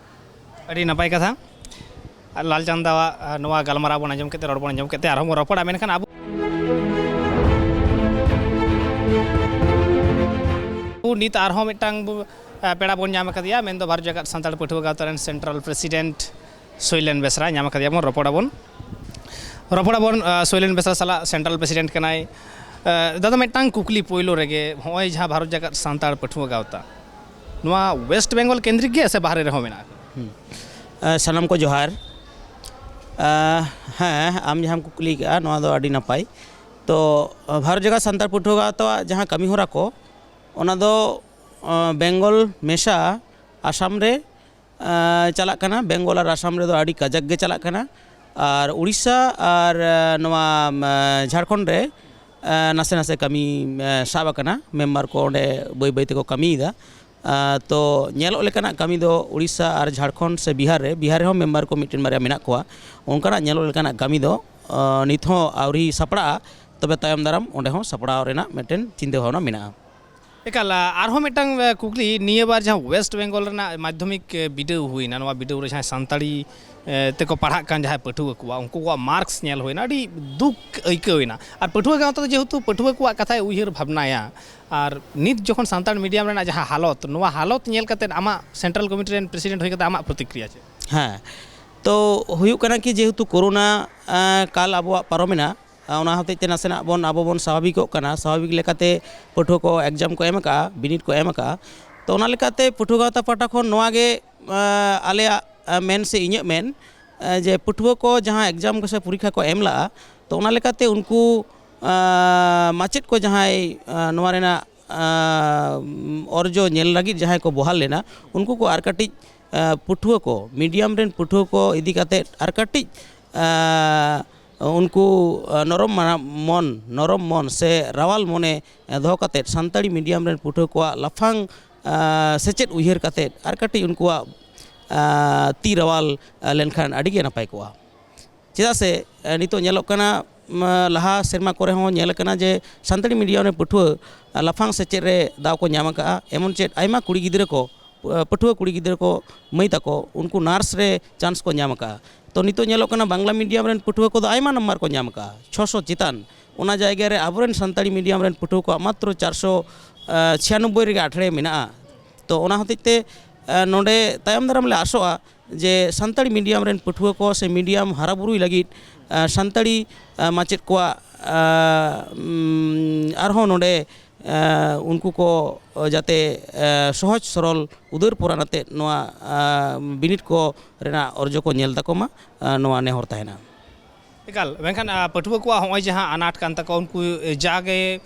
ᱟᱹᱰᱤ ᱱᱟᱯᱟᱭ ᱠᱟᱛᱷᱟ᱾ ᱟᱨ ᱞᱟᱞ ᱪᱟᱸᱫᱟᱣᱟᱜ, ᱟᱨ ᱱᱚᱣᱟ ᱜᱟᱞᱢᱟᱨᱟᱣ ᱵᱚᱱ ᱟᱸᱡᱚᱢ ᱠᱮᱫ ᱛᱮ, ᱨᱚᱲ ᱵᱚᱱ ᱟᱸᱡᱚᱢ ᱠᱮᱫ ᱛᱮ, ᱟᱨᱦᱚᱸ ᱵᱚᱱ ᱨᱚᱯᱚᱲᱟ᱾ ᱢᱮᱱᱠᱷᱟᱱ ᱟᱵᱚ ᱱᱤᱛ ᱟᱨᱦᱚᱸ ᱢᱤᱫᱴᱟᱝ ᱵᱚ-, ᱟ, ᱯᱮᱲᱟ ᱵᱚᱱ ᱧᱟᱢ ᱟᱠᱟᱫᱮᱭᱟ, ᱢᱮᱱᱫᱚ ᱵᱷᱟᱨᱚᱛ ᱡᱟᱠᱟᱛ ᱥᱟᱱᱛᱟᱲ ᱯᱟᱹᱴᱷᱩᱣᱟᱹ ᱜᱟᱶᱛᱟ ᱨᱮᱱ ᱥᱮᱱᱴᱨᱟᱞ ᱯᱨᱮᱥᱤᱰᱮᱱᱴ ᱥᱳᱭᱞᱮᱱ ᱵᱮᱥᱨᱟ ᱧᱟᱢ ᱟᱠᱟᱫᱮᱭᱟ ᱵᱚᱱ, ᱨᱚᱯᱚᱲᱟᱵᱚᱱ᱾ ᱨᱚᱯᱚᱲᱟᱵᱚᱱ, ᱟ, ᱥᱳᱭᱞᱮᱱ ᱵᱮᱥᱨᱟ ᱥᱟᱞᱟᱜ, ᱥᱮᱱᱴᱨᱟᱞ ᱯᱨᱮᱥᱤᱰᱮᱱᱴ ᱠᱟᱱᱟᱭ᱾ ᱟ, ᱫᱟᱫᱟ, ᱢᱤᱫᱴᱟᱝ ᱠᱩᱠᱞᱤ ᱯᱳᱭᱞᱳ ᱨᱮᱜᱮ, ᱦᱚᱸᱜᱼᱚᱭ ᱡᱟᱦᱟᱸ ᱵᱷᱟᱨᱚᱛ ᱡᱟᱠᱟᱛ ᱥᱟᱱᱛᱟᱲ ᱯᱟᱹᱴᱷᱩᱣᱟᱹ ᱜᱟᱶᱛᱟ, ᱱᱚᱣᱟ ᱣᱮᱥᱴ ᱵᱮᱝᱜᱚᱞ ᱠᱮᱱᱫᱨᱤᱠ ᱜᱮ ᱥᱮ ᱵᱟᱦᱨᱮ ᱨᱮᱦᱚᱸ ᱢᱮᱱᱟᱜᱼᱟ? ᱦᱩᱸ᱾ ᱟ, ᱥᱟᱱᱟᱢ ᱠᱚ ᱡᱚᱦᱟᱨ᱾ ᱟ, ᱦᱮᱸ, ᱟᱢ ᱡᱟᱦᱟᱸᱢ ᱠᱩᱠᱞᱤ ᱠᱟᱜᱼᱟ, ᱱᱚᱣᱟ ᱫᱚ ᱟᱹᱰᱤ ᱱᱟᱯᱟᱭ᱾ ᱛᱚ, ᱵᱷᱟᱨᱚᱛ ᱡᱟᱠᱟᱛ ᱥᱟᱱᱛᱟᱲ ᱯᱟᱹᱴᱷᱩᱣᱟᱹ ᱜᱟᱶᱛᱟᱣᱟᱜ ᱡᱟᱦᱟᱸ ᱠᱟᱹᱢᱤ ᱦᱚᱨᱟ ᱠᱚ, ᱚᱱᱟ ᱫᱚ, ᱟ, ᱵᱮᱝᱜᱚᱞ ᱢᱮᱥᱟ ᱟᱥᱟᱢ ᱨᱮ ᱟᱸ, ᱪᱟᱞᱟᱜ ᱠᱟᱱᱟ᱾ ᱵᱮᱝᱜᱚᱞ ᱟᱨ ᱟᱥᱟᱢ ᱨᱮᱫᱚ ᱟᱹᱰᱤ ᱠᱟᱡᱟᱠ ᱜᱮ ᱪᱟᱞᱟᱜ ᱠᱟᱱᱟ᱾ ᱟᱨ ᱩᱲᱤᱥᱥᱟ ᱟᱨ, ᱟᱸ, ᱱᱚᱣᱟ, ᱟᱸ, ᱡᱷᱟᱲᱠᱷᱚᱸᱰ ᱨᱮ, ᱟᱸ, ᱱᱟᱥᱮ ᱱᱟᱥᱮ ᱠᱟᱹᱢᱤ, ᱟᱸ, ᱥᱟᱵ ᱟᱠᱟᱱᱟ᱾ ᱢᱮᱢᱵᱟᱨ ᱠᱚ ᱚᱸᱰᱮ ᱵᱟᱹᱭ ᱵᱟᱹᱭ ᱛᱮᱠᱚ ᱠᱟᱹᱢᱤᱭᱮᱫᱟ᱾ ᱟᱸ, ᱛᱚ, ᱧᱮᱞᱚᱜ ᱞᱮᱠᱟᱱᱟᱜ ᱠᱟᱹᱢᱤ ᱫᱚ ᱩᱲᱤᱥᱥᱟ ᱟᱨ ᱡᱷᱟᱲᱠᱷᱚᱸᱰ ᱥᱮ ᱵᱤᱦᱟᱨ ᱨᱮ, ᱵᱤᱦᱟᱨ ᱨᱮᱦᱚᱸ ᱢᱮᱢᱵᱟᱨ ᱠᱚ ᱢᱤᱫᱴᱮᱱ ᱵᱟᱨᱭᱟ ᱢᱮᱱᱟᱜ ᱠᱚᱣᱟ᱾ ᱚᱱᱠᱟᱱᱟᱜ ᱧᱮᱞᱚᱜ ᱞᱮᱠᱟᱱᱟᱜ ᱠᱟᱹᱢᱤ ᱫᱚ, ᱟᱸ, ᱱᱤᱛ ᱦᱚᱸ ᱟᱹᱣᱨᱤ ᱥᱟᱯᱲᱟᱜᱼᱟ᱾ ᱛᱚᱵᱮ ᱛᱟᱭᱚᱢ ᱫᱟᱨᱟᱢ ᱚᱸᱰᱮ ᱦᱚᱸ ᱥᱟᱯᱲᱟᱣ ᱨᱮᱱᱟᱜ ᱢᱤᱫᱴᱮᱱ ᱪᱤᱱᱛᱟᱹ ᱵᱷᱟᱵᱽᱱᱟ ᱢᱮᱱᱟᱜᱼᱟ᱾ ᱮᱠᱟᱞ, ᱟ, ᱟᱨᱦᱚᱸ ᱢᱤᱫᱴᱟᱝ, ᱮ, ᱠᱩᱠᱞᱤ, ᱱᱤᱭᱟᱹ ᱵᱟᱨ ᱡᱟᱦᱟᱸ ᱣᱮᱥᱴ ᱵᱮᱝᱜᱚᱞ ᱨᱮᱱᱟᱜ ᱢᱟᱫᱽᱫᱷᱚᱢᱤᱠ, ᱮ, ᱵᱤᱰᱟᱹᱣ ᱦᱩᱭᱱᱟ, ᱱᱚᱣᱟ ᱵᱤᱰᱟᱹᱣ ᱨᱮ ᱡᱟᱦᱟᱸᱭ ᱥᱟᱱᱛᱟᱲᱤ, ᱮ, ᱛᱮᱠᱚ ᱯᱟᱲᱦᱟᱜ ᱠᱟᱱ ᱡᱟᱦᱟᱸᱭ ᱯᱟᱹᱴᱷᱩᱣᱟᱹ ᱠᱚᱣᱟᱜ, ᱩᱱᱠᱩ ᱠᱚᱣᱟᱜ ᱢᱟᱨᱠᱥ ᱧᱮᱞ ᱦᱩᱭᱱᱟ, ᱟᱹᱰᱤ ᱫᱩᱠ ᱟᱹᱭᱠᱟᱹᱣ ᱮᱱᱟ᱾ ᱟᱨ ᱯᱟᱹᱴᱷᱩᱣᱟᱹ ᱜᱟᱶᱛᱟ ᱫᱚ ᱡᱮᱦᱮᱛᱩ ᱯᱟᱹᱴᱷᱩᱣᱟᱹ ᱠᱚᱣᱟᱜ ᱠᱟᱛᱷᱟᱭ ᱩᱭᱦᱟᱹᱨ ᱵᱷᱟᱵᱽᱱᱟᱭᱟ, ᱟᱨ ᱱᱤᱛ ᱡᱚᱠᱷᱚᱱ ᱥᱟᱱᱛᱟᱲ ᱢᱤᱰᱤᱭᱟᱢ ᱨᱮᱱᱟᱜ ᱡᱟᱦᱟᱸ ᱦᱟᱞᱚᱛ, ᱱᱚᱣᱟ ᱦᱟᱞᱚᱛ ᱧᱮᱞ ᱠᱟᱛᱮᱫ ᱟᱢᱟᱜ ᱥᱮᱱᱴᱨᱟᱞ ᱠᱚᱢᱤᱴᱤ ᱨᱮᱱ ᱯᱨᱮᱥᱤᱰᱮᱱᱴ ᱦᱩᱭ ᱠᱟᱛᱮ ᱟᱢᱟᱜ ᱯᱨᱚᱛᱤᱠᱨᱤᱭᱟ ᱪᱮᱫ? ᱦᱮᱸ, ᱛᱚ ᱦᱩᱭᱩᱜ ᱠᱟᱱᱟ ᱠᱤ, ᱡᱮᱦᱮᱛᱩ ᱠᱳᱨᱳᱱᱟ, ᱮ, ᱠᱟᱞ ᱟᱵᱚᱣᱟᱜ ᱯᱟᱨᱚᱢᱮᱱᱟ, ᱟ, ᱚᱱᱟ ᱦᱚᱛᱮᱡ ᱛᱮ ᱱᱟᱥᱮᱱᱟᱜ ᱵᱚᱱ, ᱟᱵᱚ ᱵᱚᱱ ᱥᱟᱵᱷᱟᱵᱤᱠᱚᱜ ᱠᱟᱱᱟ᱾ ᱥᱟᱵᱷᱟᱵᱤᱠ ᱞᱮᱠᱟᱛᱮ ᱯᱟᱹᱴᱷᱩᱣᱟᱹ ᱠᱚ ᱮᱠᱡᱟᱢ ᱠᱚ ᱮᱢ ᱟᱠᱟᱜᱼᱟ, ᱵᱤᱱᱤᱰ ᱠᱚ ᱮᱢ ᱟᱠᱟᱜᱼᱟ᱾ ᱛᱚ, ᱚᱱᱟ ᱞᱮᱠᱟᱛᱮ ᱯᱟᱹᱴᱷᱩᱣᱟᱹ ᱜᱟᱶᱛᱟ ᱯᱟᱦᱴᱟ ᱠᱷᱚᱱ ᱱᱚᱣᱟ ᱜᱮ, ᱟ, ᱟᱞᱮᱭᱟᱜ, ᱟ, ᱢᱮᱱ ᱥᱮ ᱤᱧᱟᱹᱜ ᱢᱮᱱ, ᱟ, ᱡᱮ ᱯᱟᱹᱴᱷᱩᱣᱟᱹ ᱠᱚ ᱡᱟᱦᱟᱸ ᱮᱠᱡᱟᱢ ᱠᱚ ᱥᱮ ᱯᱚᱨᱤᱠᱠᱷᱟ ᱠᱚ ᱮᱢ ᱞᱟᱜᱼᱟ, ᱛᱚ, ᱚᱱᱟ ᱞᱮᱠᱟᱛᱮ ᱩᱱᱠᱩ, ᱟ, ᱢᱟᱪᱮᱫ ᱠᱚ ᱡᱟᱦᱟᱸᱭ, ᱟ, ᱱᱚᱣᱟ ᱨᱮᱱᱟᱜ, ᱟ, ᱚᱨᱡᱚ ᱧᱮᱞ ᱞᱟᱹᱜᱤᱫ ᱡᱟᱦᱟᱸᱭ ᱠᱚ ᱵᱚᱦᱟᱞ ᱞᱮᱱᱟ, ᱩᱱᱠᱩ ᱠᱚ ᱟᱨ ᱠᱟᱹᱴᱤᱡ, ᱟ, ᱯᱟᱹᱴᱷᱩᱣᱟᱹ ᱠᱚ, ᱢᱤᱰᱤᱭᱟᱢ ᱨᱮᱱ ᱯᱟᱹᱴᱷᱩᱣᱟᱹ ᱠᱚ ᱤᱫᱤ ᱠᱟᱛᱮᱫ ᱟᱨ ᱠᱟᱹᱴᱤᱡ, ᱟ, ᱩᱱᱠᱩ ᱱᱚᱨᱚᱢ ᱢᱟᱱᱟ-, ᱢᱚᱱ, ᱱᱚᱨᱚᱢ ᱢᱚᱱ ᱥᱮ ᱨᱟᱣᱟᱞ ᱢᱚᱱᱮ ᱫᱚᱦᱚ ᱠᱟᱛᱮᱫ ᱥᱟᱱᱛᱟᱲᱤ ᱢᱤᱰᱤᱭᱟᱢ ᱨᱮᱱ ᱯᱟᱹᱴᱷᱩᱣᱟᱹ ᱠᱚᱣᱟᱜ ᱞᱟᱯᱷᱟᱝ ᱥᱮᱪᱮᱫ ᱩᱭᱦᱟᱹᱨ ᱠᱟᱛᱮᱫ ᱟᱨ ᱠᱟᱹᱴᱤᱡ ᱩᱱᱠᱩᱣᱟᱜ ᱛᱤ ᱨᱟᱣᱟᱞ ᱞᱮᱱᱠᱷᱟᱱ ᱟᱹᱰᱤ ᱜᱮ ᱱᱟᱯᱟᱭ ᱠᱚᱜᱼᱟ᱾ ᱪᱮᱫᱟᱜ ᱥᱮ ᱱᱤᱛᱚᱜ ᱧᱮᱞᱚᱜ ᱠᱟᱱᱟ, ᱞᱟᱦᱟ ᱥᱮᱨᱢᱟ ᱠᱚᱨᱮ ᱦᱚᱸ ᱧᱮᱞ ᱟᱠᱟᱱᱟ ᱡᱮ ᱥᱟᱱᱛᱟᱲᱤ ᱢᱤᱰᱤᱭᱟᱢ ᱨᱮᱱ ᱯᱟᱹᱴᱷᱩᱣᱟᱹ ᱞᱟᱯᱷᱟᱝ ᱥᱮᱪᱮᱫ ᱨᱮ ᱫᱟᱣ ᱠᱚ ᱧᱟᱢ ᱟᱠᱟᱫᱼᱟ᱾ ᱮᱢᱚᱱ ᱪᱮᱫ ᱟᱭᱢᱟ ᱠᱩᱲᱤ ᱜᱤᱫᱽᱨᱟᱹ ᱠᱚ, ᱯᱟᱹᱴᱷᱩᱣᱟᱹ ᱠᱩᱲᱤ ᱜᱤᱫᱽᱨᱟᱹ ᱠᱚ, ᱢᱟᱹᱭ ᱛᱟᱠᱚ, ᱩᱱᱠᱩ ᱱᱟᱨᱥ ᱨᱮ ᱪᱟᱱᱥ ᱠᱚ ᱧᱟᱢ ᱟᱠᱟᱫᱼᱟ᱾ ᱛᱚ ᱱᱤᱛᱚᱜ ᱧᱮᱞᱚᱜ ᱠᱟᱱᱟ ᱵᱟᱝᱞᱟ ᱢᱤᱰᱤᱭᱟᱢ ᱨᱮᱱ ᱯᱟᱹᱴᱷᱩᱣᱟᱹ ᱠᱚᱫᱚ ᱟᱭᱢᱟ ᱱᱟᱢᱵᱟᱨ ᱠᱚ ᱧᱟᱢ ᱟᱠᱟᱫᱼᱟ, ᱪᱷᱚᱥᱚ ᱪᱮᱛᱟᱱ᱾ ᱚᱱᱟ ᱡᱟᱭᱜᱟ ᱨᱮ ᱟᱵᱚᱨᱮᱱ ᱥᱟᱱᱛᱟᱲᱤ ᱢᱤᱰᱤᱭᱟᱢ ᱨᱮᱱ ᱯᱟᱹᱴᱷᱩᱣᱟᱹ ᱠᱚᱣᱟᱜ ᱢᱟᱛᱨᱚ ᱪᱟᱨᱥᱚ ᱪᱷᱤᱭᱟᱱᱚᱵᱵᱳᱭ ᱨᱮᱜᱮ ᱟᱴᱷᱲᱮ ᱢᱮᱱᱟᱜᱼᱟ᱾ ᱛᱚ ᱚᱱᱟ ᱦᱚᱛᱮᱡ ᱛᱮ ᱱᱚᱰᱮ ᱛᱟᱭᱚᱢ ᱫᱟᱨᱟᱢ ᱞᱮ ᱟᱥᱚᱜᱼᱟ ᱡᱮ ᱥᱟᱱᱛᱟᱲᱤ ᱢᱤᱰᱤᱭᱟᱢ ᱨᱮᱱ ᱯᱟᱹᱴᱷᱩᱣᱟᱹ ᱠᱚ ᱥᱮ ᱢᱤᱰᱤᱭᱟᱢ ᱦᱟᱨᱟ ᱵᱩᱨᱩᱭ ᱞᱟᱹᱜᱤᱫ ᱥᱟᱱᱛᱟᱲᱤ ᱢᱟᱪᱮᱫ ᱠᱚᱣᱟᱜ ᱟᱨᱦᱚᱸ ᱱᱚᱰᱮ ᱩᱱᱠᱩ ᱠᱚ ᱡᱟᱛᱮ ᱥᱚᱦᱚᱡᱽ ᱥᱚᱨᱚᱞ ᱩᱫᱟᱹᱨ ᱯᱚᱨᱟᱱ ᱟᱛᱮᱫ ᱱᱚᱣᱟ ᱵᱤᱱᱤᱰ ᱠᱚ ᱨᱮᱱᱟᱜ ᱚᱨᱡᱚ ᱠᱚ ᱧᱮᱞ ᱛᱟᱠᱚ ᱢᱟ, ᱱᱚᱣᱟ ᱱᱮᱦᱚᱨ ᱛᱟᱦᱮᱱᱟ᱾ ᱮᱠᱟᱞ, ᱢᱮᱱᱠᱷᱟᱱ ᱯᱟᱹᱴᱷᱩᱣᱟᱹ ᱠᱚᱣᱟᱜ ᱦᱚᱸᱜᱼᱚᱭ ᱡᱟᱦᱟᱸ ᱟᱱᱟᱴ ᱠᱟᱱ ᱛᱟᱠᱚᱣᱟ, ᱩᱱᱠᱩ ᱡᱟᱜᱮ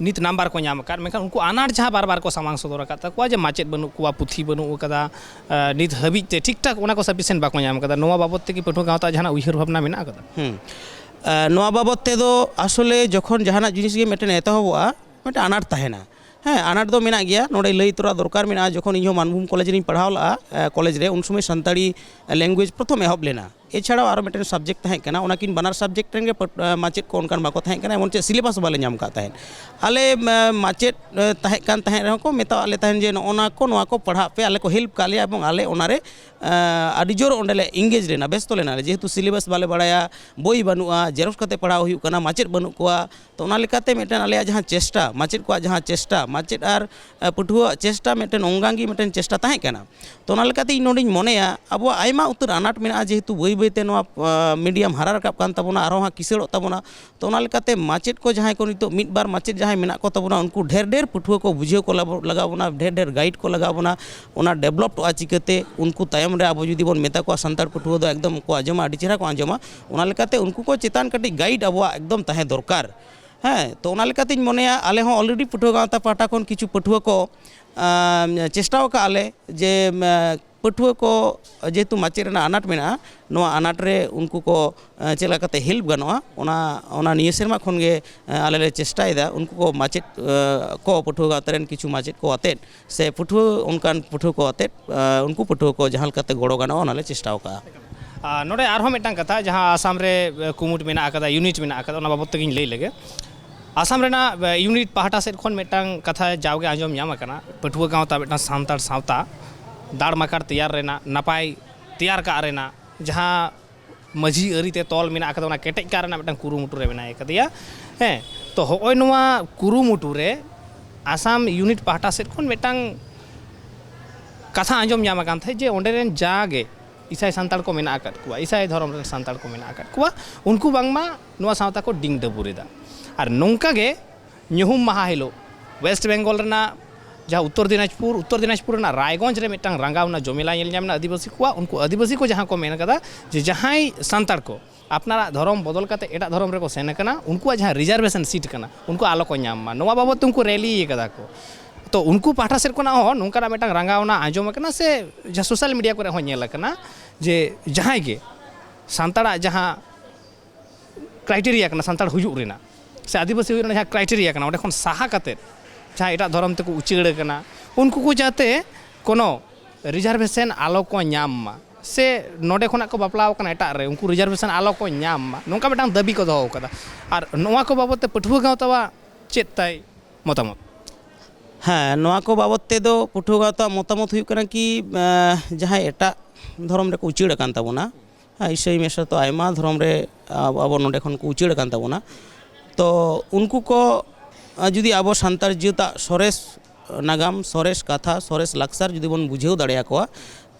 ᱱᱤᱛ ᱱᱟᱢᱵᱟᱨ ᱠᱚ ᱧᱟᱢ ᱟᱠᱟᱫ, ᱢᱮᱱᱠᱷᱟᱱ ᱩᱱᱠᱩ ᱟᱱᱟᱴ ᱡᱟᱦᱟᱸ ᱵᱟᱨ ᱵᱟᱨ ᱠᱚ ᱥᱟᱢᱟᱝ ᱥᱚᱫᱚᱨ ᱟᱠᱟᱫ ᱛᱟᱠᱚᱣᱟ ᱡᱮ ᱢᱟᱪᱮᱫ ᱵᱟᱹᱱᱩᱜ ᱠᱚᱣᱟ, ᱯᱩᱛᱷᱤ ᱵᱟᱹᱱᱩᱜ ᱟᱠᱟᱫᱟ, ᱱᱤᱛ ᱦᱟᱹᱵᱤᱡ ᱛᱮ ᱴᱷᱤᱠ ᱴᱷᱟᱠ ᱚᱱᱟ ᱠᱚ ᱥᱟᱯᱷᱤᱥᱤᱭᱮᱱᱴ ᱵᱟᱠᱚ ᱧᱟᱢ ᱟᱠᱟᱫᱟ, ᱱᱚᱣᱟ ᱵᱟᱵᱚᱫ ᱛᱮᱜᱮ ᱯᱟᱹᱴᱷᱩᱣᱟᱹ ᱜᱟᱶᱛᱟ ᱡᱟᱦᱟᱱᱟᱜ ᱩᱭᱦᱟᱹᱨ ᱵᱷᱟᱵᱽᱱᱟ ᱢᱮᱱᱟᱜ ᱟᱠᱟᱫᱟ? ᱦᱩᱸ᱾ ᱱᱚᱣᱟ ᱵᱟᱵᱚᱫ ᱛᱮᱫᱚ ᱟᱥᱚᱞᱮ ᱡᱚᱠᱷᱚᱱ ᱡᱟᱦᱟᱱᱟᱜ ᱡᱤᱱᱤᱥ ᱜᱮ ᱢᱤᱫᱴᱮᱱ ᱮᱛᱚᱦᱚᱵᱚᱜᱼᱟ, ᱢᱤᱫᱴᱮᱱ ᱟᱱᱟᱴ ᱛᱟᱦᱮᱱᱟ᱾ ᱦᱮᱸ, ᱟᱱᱟᱴ ᱫᱚ ᱢᱮᱱᱟᱜ ᱜᱮᱭᱟ᱾ ᱱᱚᱰᱮ ᱞᱟᱹᱭ ᱛᱚᱨᱟ ᱫᱚᱨᱠᱟᱨ ᱢᱮᱱᱟᱜᱼᱟ, ᱡᱚᱠᱷᱚᱱ ᱤᱧᱦᱚᱸ ᱢᱟᱱᱵᱷᱩᱢ ᱠᱚᱞᱮᱡᱽ ᱨᱤᱧ ᱯᱟᱲᱦᱟᱣ ᱞᱟᱜᱼᱟ, ᱠᱚᱞᱮᱡᱽ ᱨᱮ, ᱩᱱ ᱥᱚᱢᱚᱭ ᱥᱟᱱᱛᱟᱲᱤ ᱞᱮᱝᱜᱩᱭᱮᱡᱽ ᱯᱨᱚᱛᱷᱚᱢ ᱮᱦᱚᱵ ᱞᱮᱱᱟ᱾ ᱮᱪᱷᱟᱲᱟᱣ ᱟᱨᱚ ᱢᱤᱫᱴᱮᱱ ᱥᱟᱵᱡᱮᱠᱴ ᱛᱟᱦᱮᱸ ᱠᱟᱱᱟ, ᱚᱱᱟᱠᱤᱱ ᱵᱟᱱᱟᱨ ᱥᱟᱵᱡᱮᱠᱴ ᱨᱮᱱ ᱜᱮ ᱯᱟᱹᱴ-, ᱢᱟᱪᱮᱫ ᱠᱚ ᱚᱱᱠᱟᱱ ᱵᱟᱠᱚ ᱛᱟᱦᱮᱸ ᱠᱟᱱᱟ, ᱮᱢᱚᱱ ᱪᱮᱫ ᱥᱤᱞᱮᱵᱟᱥ ᱵᱟᱞᱮ ᱧᱟᱢ ᱟᱠᱟᱫ ᱛᱟᱦᱮᱸᱫ᱾ ᱟᱞᱮ ᱢᱟᱪᱮᱫ ᱛᱟᱦᱮᱸ ᱠᱟᱱ ᱛᱟᱦᱮᱸᱫ ᱨᱮᱦᱚᱸ ᱠᱚ ᱢᱮᱛᱟᱣᱟᱫ ᱞᱮ ᱛᱟᱦᱮᱸᱫ ᱡᱮ ᱱᱚᱜᱼᱚ ᱱᱚᱣᱟ ᱠᱚ, ᱱᱚᱣᱟ ᱠᱚ ᱯᱟᱲᱦᱟᱜ ᱯᱮ, ᱟᱞᱮ ᱠᱚ ᱦᱮᱞᱯ ᱠᱟᱜ ᱞᱮᱭᱟ ᱮᱵᱚᱝ ᱟᱞᱮ ᱚᱱᱟᱨᱮ ᱟᱹᱰᱤ ᱡᱳᱨ ᱚᱸᱰᱮᱞᱮ ᱮᱱᱜᱮᱡᱽ ᱞᱮᱱᱟ, ᱵᱮᱥᱛᱚ ᱞᱮᱱᱟᱞᱮ, ᱡᱮᱦᱮᱛᱩ ᱥᱤᱞᱮᱵᱟᱥ ᱵᱟᱞᱮ ᱵᱟᱲᱟᱭᱟ, ᱵᱳᱭ ᱵᱟᱹᱱᱩᱜᱼᱟ, ᱡᱮᱨᱚᱠᱥ ᱠᱟᱛᱮ ᱯᱟᱲᱦᱟᱣ ᱦᱩᱭᱩᱜ ᱠᱟᱱᱟ, ᱢᱟᱪᱮᱫ ᱵᱟᱹᱱᱩᱜ ᱠᱚᱣᱟ᱾ ᱛᱚ ᱚᱱᱟ ᱞᱮᱠᱟᱛᱮ ᱢᱤᱫᱴᱮᱱ ᱟᱞᱮᱭᱟᱜ ᱡᱟᱦᱟᱸ ᱪᱮᱥᱴᱟ, ᱢᱟᱪᱮᱫ ᱠᱚᱣᱟᱜ ᱡᱟᱦᱟᱸ ᱪᱮᱥᱴᱟ, ᱢᱟᱪᱮᱫ ᱟᱨ ᱯᱟᱹᱴᱷᱩᱣᱟᱹᱣᱟᱜ ᱪᱮᱥᱴᱟ ᱢᱤᱫᱴᱮᱱ ᱚᱝᱜᱟᱝᱜᱤ ᱢᱤᱫᱴᱮᱱ ᱪᱮᱥᱴᱟ ᱛᱟᱦᱮᱸ ᱠᱟᱱᱟ᱾ ᱛᱚ ᱚᱱᱟ ᱞᱮᱠᱟᱛᱮ ᱤᱧ ᱱᱚᱰᱮᱧ ᱢᱚᱱᱮᱭᱟ, ᱟᱵᱚᱣᱟᱜ ᱟᱭᱢᱟ ᱩᱛᱟᱹᱨ ᱟᱱᱟᱴ ᱢᱮᱱᱟᱜᱼᱟ, ᱡᱮᱦᱮᱛᱩ ᱵᱟᱹᱭ ᱵᱟᱹᱭᱛᱮ ᱱᱚᱣᱟ ᱢᱤᱰᱤᱭᱟᱢ ᱦᱟᱨᱟ ᱨᱟᱠᱟᱵ ᱠᱟᱱ ᱛᱟᱵᱚᱱᱟ, ᱟᱨᱦᱚᱸ ᱦᱟᱸᱜ ᱠᱤᱥᱟᱹᱲᱚᱜ ᱛᱟᱵᱚᱱᱟ᱾ ᱛᱚ ᱚᱱᱟ ᱞᱮᱠᱟᱛᱮ ᱢᱟᱪᱮᱫ ᱠᱚ ᱡᱟᱦᱟᱸᱭ ᱠᱚ ᱱᱤᱛᱚᱜ ᱢᱤᱫ ᱵᱟᱨ ᱢᱟᱪᱮᱫ ᱡᱟᱦᱟᱸᱭ ᱢᱮᱱᱟᱜ ᱠᱚ ᱛᱟᱵᱚᱱᱟ, ᱩᱱᱠᱩ ᱰᱷᱮᱨ ᱰᱷᱮᱨ ᱯᱟᱹᱴᱷᱩᱣᱟᱹ ᱠᱚ ᱵᱩᱡᱷᱟᱹᱣ ᱠᱚ ᱞᱟᱵᱚ-, ᱞᱟᱜᱟᱣ ᱵᱚᱱᱟ, ᱰᱷᱮᱨ ᱰᱷᱮᱨ ᱜᱟᱭᱤᱰ ᱠᱚ ᱞᱟᱜᱟᱣ ᱵᱚᱱᱟ᱾ ᱚᱱᱟ ᱰᱮᱵᱷᱞᱚᱯᱴᱚᱜᱼᱟ ᱪᱤᱠᱟᱹᱛᱮ? ᱩᱱᱠᱩ ᱛᱟᱭᱚᱢ ᱨᱮ ᱟᱵᱚ ᱡᱩᱫᱤ ᱵᱚᱱ ᱢᱮᱛᱟ ᱠᱚᱣᱟ, ᱥᱟᱱᱛᱟᱲ ᱯᱟᱹᱴᱷᱩᱣᱟᱹ ᱫᱚ ᱮᱠᱫᱚᱢ ᱠᱚ ᱟᱸᱡᱚᱢᱟ, ᱟᱹᱰᱤ ᱪᱮᱦᱨᱟ ᱠᱚ ᱟᱸᱡᱚᱢᱟ᱾ ᱚᱱᱟ ᱞᱮᱠᱟᱛᱮ ᱩᱱᱠᱩ ᱠᱚ ᱪᱮᱛᱟᱱ ᱠᱟᱹᱴᱤᱡ ᱜᱟᱭᱤᱰ ᱟᱵᱚᱣᱟᱜ ᱮᱠᱫᱚᱢ ᱛᱟᱦᱮᱸ ᱫᱚᱨᱠᱟᱨ᱾ ᱦᱮᱸ, ᱛᱚ ᱚᱱᱟ ᱞᱮᱠᱟᱛᱤᱧ ᱢᱚᱱᱮᱭᱟ, ᱟᱞᱮ ᱦᱚᱸ ᱚᱞᱨᱮᱰᱤ ᱯᱟᱹᱴᱷᱩᱣᱟᱹ ᱜᱟᱶᱛᱟ ᱯᱟᱦᱴᱟ ᱠᱷᱚᱱ ᱠᱤᱪᱷᱩ ᱯᱟᱹᱴᱷᱩᱣᱟᱹ ᱠᱚ, ᱟᱸ, ᱪᱮᱥᱴᱟᱣ ᱟᱠᱟᱫᱼᱟ ᱞᱮ ᱡᱮ, ᱟᱸ, ᱯᱟᱹᱴᱷᱩᱣᱟᱹ ᱠᱚ ᱡᱮᱦᱮᱛᱩ ᱢᱟᱪᱮᱫ ᱨᱮᱱᱟᱜ ᱟᱱᱟᱴ ᱢᱮᱱᱟᱜᱼᱟ, ᱱᱚᱣᱟ ᱟᱱᱟᱴ ᱨᱮ ᱩᱱᱠᱩ ᱠᱚ ᱪᱮᱫ ᱞᱮᱠᱟᱛᱮ ᱦᱮᱞᱯ ᱜᱟᱱᱚᱜᱼᱟ, ᱚᱱᱟ ᱚᱱᱟ ᱱᱤᱭᱟᱹ ᱥᱮᱨᱢᱟ ᱠᱷᱚᱱ ᱜᱮ ᱟᱞᱮ ᱞᱮ ᱪᱮᱥᱴᱟᱭᱮᱫᱟ ᱩᱱᱠᱩ ᱠᱚ ᱢᱟᱪᱮᱫ ᱠᱚ, ᱯᱟᱹᱴᱷᱩᱣᱟᱹ ᱜᱟᱶᱛᱟ ᱨᱮᱱ ᱠᱤᱪᱷᱩ ᱢᱟᱪᱮᱫ ᱠᱚ ᱟᱛᱮᱫ ᱥᱮ ᱯᱟᱹᱴᱷᱩᱣᱟᱹ, ᱚᱱᱠᱟᱱ ᱯᱟᱹᱴᱷᱩᱣᱟᱹ ᱠᱚ ᱟᱛᱮᱫ ᱩᱱᱠᱩ ᱯᱟᱹᱴᱷᱩᱣᱟᱹ ᱠᱚ ᱡᱟᱦᱟᱸ ᱞᱮᱠᱟᱛᱮ ᱜᱚᱲᱚ ᱜᱟᱱᱚᱜᱼᱟ, ᱚᱱᱟᱞᱮ ᱪᱮᱥᱴᱟ ᱟᱠᱟᱫᱼᱟ᱾ ᱟᱨ ᱱᱚᱰᱮ ᱟᱨᱦᱚᱸ ᱢᱤᱫᱴᱟᱝ ᱠᱟᱛᱷᱟ, ᱡᱟᱦᱟᱸ ᱟᱥᱟᱢ ᱨᱮ ᱠᱩᱢᱩᱴ ᱢᱮᱱᱟᱜ ᱟᱠᱟᱫᱟ, ᱤᱭᱩᱱᱤᱴ ᱢᱮᱱᱟᱜ ᱟᱠᱟᱫᱟ, ᱚᱱᱟ ᱵᱟᱵᱚᱫ ᱛᱮᱜᱮᱧ ᱞᱟᱹᱭ ᱞᱮᱜᱮ᱾ ᱟᱥᱟᱢ ᱨᱮᱱᱟᱜ ᱤᱭᱩᱱᱤᱴ ᱯᱟᱦᱴᱟ ᱥᱮᱫ ᱠᱷᱚᱱ ᱢᱤᱫᱴᱟᱝ ᱠᱟᱛᱷᱟ ᱡᱟᱣᱜᱮ ᱟᱸᱡᱚᱢ ᱧᱟᱢ ᱟᱠᱟᱱᱟ, ᱯᱟᱹᱴᱷᱩᱣᱟᱹ ᱜᱟᱶᱛᱟ, ᱢᱤᱫᱴᱟᱝ ᱥᱟᱱᱛᱟᱲ ᱥᱟᱶᱛᱟ ᱫᱟᱲ ᱢᱟᱠᱟᱲ ᱛᱮᱭᱟᱨ ᱨᱮᱱᱟᱜ, ᱱᱟᱯᱟᱭ ᱛᱮᱭᱟᱨ ᱠᱟᱜ ᱨᱮᱱᱟᱜ, ᱡᱟᱦᱟᱸ ᱢᱟᱹᱡᱷᱤ ᱟᱹᱨᱤ ᱛᱮ ᱛᱚᱞ ᱢᱮᱱᱟᱜ ᱟᱠᱟᱫᱟ, ᱚᱱᱟ ᱠᱮᱴᱮᱡ ᱠᱟᱜ ᱨᱮᱱᱟᱜ ᱢᱤᱫᱴᱟᱝ ᱠᱩᱨᱩᱢᱩᱴᱩ ᱨᱮ ᱢᱮᱱᱟᱭ ᱟᱠᱟᱫᱮᱭᱟ᱾ ᱦᱮᱸ, ᱛᱚ ᱦᱚᱸᱜᱼᱚᱭ ᱱᱚᱣᱟ ᱠᱩᱨᱩᱢᱩᱴᱩ ᱨᱮ ᱟᱥᱟᱢ ᱤᱭᱩᱱᱤᱴ ᱯᱟᱦᱴᱟ ᱥᱮᱫ ᱠᱷᱚᱱ ᱢᱤᱫᱴᱟᱝ ᱠᱟᱛᱷᱟ ᱟᱸᱡᱚᱢ ᱧᱟᱢ ᱟᱠᱟᱱ ᱛᱟᱦᱮᱸᱫ ᱡᱮ ᱚᱸᱰᱮ ᱨᱮᱱ ᱡᱟᱜᱮ ᱤᱥᱟᱭ ᱥᱟᱱᱛᱟᱲ ᱠᱚ ᱢᱮᱱᱟᱜ ᱟᱠᱟᱫ ᱠᱚᱣᱟ, ᱤᱥᱟᱭ ᱫᱷᱚᱨᱚᱢ ᱨᱮᱱ ᱥᱟᱱᱛᱟᱲ ᱠᱚ ᱢᱮᱱᱟᱜ ᱟᱠᱟᱫ ᱠᱚᱣᱟ, ᱩᱱᱠᱩ ᱵᱟᱝᱢᱟ ᱱᱚᱣᱟ ᱥᱟᱶᱛᱟ ᱠᱚ ᱰᱤᱝ ᱰᱟᱹᱵᱩᱨ ᱮᱫᱟ᱾ ᱟᱨ ᱱᱚᱝᱠᱟ ᱜᱮ ᱧᱩᱦᱩᱢ ᱢᱟᱦᱟ ᱦᱤᱞᱳᱜ ᱳᱭᱮᱥᱴ ᱵᱮᱝᱜᱚᱞ ᱨᱮᱱᱟᱜ ᱡᱟᱦᱟᱸ ᱩᱛᱛᱚᱨ ᱫᱤᱱᱟᱡᱽᱯᱩᱨ, ᱩᱛᱛᱚᱨ ᱫᱤᱱᱟᱡᱽᱯᱩᱨ ᱨᱮᱱᱟᱜ ᱨᱟᱭᱜᱚᱸᱡᱽ ᱨᱮ ᱢᱤᱫᱴᱟᱝ ᱨᱟᱸᱜᱟᱣᱱᱟ ᱡᱚᱢᱮᱞᱟ ᱧᱮᱞ ᱧᱟᱢ ᱮᱱᱟ ᱟᱹᱫᱤᱵᱟᱹᱥᱤ ᱠᱚᱣᱟᱜ᱾ ᱩᱱᱠᱩ ᱟᱹᱫᱤᱵᱟᱹᱥᱤ ᱠᱚ ᱡᱟᱦᱟᱸ ᱠᱚ ᱢᱮᱱ ᱠᱟᱫᱟ ᱡᱮ ᱡᱟᱦᱟᱸᱭ ᱥᱟᱱᱛᱟᱲ ᱠᱚ ᱟᱯᱱᱟᱨᱟᱜ ᱫᱷᱚᱨᱚᱢ ᱵᱚᱫᱚᱞ ᱠᱟᱛᱮ ᱮᱴᱟᱜ ᱫᱷᱚᱨᱚᱢ ᱨᱮᱠᱚ ᱥᱮᱱ ᱟᱠᱟᱱᱟ, ᱩᱱᱠᱩᱣᱟᱜ ᱡᱟᱦᱟᱸ ᱨᱤᱡᱟᱨᱵᱷᱮᱥᱚᱱ ᱥᱤᱴ ᱠᱟᱱᱟ, ᱩᱱᱠᱩ ᱟᱞᱚ ᱠᱚ ᱧᱟᱢ ᱢᱟ, ᱱᱚᱣᱟ ᱵᱟᱵᱚᱫ ᱛᱮ ᱩᱱᱠᱩ ᱨᱮᱞᱤ ᱠᱟᱫᱟ ᱠᱚ᱾ ᱛᱚ ᱩᱱᱠᱩ ᱯᱟᱦᱴᱟ ᱥᱮᱫ ᱠᱷᱚᱱᱟᱜ ᱦᱚᱸ ᱱᱚᱝᱠᱟᱱᱟᱜ ᱢᱤᱫᱴᱟᱝ ᱨᱟᱸᱜᱟᱣᱱᱟ ᱟᱸᱡᱚᱢ ᱟᱠᱟᱱᱟ ᱥᱮ ᱡᱟᱦᱟᱸ ᱥᱳᱥᱟᱞ ᱢᱤᱰᱤᱭᱟ ᱠᱚᱨᱮ ᱦᱚᱸ ᱧᱮᱞ ᱟᱠᱟᱱᱟ ᱡᱮ ᱡᱟᱦᱟᱸᱭ ᱜᱮ ᱥᱟᱱᱛᱟᱲᱟᱜ ᱡᱟᱦᱟᱸ ᱠᱨᱟᱭᱴᱮᱨᱤᱭᱟ ᱠᱟᱱᱟ ᱥᱟᱱᱛᱟᱲ ᱦᱩᱭᱩᱜ ᱨᱮᱱᱟᱜ ᱥᱮ ᱟᱹᱫᱤᱵᱟᱹᱥᱤ ᱦᱩᱭᱩᱜ ᱨᱮᱱᱟᱜ ᱡᱟᱦᱟᱸ ᱠᱨᱟᱭᱴᱮᱨᱤᱭᱟ ᱠᱟᱱᱟ, ᱚᱸᱰᱮ ᱠᱷᱚᱱ ᱥᱟᱦᱟ ᱠᱟᱛᱮᱫ ᱡᱟᱦᱟᱸ ᱮᱴᱟᱜ ᱫᱷᱚᱨᱚᱢ ᱛᱮᱠᱚ ᱩᱪᱟᱹᱲ ᱟᱠᱟᱱᱟ, ᱩᱱᱠᱩ ᱠᱚ ᱡᱟᱛᱮ ᱠᱳᱱᱳ ᱨᱤᱡᱟᱨᱵᱷᱮᱥᱚᱱ ᱟᱞᱚ ᱠᱚ ᱧᱟᱢ ᱢᱟ, ᱥᱮ ᱱᱚᱰᱮ ᱠᱷᱚᱱᱟᱜ ᱠᱚ ᱵᱟᱯᱞᱟ ᱟᱠᱟᱱᱟ ᱮᱴᱟᱜ ᱨᱮ, ᱩᱱᱠᱩ ᱨᱤᱡᱟᱨᱵᱷᱮᱥᱚᱱ ᱟᱞᱚ ᱠᱚ ᱧᱟᱢ ᱢᱟ, ᱱᱚᱝᱠᱟ ᱢᱤᱫᱴᱟᱝ ᱫᱟᱹᱵᱤ ᱠᱚ ᱫᱚᱦᱚ ᱟᱠᱟᱫᱟ᱾ ᱟᱨ ᱱᱚᱣᱟ ᱠᱚ ᱵᱟᱵᱚᱫ ᱛᱮ ᱯᱟᱹᱴᱷᱩᱣᱟᱹ ᱜᱟᱶᱛᱟᱣᱟᱜ ᱪᱮᱫ ᱛᱟᱭ ᱢᱚᱛᱟᱢᱚᱛ? ᱦᱮᱸ, ᱱᱚᱣᱟ ᱠᱚ ᱵᱟᱵᱚᱫ ᱛᱮᱫᱚ ᱯᱟᱹᱴᱷᱩᱣᱟᱹ ᱜᱟᱶᱛᱟᱣᱟᱜ ᱢᱚᱛᱟᱢᱚᱛ ᱦᱩᱭᱩᱜ ᱠᱟᱱᱟ ᱠᱤ, ᱮᱸ, ᱡᱟᱦᱟᱸᱭ ᱮᱴᱟᱜ ᱫᱷᱚᱨᱚᱢ ᱨᱮᱠᱚ ᱩᱪᱟᱹᱲ ᱟᱠᱟᱱ ᱛᱟᱵᱚᱱᱟ, ᱦᱮᱸ, ᱤᱥᱟᱹᱭ ᱢᱮᱥᱟ ᱛᱚ ᱟᱭᱢᱟ ᱫᱷᱚᱨᱚᱢ ᱨᱮ ᱟᱵᱚ, ᱟᱵᱚ ᱱᱚᱰᱮ ᱠᱷᱚᱱ ᱠᱚ ᱩᱪᱟᱹᱲ ᱟᱠᱟᱱ ᱛᱟᱵᱚᱱᱟ᱾ ᱛᱚ ᱩᱱᱠᱩ ᱠᱚ, ᱟᱸ, ᱡᱩᱫᱤ ᱟᱵᱚ ᱥᱟᱱᱛᱟᱲ ᱡᱟᱹᱛᱟᱜ ᱥᱚᱨᱮᱥ ᱱᱟᱜᱟᱢ, ᱥᱚᱨᱮᱥ ᱠᱟᱛᱷᱟ, ᱥᱚᱨᱮᱥ ᱞᱟᱠᱪᱟᱨ ᱡᱩᱫᱤ ᱵᱚᱱ ᱵᱩᱡᱷᱟᱹᱣ ᱫᱟᱲᱮᱭᱟᱠᱚᱣᱟ,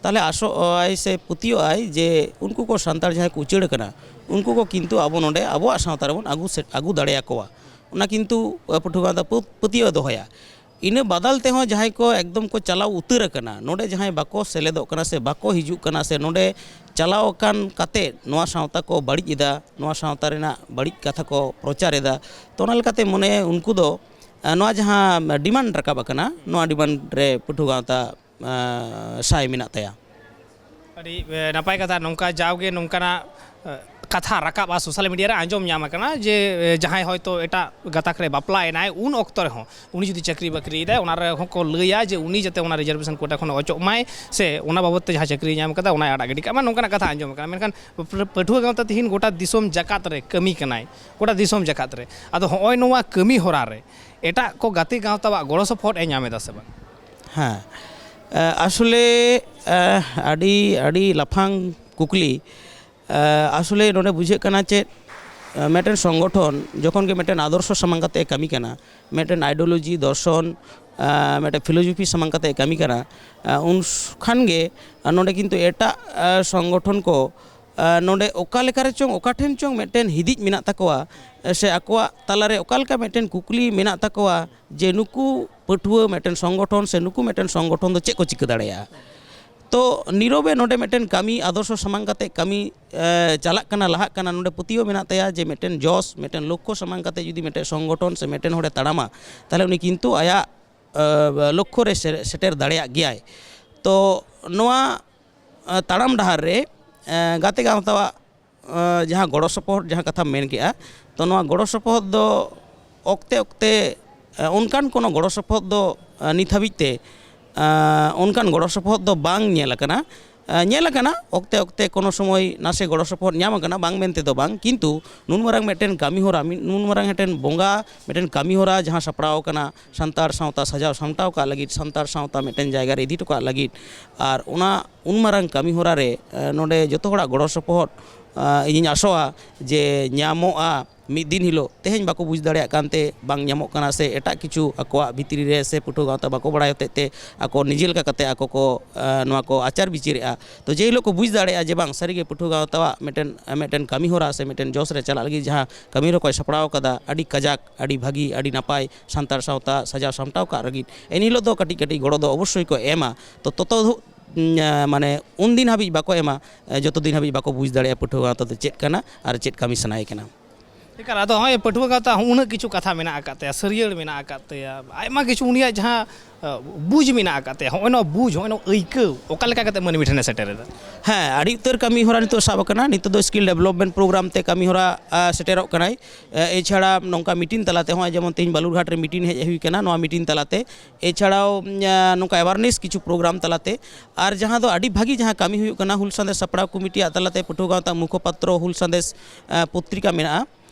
ᱛᱟᱦᱚᱞᱮ ᱟᱥᱚᱜ ᱟᱭ ᱥᱮ ᱯᱟᱹᱛᱭᱟᱹᱜ ᱟᱭ ᱡᱮ ᱩᱱᱠᱩ ᱠᱚ ᱥᱟᱱᱛᱟᱲ ᱡᱟᱦᱟᱸᱭ ᱠᱚ ᱩᱪᱟᱹᱲ ᱟᱠᱟᱱᱟ, ᱩᱱᱠᱩ ᱠᱚ ᱠᱤᱱᱛᱩ ᱟᱵᱚ ᱱᱚᱰᱮ ᱟᱵᱚᱣᱟᱜ ᱥᱟᱶᱛᱟ ᱨᱮᱵᱚᱱ ᱟᱹᱜᱩ ᱥᱮ-, ᱟᱹᱜᱩ ᱫᱟᱲᱮᱭᱟᱠᱚᱣᱟ᱾ ᱚᱱᱟ ᱠᱤᱱᱛᱩ, ᱟᱸ, ᱯᱟᱹᱴᱷᱩᱣᱟᱹ ᱜᱟᱶᱛᱟ ᱯᱟᱹ-, ᱯᱟᱹᱛᱭᱟᱹᱣ ᱮ ᱫᱚᱦᱚᱭᱟ᱾ ᱤᱱᱟᱹ ᱵᱟᱫᱟᱞ ᱛᱮᱦᱚᱸ ᱡᱟᱦᱟᱸᱭ ᱠᱚ ᱮᱠᱫᱚᱢ ᱠᱚ ᱪᱟᱞᱟᱣ ᱩᱛᱟᱹᱨ ᱟᱠᱟᱱᱟ, ᱱᱚᱰᱮ ᱡᱟᱦᱟᱸᱭ ᱵᱟᱠᱚ ᱥᱮᱞᱮᱫᱚᱜ ᱠᱟᱱᱟ ᱥᱮ ᱵᱟᱠᱚ ᱦᱤᱡᱩᱜ ᱠᱟᱱᱟ ᱥᱮ ᱱᱚᱰᱮ ᱪᱟᱞᱟᱣ ᱟᱠᱟᱱ ᱠᱟᱛᱮᱫ ᱱᱚᱣᱟ ᱥᱟᱶᱛᱟ ᱠᱚ ᱵᱟᱹᱲᱤᱡ ᱮᱫᱟ, ᱱᱚᱣᱟ ᱥᱟᱶᱛᱟ ᱨᱮᱱᱟᱜ ᱵᱟᱹᱲᱤᱡ ᱠᱟᱛᱷᱟ ᱠᱚ ᱯᱨᱚᱪᱟᱨ ᱮᱫᱟ, ᱛᱚ ᱚᱱᱟ ᱞᱮᱠᱟᱛᱮ ᱢᱚᱱᱮ ᱩᱱᱠᱩ ᱫᱚ, ᱟᱸ, ᱱᱚᱣᱟ ᱡᱟᱦᱟᱸ ᱰᱤᱢᱟᱱᱰ ᱨᱟᱠᱟᱵ ᱟᱠᱟᱱᱟ, ᱱᱚᱣᱟ ᱰᱤᱢᱟᱱᱰ ᱨᱮ ᱯᱟᱹᱴᱷᱩᱣᱟᱹ ᱜᱟᱶᱛᱟ ᱥᱟᱭ ᱢᱮᱱᱟᱜ ᱛᱟᱭᱟ᱾ ᱟᱹᱰᱤ ᱱᱟᱯᱟᱭ ᱠᱟᱛᱷᱟ᱾ ᱱᱚᱝᱠᱟ ᱡᱟᱣᱜᱮ ᱱᱚᱝᱠᱟᱱᱟᱜ ᱠᱟᱛᱷᱟ ᱨᱟᱠᱟᱵᱼᱟ ᱥᱳᱥᱟᱞ ᱢᱤᱰᱤᱭᱟ ᱨᱮ, ᱟᱸᱡᱚᱢ ᱧᱟᱢ ᱟᱠᱟᱱᱟ ᱡᱮ ᱡᱟᱦᱟᱸᱭ ᱦᱚᱭᱛᱳ ᱮᱴᱟᱜ ᱜᱟᱛᱟᱠ ᱨᱮ ᱵᱟᱯᱞᱟᱭᱮᱱᱟᱭ, ᱩᱱ ᱚᱠᱛᱚ ᱨᱮᱦᱚᱸ ᱩᱱᱤ ᱡᱩᱫᱤ ᱪᱟᱹᱠᱨᱤ ᱵᱟᱹᱠᱨᱤᱭᱮᱫᱟᱭ, ᱚᱱᱟ ᱨᱮᱦᱚᱸ ᱠᱚ ᱞᱟᱹᱭᱟ ᱡᱮ ᱩᱱᱤ ᱡᱟᱛᱮ ᱚᱱᱟ ᱨᱤᱡᱟᱨᱵᱷᱮᱥᱚᱱ ᱠᱳᱴᱟ ᱠᱷᱚᱱ ᱚᱪᱚᱜ ᱢᱟᱭ, ᱥᱮ ᱚᱱᱟ ᱵᱟᱵᱚᱫ ᱛᱮ ᱡᱟᱦᱟᱸ ᱪᱟᱹᱠᱨᱤᱭ ᱧᱟᱢ ᱠᱟᱫᱟ ᱚᱱᱟᱭ ᱟᱲᱟᱜ ᱜᱤᱰᱤ ᱠᱟᱜ ᱢᱟ, ᱱᱚᱝᱠᱟᱱᱟᱜ ᱠᱟᱛᱷᱟ ᱟᱸᱡᱚᱢ ᱟᱠᱟᱱᱟ᱾ ᱢᱮᱱᱠᱷᱟᱱ ᱯᱟᱹᱴᱷᱩᱣᱟᱹ ᱜᱟᱶᱛᱟ ᱛᱤᱦᱤᱧ ᱜᱚᱴᱟ ᱫᱤᱥᱚᱢ ᱡᱟᱠᱟᱛ ᱨᱮ ᱠᱟᱹᱢᱤ ᱠᱟᱱᱟᱭ, ᱜᱚᱴᱟ ᱫᱤᱥᱚᱢ ᱡᱟᱠᱟᱛ ᱨᱮ᱾ ᱟᱫᱚ ᱦᱚᱸᱜᱼᱚᱭ ᱱᱚᱣᱟ ᱠᱟᱹᱢᱤ ᱦᱚᱨᱟ ᱨᱮ ᱮᱴᱟᱜ ᱠᱚ ᱜᱟᱛᱮ ᱜᱟᱶᱛᱟᱣᱟᱜ ᱜᱚᱲᱚ ᱥᱚᱯᱚᱦᱚᱫ ᱮ ᱧᱟᱢ ᱮᱫᱟ ᱥᱮ ᱵᱟᱝ? ᱦᱮᱸ, ᱟᱥᱚᱞᱮ ᱟᱹᱰᱤ ᱟᱹᱰᱤ ᱞᱟᱯᱷᱟᱝ ᱠᱩᱠᱞᱤ᱾ ᱟᱥᱚᱞᱮ ᱱᱚᱰᱮ ᱵᱩᱡᱷᱟᱹᱜ ᱠᱟᱱᱟ ᱪᱮᱫ, ᱢᱤᱫᱴᱮᱱ ᱥᱚᱝᱜᱚᱴᱷᱚᱱ ᱡᱚᱠᱷᱚᱱ ᱜᱮ ᱢᱤᱫᱴᱮᱱ ᱟᱫᱚᱨᱥᱚ ᱥᱟᱢᱟᱝ ᱠᱟᱛᱮ ᱮ ᱠᱟᱹᱢᱤ ᱠᱟᱱᱟ, ᱢᱤᱫᱴᱮᱱ ᱟᱭᱰᱤᱭᱳᱞᱚᱡᱤ, ᱫᱚᱨᱥᱚᱱ, ᱢᱤᱫᱴᱮᱱ ᱯᱷᱤᱞᱳᱡᱚᱯᱷᱤ ᱥᱟᱢᱟᱝ ᱠᱟᱛᱮ ᱮ ᱠᱟᱹᱢᱤ ᱠᱟᱱᱟ, ᱩᱱ ᱠᱷᱟᱱ ᱜᱮ ᱱᱚᱰᱮ ᱠᱤᱱᱛᱩ ᱮᱴᱟᱜ ᱥᱚᱝᱜᱚᱴᱷᱚᱱ ᱠᱚ ᱱᱚᱰᱮ ᱚᱠᱟ ᱞᱮᱠᱟ ᱨᱮᱪᱚᱝ, ᱚᱠᱟ ᱴᱷᱮᱱ ᱪᱚᱝ ᱢᱤᱫᱴᱮᱱ ᱦᱤᱫᱤᱡ ᱢᱮᱱᱟᱜ ᱛᱟᱠᱚᱣᱟ, ᱥᱮ ᱟᱠᱚᱣᱟᱜ ᱛᱟᱞᱟᱨᱮ ᱚᱠᱟ ᱞᱮᱠᱟ ᱢᱤᱫᱴᱮᱱ ᱠᱩᱠᱞᱤ ᱢᱮᱱᱟᱜ ᱛᱟᱠᱚᱣᱟ ᱡᱮ ᱱᱩᱠᱩ ᱯᱟᱹᱴᱷᱩᱣᱟᱹ ᱢᱤᱫᱴᱮᱱ ᱥᱚᱝᱜᱚᱴᱷᱚᱱ ᱥᱮ ᱱᱩᱠᱩ ᱢᱤᱫᱴᱮᱱ ᱥᱚᱝᱜᱚᱴᱷᱚᱱ ᱫᱚ ᱪᱮᱫ ᱠᱚ ᱪᱤᱠᱟᱹ ᱫᱟᱲᱮᱭᱟᱜᱼᱟ᱾ ᱛᱚ ᱱᱤᱨᱚᱵᱮ ᱱᱚᱰᱮ ᱢᱤᱫᱴᱮᱱ ᱠᱟᱹᱢᱤ, ᱟᱫᱚᱨᱥᱚ ᱥᱟᱢᱟᱝ ᱠᱟᱛᱮ ᱠᱟᱹᱢᱤ ᱪᱟᱞᱟᱜ ᱠᱟᱱᱟ, ᱞᱟᱦᱟᱜ ᱠᱟᱱᱟ᱾ ᱱᱚᱰᱮ ᱯᱟᱹᱛᱭᱟᱹᱣ ᱢᱮᱱᱟᱜ ᱛᱟᱭᱟ ᱡᱮ ᱢᱤᱫᱴᱮᱱ ᱡᱚᱥ, ᱢᱤᱫᱴᱮᱱ ᱞᱚᱠᱠᱷᱚ ᱥᱟᱢᱟᱝ ᱠᱟᱛᱮ ᱡᱩᱫᱤ ᱢᱤᱫᱴᱮᱱ ᱥᱚᱝᱜᱚᱴᱷᱚᱱ ᱥᱮ ᱢᱤᱫᱴᱮᱱ ᱦᱚᱲᱮ ᱛᱟᱲᱟᱢᱟ, ᱛᱟᱦᱚᱞᱮ ᱩᱱᱤ ᱠᱤᱱᱛᱩ ᱟᱭᱟᱜ ᱞᱚᱠᱠᱷᱚ ᱨᱮ ᱥᱮᱴᱮᱨ ᱫᱟᱲᱮᱭᱟᱜ ᱜᱮᱭᱟᱭ᱾ ᱛᱚ ᱱᱚᱣᱟ ᱛᱟᱲᱟᱢ ᱰᱟᱦᱟᱨ ᱨᱮ ᱜᱟᱛᱮ ᱜᱟᱶᱛᱟᱣᱟᱜ ᱡᱟᱦᱟᱸ ᱜᱚᱲᱚ ᱥᱚᱯᱚᱦᱚᱫ, ᱡᱟᱦᱟᱸ ᱠᱟᱛᱷᱟᱢ ᱢᱮᱱ ᱠᱮᱜᱼᱟ, ᱛᱚ ᱱᱚᱣᱟ ᱜᱚᱲᱚ ᱥᱚᱯᱚᱦᱚᱫ ᱫᱚ ᱚᱠᱛᱮ ᱚᱠᱛᱮ ᱚᱱᱠᱟᱱ ᱠᱳᱱᱳ ᱜᱚᱲᱚ ᱥᱚᱯᱚᱦᱚᱫ ᱫᱚ ᱱᱤᱛ ᱦᱟᱹᱵᱤᱡ ᱛᱮ ᱚᱱᱠᱟᱱ ᱜᱚᱲᱚ ᱥᱚᱯᱚᱦᱚᱫ ᱫᱚ ᱵᱟᱝ ᱧᱮᱞ ᱟᱠᱟᱱᱟ᱾ ᱧᱮᱞ ᱟᱠᱟᱱᱟ ᱚᱠᱛᱮ ᱚᱠᱛᱮ ᱠᱳᱱᱳ ᱥᱚᱢᱚᱭ ᱱᱟᱥᱮ ᱜᱚᱲᱚ ᱥᱚᱯᱚᱦᱚᱫ ᱧᱟᱢ ᱟᱠᱟᱱᱟ, ᱵᱟᱝ ᱢᱮᱱᱛᱮ ᱫᱚ ᱵᱟᱝ, ᱠᱤᱱᱛᱩ ᱱᱩᱱ ᱢᱟᱨᱟᱝ ᱢᱤᱫᱴᱮᱱ ᱠᱟᱹᱢᱤ ᱦᱚᱨᱟ, ᱱᱩᱱ ᱢᱟᱨᱟᱝ ᱢᱤᱫᱴᱮᱱ ᱵᱚᱸᱜᱟ, ᱢᱤᱫᱴᱮᱱ ᱠᱟᱹᱢᱤ ᱦᱚᱨᱟ ᱡᱟᱦᱟᱸ ᱥᱟᱯᱲᱟᱣ ᱟᱠᱟᱱᱟ ᱥᱟᱱᱛᱟᱲ ᱥᱟᱶᱛᱟ ᱥᱟᱡᱟᱣ ᱥᱟᱢᱴᱟᱣ ᱠᱟᱜ ᱞᱟᱹᱜᱤᱫ, ᱥᱟᱱᱛᱟᱲ ᱥᱟᱶᱛᱟ ᱢᱤᱫᱴᱮᱱ ᱡᱟᱭᱜᱟ ᱨᱮ ᱤᱫᱤ ᱦᱚᱴᱚ ᱠᱟᱜ ᱞᱟᱹᱜᱤᱫ, ᱟᱨ ᱚᱱᱟ ᱩᱱ ᱢᱟᱨᱟᱝ ᱠᱟᱹᱢᱤ ᱦᱚᱨᱟ ᱨᱮ ᱱᱚᱰᱮ ᱡᱚᱛᱚ ᱦᱚᱲᱟᱜ ᱜᱚᱲᱚ ᱥᱚᱯᱚᱦᱚᱫ ᱤᱧᱤᱧ ᱟᱥᱚᱜᱼᱟ ᱡᱮ ᱧᱟᱢᱚᱜᱼᱟ ᱢᱤᱫ ᱫᱤᱱ ᱦᱤᱞᱳᱜ᱾ ᱛᱮᱦᱮᱧ ᱵᱟᱠᱚ ᱵᱩᱡᱽ ᱫᱟᱲᱮᱭᱟᱜ ᱠᱟᱱᱛᱮ ᱵᱟᱝ ᱧᱟᱢᱚᱜ ᱠᱟᱱᱟ, ᱥᱮ ᱮᱴᱟᱜ ᱠᱤᱪᱷᱩ ᱟᱠᱚᱣᱟᱜ ᱵᱷᱤᱛᱨᱤ ᱨᱮ ᱥᱮ ᱯᱟᱹᱴᱷᱩᱣᱟᱹ ᱜᱟᱶᱛᱟ ᱵᱟᱠᱚ ᱵᱟᱲᱟᱭ ᱦᱚᱛᱮᱡ ᱛᱮ ᱟᱠᱚ ᱱᱤᱡᱮ ᱞᱮᱠᱟ ᱠᱟᱛᱮ ᱟᱠᱚ ᱠᱚ ᱱᱚᱣᱟ ᱠᱚ ᱟᱪᱟᱨ ᱵᱤᱪᱟᱹᱨᱮᱜᱼᱟ᱾ ᱛᱚ ᱡᱮ ᱦᱤᱞᱳᱜ ᱠᱚ ᱵᱩᱡᱽ ᱫᱟᱲᱮᱭᱟᱜᱼᱟ ᱡᱮ ᱵᱟᱝ, ᱥᱟᱹᱨᱤᱜᱮ ᱯᱟᱹᱴᱷᱩᱣᱟᱹ ᱜᱟᱶᱛᱟᱣᱟᱜ ᱢᱤᱫᱴᱮᱱ ᱢᱤᱫᱴᱮᱱ ᱠᱟᱹᱢᱤ ᱦᱚᱨᱟ ᱥᱮ ᱢᱤᱫᱴᱮᱱ ᱡᱚᱥ ᱨᱮ ᱪᱟᱞᱟᱜ ᱞᱟᱹᱜᱤᱫ ᱡᱟᱦᱟᱸ ᱠᱟᱹᱢᱤ ᱦᱚᱨᱟ ᱠᱚᱭ ᱥᱟᱯᱲᱟᱣ ᱠᱟᱫᱟ, ᱟᱹᱰᱤ ᱠᱟᱡᱟᱠ, ᱟᱹᱰᱤ ᱵᱷᱟᱹᱜᱤ, ᱟᱹᱰᱤ ᱱᱟᱯᱟᱭ ᱥᱟᱱᱛᱟᱲ ᱥᱟᱶᱛᱟ ᱥᱟᱡᱟᱣ ᱥᱟᱢᱴᱟᱣ ᱠᱟᱜ ᱞᱟᱹᱜᱤᱫ ᱮᱱ ᱦᱤᱞᱳᱜ ᱫᱚ ᱠᱟᱹᱴᱤᱡ ᱠᱟᱹᱴᱤᱡ ᱜᱚᱲᱚ ᱫᱚ ᱚᱵᱚᱥᱥᱳᱭ ᱠᱚ ᱮᱢᱟ᱾ ᱛᱚ ᱛᱚᱛᱚ ᱫᱷᱩ- ᱢᱟᱱᱮ ᱩᱱ ᱫᱤᱱ ᱦᱟᱹᱵᱤᱡ ᱵᱟᱠᱚ ᱮᱢᱟ ᱡᱚᱛᱚ ᱫᱤᱱ ᱦᱟᱹᱵᱤᱡ ᱵᱟᱠᱚ ᱵᱩᱡᱽ ᱫᱟᱲᱮᱭᱟᱜᱼᱟ ᱯᱟᱹᱴᱷᱩᱣᱟᱹ ᱜᱟᱶᱛᱟ ᱫᱚ ᱪᱮᱫ ᱠᱟᱱᱟ ᱟᱨ ᱪᱮᱫ ᱠᱟᱹᱢᱤ ᱥᱟᱱᱟᱭᱮ ᱠᱟᱱᱟ᱾ ᱮᱠᱟᱞ, ᱟᱫᱚ ᱦᱚᱸᱜᱼᱚᱭ ᱯᱟᱹᱴᱷᱩᱣᱟᱹ ᱜᱟᱶᱛᱟ ᱦᱚᱸ ᱩᱱᱟᱹᱜ ᱠᱤᱪᱷᱩ ᱠᱟᱛᱷᱟ ᱢᱮᱱᱟᱜ ᱟᱠᱟᱫ ᱛᱟᱭᱟ, ᱥᱟᱹᱨᱭᱟᱹᱲ ᱢᱮᱱᱟᱜ ᱟᱠᱟᱫ ᱛᱟᱭᱟ, ᱟᱭᱢᱟ ᱠᱤᱪᱷᱩ ᱩᱱᱤᱭᱟᱜ ᱡᱟᱦᱟᱸ ᱟᱸ, ᱵᱩᱡᱽ ᱢᱮᱱᱟᱜ ᱟᱠᱟᱫ ᱛᱟᱭᱟ, ᱦᱚᱸᱜᱼᱚᱭ ᱱᱚᱣᱟ ᱵᱩᱡᱽ, ᱦᱚᱸᱜᱼᱚᱭ ᱱᱚᱣᱟ ᱟᱹᱭᱠᱟᱹᱣ ᱚᱠᱟ ᱞᱮᱠᱟ ᱠᱟᱛᱮ ᱢᱟᱹᱱᱢᱤ ᱴᱷᱮᱱᱮ ᱥᱮᱴᱮᱨᱮᱫᱟ? ᱦᱮᱸ, ᱟᱹᱰᱤ ᱩᱛᱟᱹᱨ ᱠᱟᱹᱢᱤ ᱦᱚᱨᱟ ᱱᱤᱛᱚᱜ ᱥᱟᱵ ᱟᱠᱟᱱᱟ᱾ ᱱᱤᱛᱚᱜ ᱫᱚ ᱥᱠᱤᱞ ᱰᱮᱵᱷᱞᱚᱯᱢᱮᱱᱴ ᱯᱨᱳᱜᱨᱟᱢ ᱛᱮ ᱠᱟᱹᱢᱤ ᱦᱚᱨᱟ ᱟᱸ, ᱥᱮᱴᱮᱨᱚᱜ ᱠᱟᱱᱟᱭ᱾ ᱮ, ᱮᱪᱷᱟᱲᱟ ᱱᱚᱝᱠᱟ ᱢᱤᱴᱤᱝ ᱛᱟᱞᱟᱛᱮ, ᱦᱚᱸᱜᱼᱚᱭ ᱡᱮᱢᱚᱱ ᱛᱮᱦᱮᱧ ᱵᱟᱞᱩᱨᱜᱷᱟᱴ ᱨᱮ ᱢᱤᱴᱤᱝ ᱦᱮᱡ ᱦᱩᱭ ᱠᱟᱱᱟ, ᱱᱚᱣᱟ ᱢᱤᱴᱤᱝ ᱛᱟᱞᱟᱛᱮ, ᱮᱪᱷᱟᱲᱟᱣ ᱟᱸ, ᱱᱚᱝᱠᱟ ᱮᱣᱟᱨᱱᱮᱥ ᱠᱤᱪᱷᱩ ᱯᱨᱳᱜᱨᱟᱢ ᱛᱟᱞᱟᱛᱮ, ᱟᱨ ᱡᱟᱦᱟᱸ ᱫᱚ ᱟᱹᱰᱤ ᱵᱷᱟᱹᱜᱤ ᱡᱟᱦᱟᱸ ᱠᱟᱹᱢᱤ ᱦᱩᱭᱩᱜ ᱠᱟᱱᱟ ᱦᱩᱞ ᱥᱟᱸᱫᱮᱥ ᱥᱟᱯᱲᱟᱣ ᱠᱚᱢᱤᱴᱤᱭᱟᱜ ᱛᱟᱞᱟᱛᱮ, ᱯᱟᱹᱴᱷᱩᱣᱟᱹ ᱜᱟᱶᱛᱟ ᱢᱩᱠᱷᱚᱯᱟᱛᱨᱚ ᱦᱩᱞ ᱥᱟᱸᱫᱮᱥ ᱟᱸ, ᱯᱚᱛᱨᱤᱠᱟ ᱢᱮᱱᱟᱜᱼᱟ᱾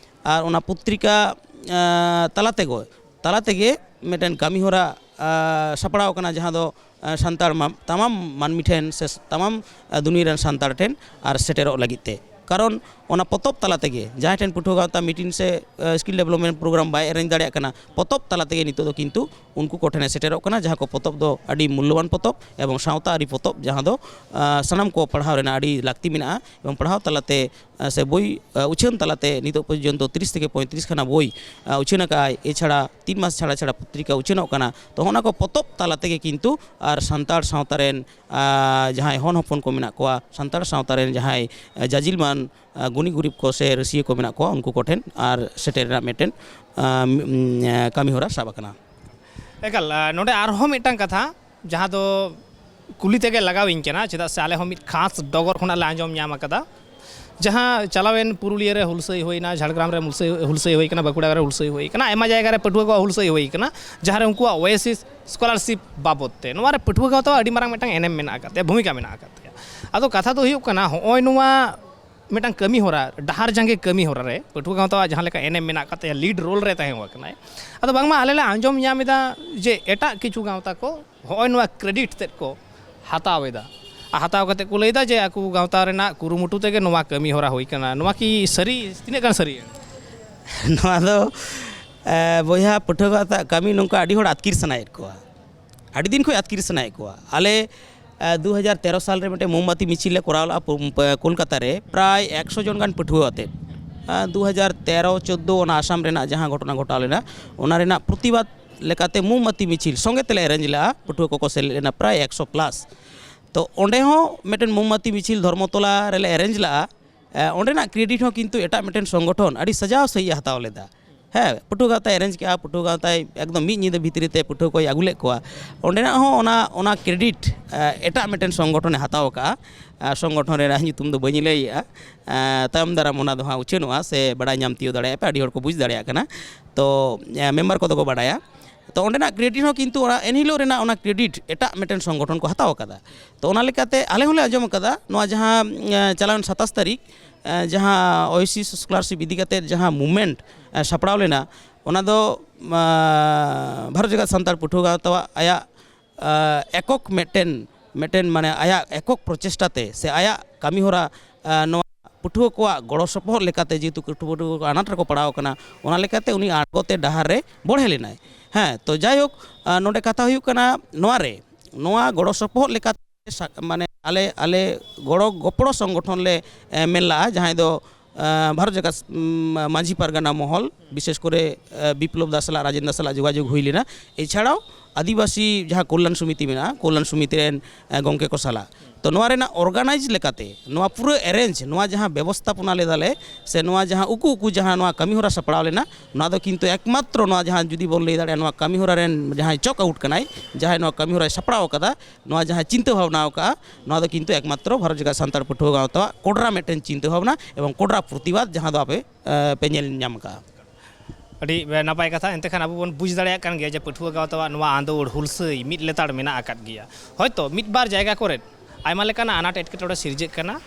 ᱟᱨ ᱚᱱᱟ ᱯᱚᱛᱨᱤᱠᱟ ᱟᱸ, ᱛᱟᱞᱟ ᱛᱮᱜᱮ, ᱛᱟᱞᱟ ᱛᱮᱜᱮ ᱢᱤᱫᱴᱮᱱ ᱠᱟᱹᱢᱤ ᱦᱚᱨᱟ ᱟᱸ, ᱥᱟᱯᱲᱟᱣ ᱠᱟᱱᱟ, ᱡᱟᱦᱟᱸ ᱫᱚ ᱟᱸ, ᱥᱟᱱᱛᱟᱲ ᱢᱟ-, ᱛᱟᱢᱟᱢ ᱢᱟᱹᱱᱢᱤ ᱴᱷᱮᱱ ᱥᱮ ᱛᱟᱢᱟᱢ ᱟᱸ, ᱫᱩᱱᱤᱭᱟᱹ ᱨᱮᱱ ᱥᱟᱱᱛᱟᱲ ᱴᱷᱮᱱ ᱟᱨ ᱥᱮᱴᱮᱨᱚᱜ ᱞᱟᱹᱜᱤᱫ ᱛᱮ᱾ ᱠᱟᱨᱚᱱ ᱚᱱᱟ ᱯᱚᱛᱚᱵ ᱛᱟᱞᱟ ᱛᱮᱜᱮ, ᱡᱟᱦᱟᱸᱭ ᱴᱷᱮᱱ ᱯᱟᱹᱴᱷᱩᱣᱟᱹ ᱜᱟᱶᱛᱟ ᱢᱤᱴᱤᱝ ᱥᱮ ᱟᱸ, ᱥᱠᱤᱞ ᱰᱮᱵᱷᱞᱚᱯᱢᱮᱱᱴ ᱯᱨᱳᱜᱨᱟᱢ ᱵᱟᱭ ᱮᱨᱮᱧᱡᱽ ᱫᱟᱲᱮᱭᱟᱜ ᱠᱟᱱᱟ, ᱯᱚᱛᱚᱵ ᱛᱟᱞᱟ ᱛᱮᱜᱮ ᱱᱤᱛᱚᱜ ᱫᱚ ᱠᱤᱱᱛᱩ ᱩᱱᱠᱩ ᱠᱚᱴᱷᱮᱱᱮ ᱥᱮᱴᱮᱨᱚᱜ ᱠᱟᱱᱟ, ᱡᱟᱦᱟᱸ ᱠᱚ ᱯᱚᱛᱚᱵ ᱫᱚ ᱟᱹᱰᱤ ᱢᱩᱞᱞᱚᱵᱟᱱ ᱯᱚᱛᱚᱵ ᱮᱵᱚᱝ ᱥᱟᱶᱛᱟ ᱟᱹᱨᱤ ᱯᱚᱛᱚᱵ, ᱡᱟᱦᱟᱸ ᱫᱚ ᱟᱸ, ᱥᱟᱱᱟᱢ ᱠᱚ ᱯᱟᱲᱦᱟᱣ ᱨᱮᱱᱟᱜ ᱟᱹᱰᱤ ᱞᱟᱹᱠᱛᱤ ᱢᱮᱱᱟᱜᱼᱟ᱾ ᱮᱵᱚᱝ ᱯᱟᱲᱦᱟᱣ ᱛᱟᱞᱟᱛᱮ ᱟᱸ, ᱥᱮ ᱵᱳᱭ ᱟᱸ, ᱩᱪᱷᱟᱹᱱ ᱛᱟᱞᱟᱛᱮ ᱱᱤᱛᱚᱜ ᱯᱚᱨᱡᱚᱱᱛᱚ ᱛᱤᱨᱤᱥ ᱛᱷᱮᱠᱮ ᱯᱚᱸᱭᱛᱨᱤᱥ ᱠᱷᱟᱱᱟ ᱵᱳᱭ ᱟᱸ, ᱩᱪᱷᱟᱹᱱ ᱟᱠᱟᱫᱼᱟᱭ᱾ ᱮᱪᱷᱟᱲᱟ ᱛᱤᱱ ᱢᱟᱥ ᱪᱷᱟᱲᱟ ᱪᱷᱟᱲᱟ ᱯᱚᱛᱨᱤᱠᱟ ᱩᱪᱷᱟᱹᱱᱚᱜ ᱠᱟᱱᱟ᱾ ᱛᱚ, ᱦᱚᱸᱜᱼᱚ ᱱᱟ ᱠᱚ ᱯᱚᱛᱚᱵ ᱛᱟᱞᱟ ᱛᱮᱜᱮ ᱠᱤᱱᱛᱩ ᱟᱨ ᱥᱟᱱᱛᱟᱲ ᱥᱟᱶᱛᱟ ᱨᱮᱱ ᱟᱸ, ᱡᱟᱦᱟᱸᱭ ᱦᱚᱱ ᱦᱚᱯᱚᱱ ᱠᱚ ᱢᱮᱱᱟᱜ ᱠᱚᱣᱟ, ᱥᱟᱱᱛᱟᱲ ᱥᱟᱶᱛᱟ ᱨᱮᱱ ᱡᱟᱦᱟᱸᱭ ᱟᱸ, ᱡᱟᱡᱤᱞ ᱢᱟᱱ ᱟᱸ, ᱜᱩᱱᱤ ᱜᱩᱨᱤᱵ ᱠᱚ ᱥᱮ ᱨᱟᱹᱥᱤᱭᱟᱹ ᱠᱚ ᱢᱮᱱᱟᱜ ᱠᱚᱣᱟ, ᱩᱱᱠᱩ ᱠᱚᱴᱷᱮᱱ ᱟᱨ ᱥᱮᱴᱮᱨ ᱨᱮᱱᱟᱜ ᱢᱤᱫᱴᱮᱱ ᱟᱸ, ᱢᱤ-, ᱩᱢ, ᱟᱸ, ᱠᱟᱹᱢᱤ ᱦᱚᱨᱟ ᱥᱟᱵ ᱟᱠᱟᱱᱟ᱾ ᱮᱠᱟᱞ, ᱟᱸ, ᱱᱚᱰᱮ ᱟᱨᱦᱚᱸ ᱢᱤᱫᱴᱟᱝ ᱠᱟᱛᱷᱟ, ᱡᱟᱦᱟᱸ ᱫᱚ ᱠᱩᱞᱤ ᱛᱮᱜᱮ ᱞᱟᱜᱟᱣᱤᱧ ᱠᱟᱱᱟ, ᱪᱮᱫᱟᱜ ᱥᱮ ᱟᱞᱮ ᱦᱚᱸ ᱢᱤᱫ ᱠᱷᱟᱥ ᱰᱚᱜᱚᱨ ᱠᱷᱚᱱᱟᱜ ᱞᱮ ᱟᱸᱡᱚᱢ ᱧᱟᱢ ᱟᱠᱟᱫᱟ᱾ ᱡᱟᱦᱟᱸ ᱪᱟᱞᱟᱣᱮᱱ ᱯᱩᱨᱩᱞᱤᱭᱟᱹ ᱨᱮ ᱦᱩᱞᱥᱟᱹᱭ ᱦᱩᱭᱱᱟ, ᱡᱷᱟᱲᱜᱨᱟᱢ ᱨᱮ ᱦᱩᱞᱥᱟᱹᱭ, ᱦᱩᱞᱥᱟᱹᱭ ᱦᱩᱭ ᱠᱟᱱᱟ, ᱵᱟᱸᱠᱩᱲᱟ ᱨᱮ ᱦᱩᱞᱥᱟᱹᱭ ᱦᱩᱭ ᱠᱟᱱᱟ, ᱟᱭᱢᱟ ᱡᱟᱭᱜᱟ ᱨᱮ ᱯᱟᱹᱴᱷᱩᱣᱟᱹ ᱠᱚᱣᱟᱜ ᱦᱩᱞᱥᱟᱹᱭ ᱦᱩᱭ ᱠᱟᱱᱟ, ᱡᱟᱦᱟᱸ ᱨᱮ ᱩᱱᱠᱩᱣᱟᱜ ᱳᱭᱮᱥᱤᱥ ᱥᱠᱚᱞᱟᱨᱥᱤᱯ ᱵᱟᱵᱚᱫ ᱛᱮ ᱱᱚᱣᱟ ᱨᱮ ᱯᱟᱹᱴᱷᱩᱣᱟᱹ ᱜᱟᱶᱛᱟ ᱟᱹᱰᱤ ᱢᱟᱨᱟᱝ ᱢᱤᱫᱴᱟᱝ ᱮᱱᱮᱢ ᱢᱮᱱᱟᱜ ᱟᱠᱟᱫ ᱛᱟᱭᱟ, ᱵᱷᱩᱢᱤᱠᱟ ᱢᱮᱱᱟᱜ ᱟᱠᱟᱫ ᱛᱟᱭᱟ᱾ ᱟᱫᱚ ᱠᱟᱛᱷᱟ ᱫᱚ ᱦᱩᱭᱩᱜ ᱠᱟᱱᱟ, ᱦᱚᱸᱜᱼᱚᱭ ᱱᱚᱣᱟ ᱢᱤᱫᱴᱟᱝ ᱠᱟᱹᱢᱤ ᱦᱚᱨᱟ, ᱰᱟᱦᱟᱨ ᱡᱟᱸᱜᱮ ᱠᱟᱹᱢᱤ ᱦᱚᱨᱟ ᱨᱮ ᱯᱟᱹᱴᱷᱩᱣᱟᱹ ᱜᱟᱶᱛᱟᱣᱟᱜ ᱡᱟᱦᱟᱸ ᱞᱮᱠᱟ ᱮᱱᱮᱢ ᱢᱮᱱᱟᱜ ᱟᱠᱟᱫ ᱛᱟᱭᱟ, ᱞᱤᱰ ᱨᱳᱞ ᱨᱮ ᱛᱟᱦᱮᱸ ᱟᱠᱟᱱᱟᱭ᱾ ᱟᱫᱚ ᱵᱟᱝᱢᱟ ᱟᱞᱮ ᱞᱮ ᱟᱸᱡᱚᱢ ᱧᱟᱢ ᱮᱫᱟ ᱡᱮ ᱮᱴᱟᱜ ᱠᱤᱪᱷᱩ ᱜᱟᱶᱛᱟ ᱠᱚ ᱦᱚᱸᱜᱼᱚᱭ ᱱᱚᱣᱟ ᱠᱨᱮᱰᱤᱴ ᱛᱮᱫ ᱠᱚ ᱦᱟᱛᱟᱣ ᱮᱫᱟ᱾ ᱟᱨ ᱦᱟᱛᱟᱣ ᱠᱟᱛᱮ ᱠᱚ ᱞᱟᱹᱭ ᱮᱫᱟ ᱡᱮ ᱟᱠᱚ ᱜᱟᱶᱛᱟ ᱨᱮᱱᱟᱜ ᱠᱩᱨᱩᱢᱩᱴᱩ ᱛᱮᱜᱮ ᱱᱚᱣᱟ ᱠᱟᱹᱢᱤ ᱦᱚᱨᱟ ᱦᱩᱭ ᱠᱟᱱᱟ᱾ ᱱᱚᱣᱟ ᱠᱤ ᱥᱟᱹᱨᱤ, ᱛᱤᱱᱟᱹᱜ ᱜᱟᱱ ᱥᱟᱹᱨᱤᱭᱟ? ᱱᱚᱣᱟ ᱫᱚ, ᱮ, ᱵᱚᱭᱦᱟ, ᱯᱟᱹᱴᱷᱩᱣᱟᱹ ᱜᱟᱶᱛᱟ ᱠᱟᱹᱢᱤ ᱱᱚᱝᱠᱟ ᱟᱹᱰᱤ ᱦᱚᱲ ᱟᱹᱛᱠᱤᱨ ᱥᱟᱱᱟᱭᱮᱫ ᱠᱚᱣᱟ, ᱟᱹᱰᱤ ᱫᱤᱱ ᱠᱷᱚᱱ ᱟᱹᱛᱠᱤᱨ ᱥᱟᱱᱟᱭᱮᱫ ᱠᱚᱣᱟ᱾ ᱟᱞᱮ, ᱮ, ᱫᱩ ᱦᱟᱡᱟᱨ ᱛᱮᱨᱚ ᱥᱟᱞ ᱨᱮ ᱢᱤᱫᱴᱮᱱ ᱢᱳᱢᱵᱟᱛᱤ ᱢᱤᱪᱷᱤᱞ ᱞᱮ ᱠᱚᱨᱟᱣ ᱞᱮᱫᱼᱟ ᱯᱩ-, ᱯᱮ-, ᱠᱳᱞᱠᱟᱛᱟ ᱨᱮ, ᱯᱨᱟᱭ ᱮᱠᱥᱚ ᱡᱚᱱ ᱜᱟᱱ ᱯᱟᱹᱴᱷᱩᱣᱟᱹ ᱟᱛᱮᱫ᱾ ᱮ, ᱫᱩ ᱦᱟᱡᱟᱨ ᱛᱮᱨᱚ ᱪᱳᱫᱽᱫᱳ ᱚᱱᱟ ᱟᱥᱟᱢ ᱨᱮᱱᱟᱜ ᱡᱟᱦᱟᱸ ᱜᱷᱚᱴᱚᱱᱟ ᱜᱷᱚᱴᱟᱣ ᱞᱮᱱᱟ, ᱚᱱᱟ ᱨᱮᱱᱟᱜ ᱯᱨᱚᱛᱤᱵᱟᱫ ᱞᱮᱠᱟᱛᱮ ᱢᱳᱢᱵᱟᱛᱤ ᱢᱤᱪᱷᱤᱞ ᱥᱚᱸᱜᱮ ᱛᱮᱞᱮ ᱮᱨᱮᱧᱡᱽ ᱞᱮᱫᱼᱟ, ᱯᱟᱹᱴᱷᱩᱣᱟᱹ ᱠᱚᱠᱚ ᱥᱮᱞᱮᱫ ᱞᱮᱱᱟ ᱯᱨᱟᱭ ᱮᱠᱥᱚ ᱯᱞᱟᱥ᱾ ᱛᱚ, ᱚᱸᱰᱮ ᱦᱚᱸ ᱢᱤᱫᱴᱮᱱ ᱢᱳᱢᱵᱟᱛᱤ ᱢᱤᱪᱷᱤᱞ ᱫᱷᱚᱨᱢᱚᱛᱚᱞᱟ ᱨᱮᱞᱮ ᱮᱨᱮᱧᱡᱽ ᱞᱮᱫᱼᱟ᱾ ᱚᱸᱰᱮᱱᱟᱜ ᱠᱨᱮᱰᱤᱴ ᱦᱚᱸ ᱠᱤᱱᱛᱩ ᱮᱴᱟᱜ ᱢᱤᱫᱴᱮᱱ ᱥᱚᱝᱜᱚᱴᱷᱚᱱ ᱟᱹᱰᱤ ᱥᱟᱡᱟᱣ ᱥᱟᱺᱦᱤᱡ ᱮ ᱦᱟᱛᱟᱣ ᱞᱮᱫᱟ᱾ ᱦᱮᱸ, ᱯᱟᱹᱴᱷᱩᱣᱟᱹ ᱜᱟᱶᱛᱟᱭ ᱮᱨᱮᱧᱡᱽ ᱠᱮᱜᱼᱟ, ᱯᱟᱹᱴᱷᱩᱣᱟᱹ ᱜᱟᱶᱛᱟᱭ ᱮᱠᱫᱚᱢ ᱢᱤᱫ ᱧᱤᱫᱟᱹ ᱵᱷᱤᱛᱨᱤ ᱛᱮ ᱯᱟᱹᱴᱷᱩᱣᱟᱹ ᱠᱚᱭ ᱟᱹᱜᱩ ᱞᱮᱫ ᱠᱚᱣᱟ᱾ ᱚᱸᱰᱮᱱᱟᱜ ᱦᱚᱸ ᱚᱱᱟ ᱚᱱᱟ ᱠᱨᱮᱰᱤᱴ ᱮᱴᱟᱜ ᱢᱤᱫᱴᱮᱱ ᱥᱚᱝᱜᱚᱴᱷᱚᱱᱮ ᱦᱟᱛᱟᱣ ᱟᱠᱟᱫᱼᱟ᱾ ᱥᱚᱝᱜᱚᱴᱷᱚᱱ ᱨᱮᱱᱟᱜ ᱧᱩᱛᱩᱢ ᱫᱚ ᱵᱟᱹᱧ ᱞᱟᱹᱭᱮᱜᱼᱟ᱾ ᱛᱟᱭᱚᱢ ᱫᱟᱨᱟᱢ ᱚᱱᱟ ᱫᱚ ᱦᱟᱸᱜ ᱩᱪᱷᱟᱹᱱᱚᱜᱼᱟ, ᱥᱮ ᱵᱟᱲᱟᱭ ᱧᱟᱢ ᱛᱤᱭᱳᱜ ᱫᱟᱲᱮᱭᱟᱜᱼᱟ ᱯᱮ, ᱟᱹᱰᱤ ᱦᱚᱲ ᱠᱚ ᱵᱩᱡᱽ ᱫᱟᱲᱮᱭᱟᱜ ᱠᱟᱱᱟ᱾ ᱛᱚ ᱢᱮᱢᱵᱟᱨ ᱠᱚᱫᱚ ᱠᱚ ᱵᱟᱲᱟᱭᱟ᱾ ᱛᱚ ᱚᱸᱰᱮᱱᱟᱜ ᱠᱨᱮᱰᱤᱴ ᱦᱚᱸ ᱠᱤᱱᱛᱩ ᱚᱱᱟ ᱮᱱᱦᱤᱞᱳᱜ ᱨᱮᱱᱟᱜ ᱚᱱᱟ ᱠᱨᱮᱰᱤᱴ ᱮᱴᱟᱜ ᱢᱤᱫᱴᱮᱱ ᱥᱚᱝᱜᱚᱴᱷᱚᱱ ᱠᱚ ᱦᱟᱛᱟᱣ ᱟᱠᱟᱫᱟ᱾ ᱛᱚ ᱚᱱᱟ ᱞᱮᱠᱟᱛᱮ ᱟᱞᱮ ᱦᱚᱸᱞᱮ ᱟᱸᱡᱚᱢ ᱟᱠᱟᱫᱟ, ᱱᱚᱣᱟ ᱡᱟᱦᱟᱸ ᱪᱟᱞᱟᱣᱮᱱ ᱥᱟᱛᱟᱥ ᱛᱟᱹᱨᱤᱠᱷ ᱡᱟᱦᱟᱸ ᱳᱭᱮᱥᱤᱥ ᱥᱠᱚᱞᱟᱨᱥᱤᱯ ᱤᱫᱤ ᱠᱟᱛᱮ ᱡᱟᱦᱟᱸ ᱢᱩᱵᱷᱢᱮᱱᱴ ᱥᱟᱯᱲᱟᱣ ᱞᱮᱱᱟ, ᱚᱱᱟ ᱫᱚ ᱵᱷᱟᱨᱚᱛ ᱡᱟᱠᱟᱛ ᱥᱟᱱᱛᱟᱲ ᱯᱟᱹᱴᱷᱩᱣᱟᱹ ᱜᱟᱶᱛᱟᱣᱟᱜ ᱟᱭᱟᱜ ᱮᱠᱚᱠ ᱢᱤᱫᱴᱮᱱ ᱢᱤᱫᱴᱮᱱ ᱢᱟᱱᱮ ᱟᱭᱟᱜ ᱮᱠᱚᱠ ᱯᱨᱚᱪᱮᱥᱴᱟ ᱛᱮ ᱥᱮ ᱟᱭᱟᱜ ᱠᱟᱹᱢᱤᱦᱚᱨᱟ ᱱᱚᱣᱟ ᱯᱟᱹᱴᱷᱩᱣᱟᱹ ᱠᱚᱣᱟᱜ ᱜᱚᱲᱚ ᱥᱚᱯᱚᱦᱚᱫ ᱞᱮᱠᱟᱛᱮ, ᱡᱮᱦᱮᱛᱩ ᱯᱟᱹᱴᱷᱩᱣᱟᱹ ᱠᱚ ᱟᱱᱟᱴ ᱨᱮᱠᱚ ᱯᱟᱲᱟᱣ ᱟᱠᱟᱱᱟ, ᱚᱱᱟ ᱞᱮᱠᱟᱛᱮ ᱩᱱᱤ ᱟᱬᱜᱚᱛᱮ ᱰᱟᱦᱟᱨ ᱨᱮ ᱵᱚᱲᱦᱮ ᱞᱮᱱᱟᱭ᱾ ᱦᱮᱸ, ᱛᱚ ᱡᱟᱭᱦᱳᱠ, ᱱᱚᱰᱮ ᱠᱟᱛᱷᱟ ᱦᱩᱭᱩᱜ ᱠᱟᱱᱟ, ᱱᱚᱣᱟ ᱨᱮ ᱱᱚᱣᱟ ᱜᱚᱲᱚ ᱥᱚᱯᱚᱦᱚᱫ ᱞᱮᱠᱟᱛᱮ ᱢᱟᱱᱮ ᱟᱞᱮ ᱟᱞᱮ ᱜᱚᱲᱚ ᱜᱚᱯᱚᱲᱚ ᱥᱚᱝᱜᱚᱴᱷᱚᱱ ᱞᱮ ᱢᱮᱱ ᱞᱟᱜᱼᱟ, ᱡᱟᱦᱟᱸᱭ ᱫᱚ ᱵᱷᱟᱨᱚᱛ ᱡᱟᱠᱟᱛ ᱢᱟᱹᱡᱷᱤ ᱯᱟᱨᱜᱟᱱᱟ ᱢᱚᱦᱚᱞ, ᱵᱤᱥᱮᱥ ᱠᱚᱨᱮ ᱵᱤᱯᱞᱚᱵ ᱫᱟ ᱥᱟᱞᱟᱜ, ᱨᱟᱡᱮᱱ ᱫᱟ ᱥᱟᱞᱟᱜ ᱡᱳᱜᱟᱡᱳᱜᱽ ᱦᱩᱭ ᱞᱮᱱᱟ᱾ ᱮᱪᱷᱟᱲᱟᱣ ᱟᱹᱫᱤᱵᱟᱹᱥᱤ ᱡᱟᱦᱟᱸ ᱠᱚᱞᱞᱟᱱ ᱥᱚᱢᱤᱛᱤ ᱢᱮᱱᱟᱜᱼᱟ, ᱠᱚᱞᱞᱟᱱ ᱥᱚᱢᱤᱛᱤ ᱨᱮᱱ ᱜᱚᱢᱠᱮ ᱠᱚ ᱥᱟᱞᱟᱜ, ᱛᱚ ᱱᱚᱣᱟ ᱨᱮᱱᱟᱜ ᱚᱨᱜᱟᱱᱟᱭᱤᱡᱽ ᱞᱮᱠᱟᱛᱮ ᱱᱚᱣᱟ ᱯᱩᱨᱟᱹ ᱮᱨᱮᱧᱡᱽ, ᱱᱚᱣᱟ ᱡᱟᱦᱟᱸ ᱵᱮᱵᱚᱥᱛᱷᱟᱯᱚᱱᱟ ᱞᱮᱫᱟᱞᱮ ᱥᱮ ᱱᱚᱣᱟ ᱡᱟᱦᱟᱸ ᱩᱠᱩ ᱩᱠᱩ ᱡᱟᱦᱟᱸ ᱱᱚᱣᱟ ᱠᱟᱹᱢᱤᱦᱚᱨᱟ ᱥᱟᱯᱲᱟᱣ ᱞᱮᱱᱟ, ᱱᱚᱣᱟ ᱫᱚ ᱠᱤᱱᱛᱩ ᱮᱠᱢᱟᱛᱨᱚ ᱱᱚᱣᱟ ᱡᱟᱦᱟᱸ ᱡᱩᱫᱤ ᱵᱚᱱ ᱞᱟᱹᱭ ᱫᱟᱲᱮᱭᱟᱜᱼᱟ, ᱱᱚᱣᱟ ᱠᱟᱹᱢᱤᱦᱚᱨᱟ ᱨᱮᱱ ᱡᱟᱦᱟᱸᱭ ᱪᱚᱠ ᱟᱣᱩᱴ ᱠᱟᱱᱟᱭ, ᱡᱟᱦᱟᱸᱭ ᱱᱚᱣᱟ ᱠᱟᱹᱢᱤᱦᱚᱨᱟᱭ ᱥᱟᱯᱲᱟᱣ ᱟᱠᱟᱫᱟ, ᱱᱚᱣᱟ ᱡᱟᱦᱟᱸ ᱪᱤᱱᱛᱟᱹ ᱵᱷᱟᱵᱽᱱᱟ ᱟᱠᱟᱫᱼᱟ, ᱱᱚᱣᱟ ᱫᱚ ᱠᱤᱱᱛᱩ ᱮᱠᱢᱟᱛᱨᱚ ᱵᱷᱟᱨᱚᱛ ᱡᱟᱠᱟᱛ ᱥᱟᱱᱛᱟᱲ ᱯᱟᱹᱴᱷᱩᱣᱟᱹ ᱜᱟᱶᱛᱟᱣᱟᱜ ᱠᱚᱰᱨᱟ ᱢᱤᱫᱴᱮᱱ ᱪᱤᱱᱛᱟᱹ ᱵᱷᱟᱵᱽᱱᱟ ᱮᱵᱚᱝ ᱠᱚᱰᱨᱟ ᱯᱨᱚᱛᱤᱵᱟᱫᱽ ᱡᱟᱦᱟᱸ ᱫᱚ ᱟᱯᱮ ᱯᱮ ᱧᱮᱞ ᱧᱟᱢ ᱟᱠᱟᱫᱼᱟ᱾ ᱟᱹᱰᱤ ᱱᱟᱯᱟᱭ ᱠᱟᱛᱷᱟ᱾ ᱮᱱᱛᱮ ᱠᱷᱟᱱ ᱟᱵᱚ ᱵᱚᱱ ᱵᱩᱡᱽ ᱫᱟᱲᱮᱭᱟᱜ ᱠᱟᱱ ᱜᱮᱭᱟ ᱡᱮ ᱯᱟᱹᱴᱷᱩᱣᱟᱹ ᱜᱟᱶᱛᱟᱣᱟᱜ ᱱᱚᱣᱟ ᱟᱸᱫᱳᱲ ᱦᱩᱞᱥᱟᱹᱭ ᱢᱤᱫ ᱞᱮᱛᱟᱲ ᱢᱮᱱᱟᱜ ᱟᱠᱟᱫ ᱜᱮᱭᱟ᱾ ᱦᱚᱭᱛᱳ ᱢᱤᱫ ᱵᱟᱨ ᱡᱟᱭᱜᱟ ᱠᱚᱨᱮ ᱟᱭᱢᱟ ᱞᱮᱠᱟᱱᱟᱜ ᱟᱱᱟᱴ ᱮᱴᱠᱮᱴᱚᱬᱮ ᱥᱤᱨᱡᱟᱹᱜ ᱠᱟᱱᱟ,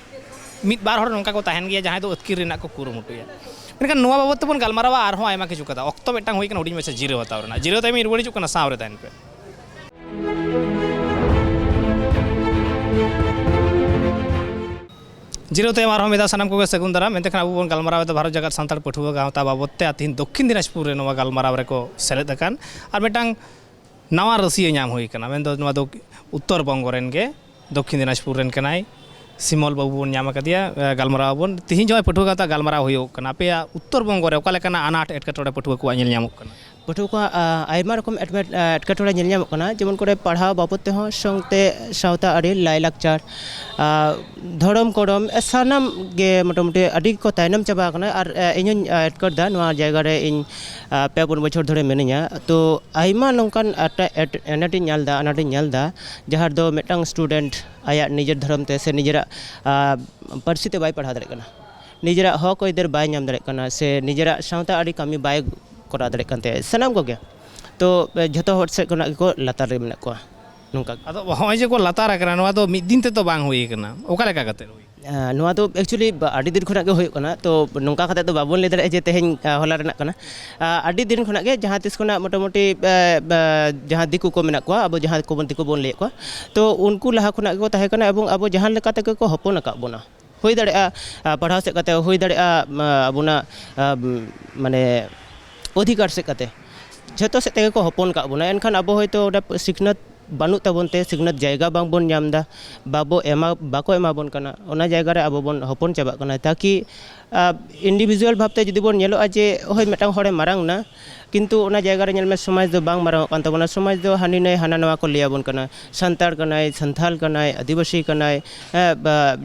ᱢᱤᱫ ᱵᱟᱨ ᱦᱚᱲ ᱱᱚᱝᱠᱟ ᱠᱚ ᱛᱟᱦᱮᱱ ᱜᱮᱭᱟ ᱡᱟᱦᱟᱸᱭ ᱫᱚ ᱟᱹᱛᱠᱤᱨ ᱨᱮᱱᱟᱜ ᱠᱚ ᱠᱩᱨᱩᱢᱩᱴᱩᱭᱟ᱾ ᱢᱮᱱᱠᱷᱟᱱ ᱱᱚᱣᱟ ᱵᱟᱵᱚᱫ ᱛᱮᱵᱚᱱ ᱜᱟᱞᱢᱟᱨᱟᱣᱟ ᱟᱨᱦᱚᱸ ᱟᱭᱢᱟ ᱠᱤᱪᱷᱩ ᱠᱟᱛᱷᱟ᱾ ᱚᱠᱛᱚ ᱢᱤᱫᱴᱟᱝ ᱦᱩᱭ ᱠᱟᱱᱟ ᱦᱩᱰᱤᱧ ᱢᱟᱪᱷᱟ ᱡᱤᱨᱟᱹᱣ ᱦᱟᱛᱟᱣ ᱨᱮᱱᱟᱜ᱾ ᱡᱤᱨᱟᱹᱣ ᱛᱟᱭᱚᱢ ᱤᱧ ᱨᱩᱣᱟᱹᱲ ᱦᱤᱡᱩᱜ ᱠᱟᱱᱟ, ᱥᱟᱶ ᱨᱮ ᱛᱟᱦᱮᱱ ᱯᱮ᱾ ᱡᱤᱨᱟᱹᱣ ᱛᱟᱭᱚᱢ ᱟᱨᱦᱚᱸ ᱢᱤᱫ ᱫᱷᱟᱣ ᱥᱟᱱᱟᱢ ᱠᱚᱜᱮ ᱥᱟᱹᱜᱩᱱ ᱫᱟᱨᱟᱢ᱾ ᱮᱱᱛᱮ ᱠᱷᱟᱱ ᱟᱵᱚ ᱵᱚᱱ ᱜᱟᱞᱢᱟᱨᱟᱣ ᱮᱫᱟ ᱵᱷᱟᱨᱚᱛ ᱡᱟᱠᱟᱛ ᱥᱟᱱᱛᱟᱲ ᱯᱟᱹᱴᱷᱩᱣᱟᱹ ᱜᱟᱶᱛᱟ ᱵᱟᱵᱚᱫ ᱛᱮ᱾ ᱟᱨ ᱛᱤᱦᱤᱧ ᱫᱚᱠᱠᱷᱤᱱ ᱫᱤᱱᱟᱡᱽᱯᱩᱨ ᱨᱮ ᱱᱚᱣᱟ ᱜᱟᱞᱢᱟᱨᱟᱣ ᱨᱮᱠᱚ ᱥᱮᱞᱮᱫ ᱟᱠᱟᱱ ᱟᱨ ᱢᱤᱫᱴᱟᱝ ᱱᱟᱣᱟ ᱨᱟᱹᱥᱤᱭᱟᱹ ᱧᱟᱢ ᱦᱩᱭ ᱠᱟᱱᱟ, ᱢᱮᱱᱫᱚ ᱱᱚᱣᱟ ᱫᱚ ᱩᱛᱛᱚᱨ ᱵᱚᱝᱜᱚ ᱨᱮᱱ ᱜᱮ, ᱫᱚᱠᱠᱷᱤᱱ ᱫᱤᱱᱟᱡᱽᱯᱩᱨ ᱨᱮᱱ ᱠᱟᱱᱟᱭ᱾ ᱥᱤᱢᱚᱞ ᱵᱟᱹᱵᱩ ᱵᱚᱱ ᱧᱟᱢ ᱟᱠᱟᱫᱮᱭᱟ, ᱮ, ᱜᱟᱞᱢᱟᱨᱟᱣ ᱟᱵᱚᱱ᱾ ᱛᱤᱦᱤᱧ ᱡᱟᱦᱟᱸᱭ ᱯᱟᱹᱴᱷᱩᱣᱟᱹ ᱜᱟᱶᱛᱟ ᱜᱟᱞᱢᱟᱨᱟᱣ ᱦᱩᱭᱩᱜ ᱠᱟᱱᱟ, ᱟᱯᱮᱭᱟᱜ ᱩᱛᱛᱚᱨ ᱵᱚᱝᱜᱚ ᱨᱮ ᱚᱠᱟ ᱞᱮᱠᱟᱱᱟᱜ ᱟᱱᱟᱴ ᱮᱴᱠᱮᱴᱚᱬᱮ ᱯᱟᱹᱴᱷᱩᱣᱟᱹ ᱠᱚᱣᱟᱜ ᱧᱮᱞ ᱧᱟᱢᱚᱜ ᱠᱟᱱᱟ? ᱯᱟᱹᱴᱷᱩᱣᱟᱹ ᱠᱚᱣᱟᱜ ᱟᱭᱢᱟ ᱨᱚᱠᱚᱢ ᱮᱴᱠᱮᱴᱚᱬᱮ ᱧᱮᱞ ᱧᱟᱢᱚᱜ ᱠᱟᱱᱟ, ᱡᱮᱢᱚᱱ ᱠᱚᱨᱮ ᱯᱟᱲᱦᱟᱣ ᱵᱟᱵᱚᱫ ᱛᱮᱦᱚᱸ, ᱥᱟᱶᱛᱮ ᱥᱟᱶᱛᱟ ᱟᱹᱨᱤ, ᱞᱟᱭᱼᱞᱟᱠᱪᱟᱨ, ᱫᱷᱚᱨᱚᱢ ᱠᱚᱨᱚᱢ, ᱥᱟᱱᱟᱢ ᱜᱮ ᱢᱚᱴᱟᱢᱩᱴᱤ ᱟᱹᱰᱤ ᱠᱚ ᱛᱟᱭᱱᱚᱢ ᱪᱟᱵᱟ ᱟᱠᱟᱱᱟ᱾ ᱟᱨ ᱤᱧ ᱦᱚᱸᱧ ᱟᱴᱠᱟᱨ ᱮᱫᱟ, ᱱᱚᱣᱟ ᱡᱟᱭᱜᱟ ᱨᱮ ᱤᱧ ᱯᱮ ᱯᱩᱱ ᱵᱚᱪᱷᱚᱨ ᱫᱷᱚᱨᱮ ᱢᱤᱱᱟᱹᱧᱟ᱾ ᱛᱚ ᱟᱭᱢᱟ ᱱᱚᱝᱠᱟᱱ ᱟᱱᱟᱴ ᱤᱧ ᱧᱮᱞ ᱮᱫᱟ, ᱟᱱᱟᱴ ᱤᱧ ᱧᱮᱞ ᱮᱫᱟ, ᱡᱟᱦᱟᱸ ᱨᱮᱫᱚ ᱢᱤᱫᱴᱟᱝ ᱥᱴᱩᱰᱮᱱᱴ ᱟᱭᱟᱜ ᱱᱤᱡᱮᱨ ᱫᱷᱚᱨᱚᱢ ᱛᱮ ᱥᱮ ᱱᱤᱡᱮᱨᱟᱜ ᱯᱟᱹᱨᱥᱤ ᱛᱮ ᱵᱟᱭ ᱯᱟᱲᱦᱟᱣ ᱫᱟᱲᱮᱭᱟᱜ ᱠᱟᱱᱟ, ᱱᱤᱡᱮᱨᱟᱜ ᱦᱚᱠ ᱟᱹᱭᱫᱟᱹᱨ ᱵᱟᱭ ᱧᱟᱢ ᱫᱟᱲᱮᱭᱟᱜ ᱠᱟᱱᱟ, ᱥᱮ ᱱᱤᱡᱮᱨᱟᱜ ᱥᱟᱶᱛᱟ ᱟᱹᱨᱤ ᱠᱟᱹᱢᱤ ᱵᱟᱭ ᱠᱚᱨᱟᱣ ᱫᱟᱲᱮᱭᱟᱜ ᱠᱟᱱ ᱛᱟᱭᱟ, ᱥᱟᱱᱟᱢ ᱠᱚᱜᱮ᱾ ᱛᱚ ᱡᱷᱚᱛᱚ ᱦᱚᱲ ᱥᱮᱫ ᱠᱷᱚᱱᱟᱜ ᱜᱮᱠᱚ ᱞᱟᱛᱟᱨ ᱨᱮ ᱢᱮᱱᱟᱜ ᱠᱚᱣᱟ᱾ ᱱᱚᱝᱠᱟ ᱜᱮ᱾ ᱟᱫᱚ ᱦᱚᱸᱜᱼᱚᱭ ᱡᱮ ᱠᱚ ᱞᱟᱛᱟᱨ ᱟᱠᱟᱱᱟ, ᱱᱚᱣᱟ ᱫᱚ ᱢᱤᱫ ᱫᱤᱱ ᱛᱮᱫᱚ ᱵᱟᱝ ᱦᱩᱭ ᱟᱠᱟᱱᱟ, ᱚᱠᱟ ᱞᱮᱠᱟ ᱠᱟᱛᱮ ᱦᱩᱭ? ᱱᱚᱣᱟ ᱫᱚ ᱮᱠᱪᱩᱭᱮᱞᱤ ᱟᱹᱰᱤ ᱫᱤᱱ ᱠᱷᱚᱱᱟᱜ ᱜᱮ ᱦᱩᱭᱩᱜ ᱠᱟᱱᱟ᱾ ᱛᱚ ᱱᱚᱝᱠᱟ ᱠᱟᱛᱮ ᱫᱚ ᱵᱟᱵᱚᱱ ᱞᱟᱹᱭ ᱫᱟᱲᱮᱭᱟᱜᱼᱟ ᱡᱮ ᱛᱮᱦᱮᱧ ᱦᱚᱞᱟ ᱨᱮᱱᱟᱜ ᱠᱟᱱᱟ᱾ ᱟᱹᱰᱤ ᱫᱤᱱ ᱠᱷᱚᱱᱟᱜ ᱜᱮ, ᱡᱟᱦᱟᱸ ᱛᱤᱥ ᱠᱷᱚᱱᱟᱜ ᱢᱚᱴᱟᱢᱩᱴᱤ ᱡᱟᱦᱟᱸ ᱫᱤᱠᱩ ᱠᱚ ᱢᱮᱱᱟᱜ ᱠᱚᱣᱟ, ᱟᱵᱚ ᱡᱟᱦᱟᱸ ᱠᱚᱵᱚᱱ ᱫᱤᱠᱩ ᱵᱚᱱ ᱞᱟᱹᱭᱮᱫ ᱠᱚᱣᱟ, ᱛᱚ ᱩᱱᱠᱩ ᱞᱟᱦᱟ ᱠᱷᱚᱱᱟᱜ ᱜᱮᱠᱚ ᱛᱟᱦᱮᱸ ᱠᱟᱱᱟ ᱮᱵᱚᱝ ᱟᱵᱚ ᱡᱟᱦᱟᱸ ᱞᱮᱠᱟ ᱛᱮᱜᱮ ᱠᱚ ᱦᱚᱯᱚᱱ ᱟᱠᱟᱫ ᱵᱚᱱᱟ᱾ ᱦᱩᱭ ᱫᱟᱲᱮᱭᱟᱜᱼᱟ ᱯᱟᱲᱦᱟᱣ ᱥᱮᱫ ᱠᱟᱛᱮ, ᱦᱩᱭ ᱫᱟᱲᱮᱭᱟᱜᱼᱟ ᱟᱵᱚᱱᱟᱜ ᱢᱟᱱᱮ ᱚᱫᱷᱤᱠᱟᱨ ᱥᱮᱫ ᱠᱟᱛᱮ, ᱡᱷᱚᱛᱚ ᱥᱮᱫ ᱛᱮᱜᱮ ᱠᱚ ᱦᱚᱯᱚᱱ ᱠᱟᱜ ᱵᱚᱱᱟ᱾ ᱮᱱᱠᱷᱟᱱ ᱟᱵᱚ ᱦᱚᱭᱛᱳ ᱚᱸᱰᱮ ᱥᱤᱠᱷᱱᱟᱹᱛ ᱵᱟᱹᱱᱩᱜ ᱛᱟᱵᱚᱱ ᱛᱮ, ᱥᱤᱠᱷᱱᱟᱹᱛ ᱡᱟᱭᱜᱟ ᱵᱟᱝᱵᱚᱱ ᱧᱟᱢ ᱮᱫᱟ, ᱵᱟᱵᱚ ᱮᱢᱟ, ᱵᱟᱠᱚ ᱮᱢᱟ ᱵᱚᱱ ᱠᱟᱱᱟ, ᱚᱱᱟ ᱡᱟᱭᱜᱟ ᱨᱮ ᱟᱵᱚ ᱵᱚᱱ ᱦᱚᱯᱚᱱ ᱪᱟᱵᱟᱜ ᱠᱟᱱᱟ᱾ ᱛᱟᱠᱤ ᱤᱱᱰᱤᱵᱷᱤᱡᱩᱣᱟᱞ ᱵᱷᱟᱵᱽᱛᱮ ᱡᱩᱫᱤ ᱵᱚᱱ ᱧᱮᱞᱚᱜᱼᱟ ᱡᱮ ᱦᱳᱭ ᱢᱤᱫᱴᱟᱝ ᱦᱚᱲᱮ ᱢᱟᱨᱟᱝ ᱮᱱᱟ, ᱠᱤᱱᱛᱩ ᱚᱱᱟ ᱡᱟᱭᱜᱟ ᱨᱮ ᱧᱮᱞ ᱢᱮ ᱥᱚᱢᱟᱡᱽ ᱫᱚ ᱵᱟᱝ ᱢᱟᱨᱟᱝ ᱚᱜ ᱠᱟᱱ ᱛᱟᱵᱚᱱᱟ᱾ ᱥᱚᱢᱟᱡᱽ ᱫᱚ ᱦᱟᱹᱱᱤ ᱱᱟᱹᱭ ᱦᱟᱱᱟ ᱱᱟᱣᱟ ᱠᱚ ᱞᱟᱹᱭ ᱟᱵᱚᱱ ᱠᱟᱱᱟ, ᱥᱟᱱᱛᱟᱲ ᱠᱟᱱᱟᱭ, ᱥᱟᱱᱛᱷᱟᱞ ᱠᱟᱱᱟᱭ, ᱟᱹᱫᱤᱵᱟᱹᱥᱤ ᱠᱟᱱᱟᱭ,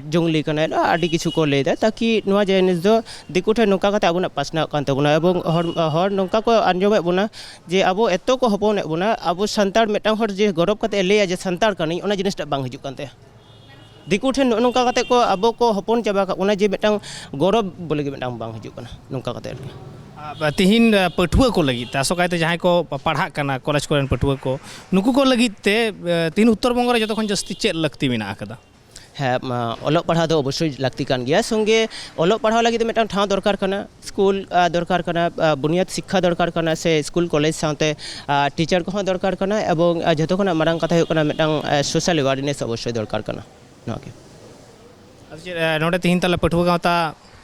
ᱡᱚᱝᱞᱤ ᱠᱟᱱᱟᱭ, ᱱᱚᱣᱟ ᱟᱹᱰᱤ ᱠᱤᱪᱷᱩ ᱠᱚ ᱞᱟᱹᱭ ᱮᱫᱟ᱾ ᱛᱟᱠᱤ ᱱᱚᱣᱟ ᱡᱤᱱᱤᱥ ᱫᱚ ᱫᱤᱠᱩ ᱴᱷᱮᱱ ᱱᱚᱝᱠᱟ ᱠᱟᱛᱮ ᱟᱵᱚᱱᱟᱜ ᱯᱟᱥᱱᱟᱣ ᱠᱟᱱ ᱛᱟᱵᱚᱱᱟ ᱮᱵᱚᱝ ᱦᱚᱲ, ᱦᱚᱲ ᱱᱚᱝᱠᱟ ᱠᱚ ᱟᱸᱡᱚᱢᱮᱫ ᱵᱚᱱᱟ ᱡᱮ ᱟᱵᱚ ᱮᱛᱚ ᱠᱚ ᱦᱚᱯᱚᱱᱮᱫ ᱵᱚᱱᱟ, ᱟᱵᱚ ᱥᱟᱱᱛᱟᱲ ᱢᱤᱫᱴᱟᱝ ᱦᱚᱲ ᱡᱮ ᱜᱚᱨᱚᱵᱽ ᱠᱟᱛᱮ ᱮ ᱞᱟᱹᱭᱟ ᱡᱮ ᱥᱟᱱᱛᱟᱲ ᱠᱟᱹᱱᱟᱹᱧ, ᱚᱱᱟ ᱡᱤᱱᱤᱥᱴᱟᱜ ᱵᱟᱝ ᱦᱤᱡᱩᱜ ᱠᱟᱱ ᱛᱟᱭᱟ᱾ ᱫᱤᱠᱩ ᱴᱷᱮᱱ ᱱᱚᱜᱼᱚ ᱱᱚᱝᱠᱟ ᱠᱟᱛᱮ ᱠᱚ ᱟᱵᱚ ᱠᱚ ᱦᱚᱯᱚᱱ ᱪᱟᱵᱟ ᱠᱟᱜ ᱵᱚᱱᱟ ᱡᱮ ᱢᱤᱫᱴᱟᱝ ᱜᱚᱨᱚᱵᱽ ᱵᱚᱞᱮ ᱜᱮ ᱢᱤᱫᱴᱟᱝ ᱵᱟᱝ ᱦᱤᱡᱩᱜ ᱠᱟᱱᱟ, ᱱᱚᱝᱠᱟ ᱠᱟᱛᱮ ᱟᱨᱠᱤ᱾ ᱟᱨ ᱛᱤᱦᱤᱧ, ᱟᱨ, ᱯᱟᱹᱴᱷᱩᱣᱟᱹ ᱠᱚ ᱞᱟᱹᱜᱤᱫ ᱛᱮ, ᱟᱥᱚᱠᱟᱭᱛᱮ ᱡᱟᱦᱟᱸᱭ ᱠᱚ ᱯᱟᱲᱦᱟᱜ ᱠᱟᱱᱟ, ᱠᱚᱞᱮᱡᱽ ᱠᱚᱨᱮᱱ ᱯᱟᱹᱴᱷᱩᱣᱟᱹ ᱠᱚ, ᱱᱩᱠᱩ ᱠᱚ ᱞᱟᱹᱜᱤᱫ ᱛᱮ, ᱟᱨ, ᱛᱤᱦᱤᱧ ᱩᱛᱛᱚᱨ ᱵᱚᱝᱜᱚ ᱨᱮ ᱡᱚᱛᱚ ᱠᱷᱚᱱ ᱡᱟᱹᱥᱛᱤ ᱪᱮᱫ ᱞᱟᱹᱠᱛᱤ ᱢᱮᱱᱟᱜ ᱟᱠᱟᱫᱟ? ᱦᱮᱸ, ᱢᱟ, ᱚᱞᱚᱜ ᱯᱟᱲᱦᱟᱣ ᱫᱚ ᱚᱵᱚᱥᱥᱳᱭ ᱞᱟᱹᱠᱛᱤ ᱠᱟᱱ ᱜᱮᱭᱟ᱾ ᱥᱚᱸᱜᱮ ᱚᱞᱚᱜ ᱯᱟᱲᱦᱟᱣ ᱞᱟᱹᱜᱤᱫ ᱫᱚ ᱢᱤᱫᱴᱟᱝ ᱴᱷᱟᱶ ᱫᱚᱨᱠᱟᱨ ᱠᱟᱱᱟ, ᱥᱠᱩᱞ, ᱟᱨ, ᱫᱚᱨᱠᱟᱨ ᱠᱟᱱᱟ, ᱟᱨ, ᱵᱩᱱᱤᱭᱟᱹᱫᱽ ᱥᱤᱠᱠᱷᱟ ᱫᱚᱨᱠᱟᱨ ᱠᱟᱱᱟ, ᱥᱮ ᱥᱠᱩᱞ ᱠᱚᱞᱮᱡᱽ ᱥᱟᱶᱛᱮ, ᱟᱨ, ᱴᱤᱪᱟᱨ ᱠᱚᱦᱚᱸ ᱫᱚᱨᱠᱟᱨ ᱠᱟᱱᱟ, ᱮᱵᱚᱝ, ᱟᱨ, ᱡᱷᱚᱛᱚ ᱠᱷᱚᱱᱟᱜ ᱢᱟᱨᱟᱝ ᱠᱟᱛᱷᱟ ᱦᱩᱭᱩᱜ ᱠᱟᱱᱟ ᱢᱤᱫᱴᱟᱝ, ᱟᱨ, ᱥᱳᱥᱟᱞ ᱮᱣᱟᱨᱱᱮᱥ ᱚᱵᱚᱥᱥᱳᱭ ᱫᱚᱨᱠᱟᱨ ᱠᱟᱱᱟ᱾ ᱱᱚᱣᱟ ᱜᱮ᱾ ᱟᱫᱚ ᱪᱮᱫ, ᱮ, ᱱᱚᱰᱮ ᱛᱤᱦᱤᱧ ᱛᱟᱦᱞᱮ ᱯᱟᱹᱴᱷᱩᱣᱟᱹ ᱜᱟᱶᱛᱟ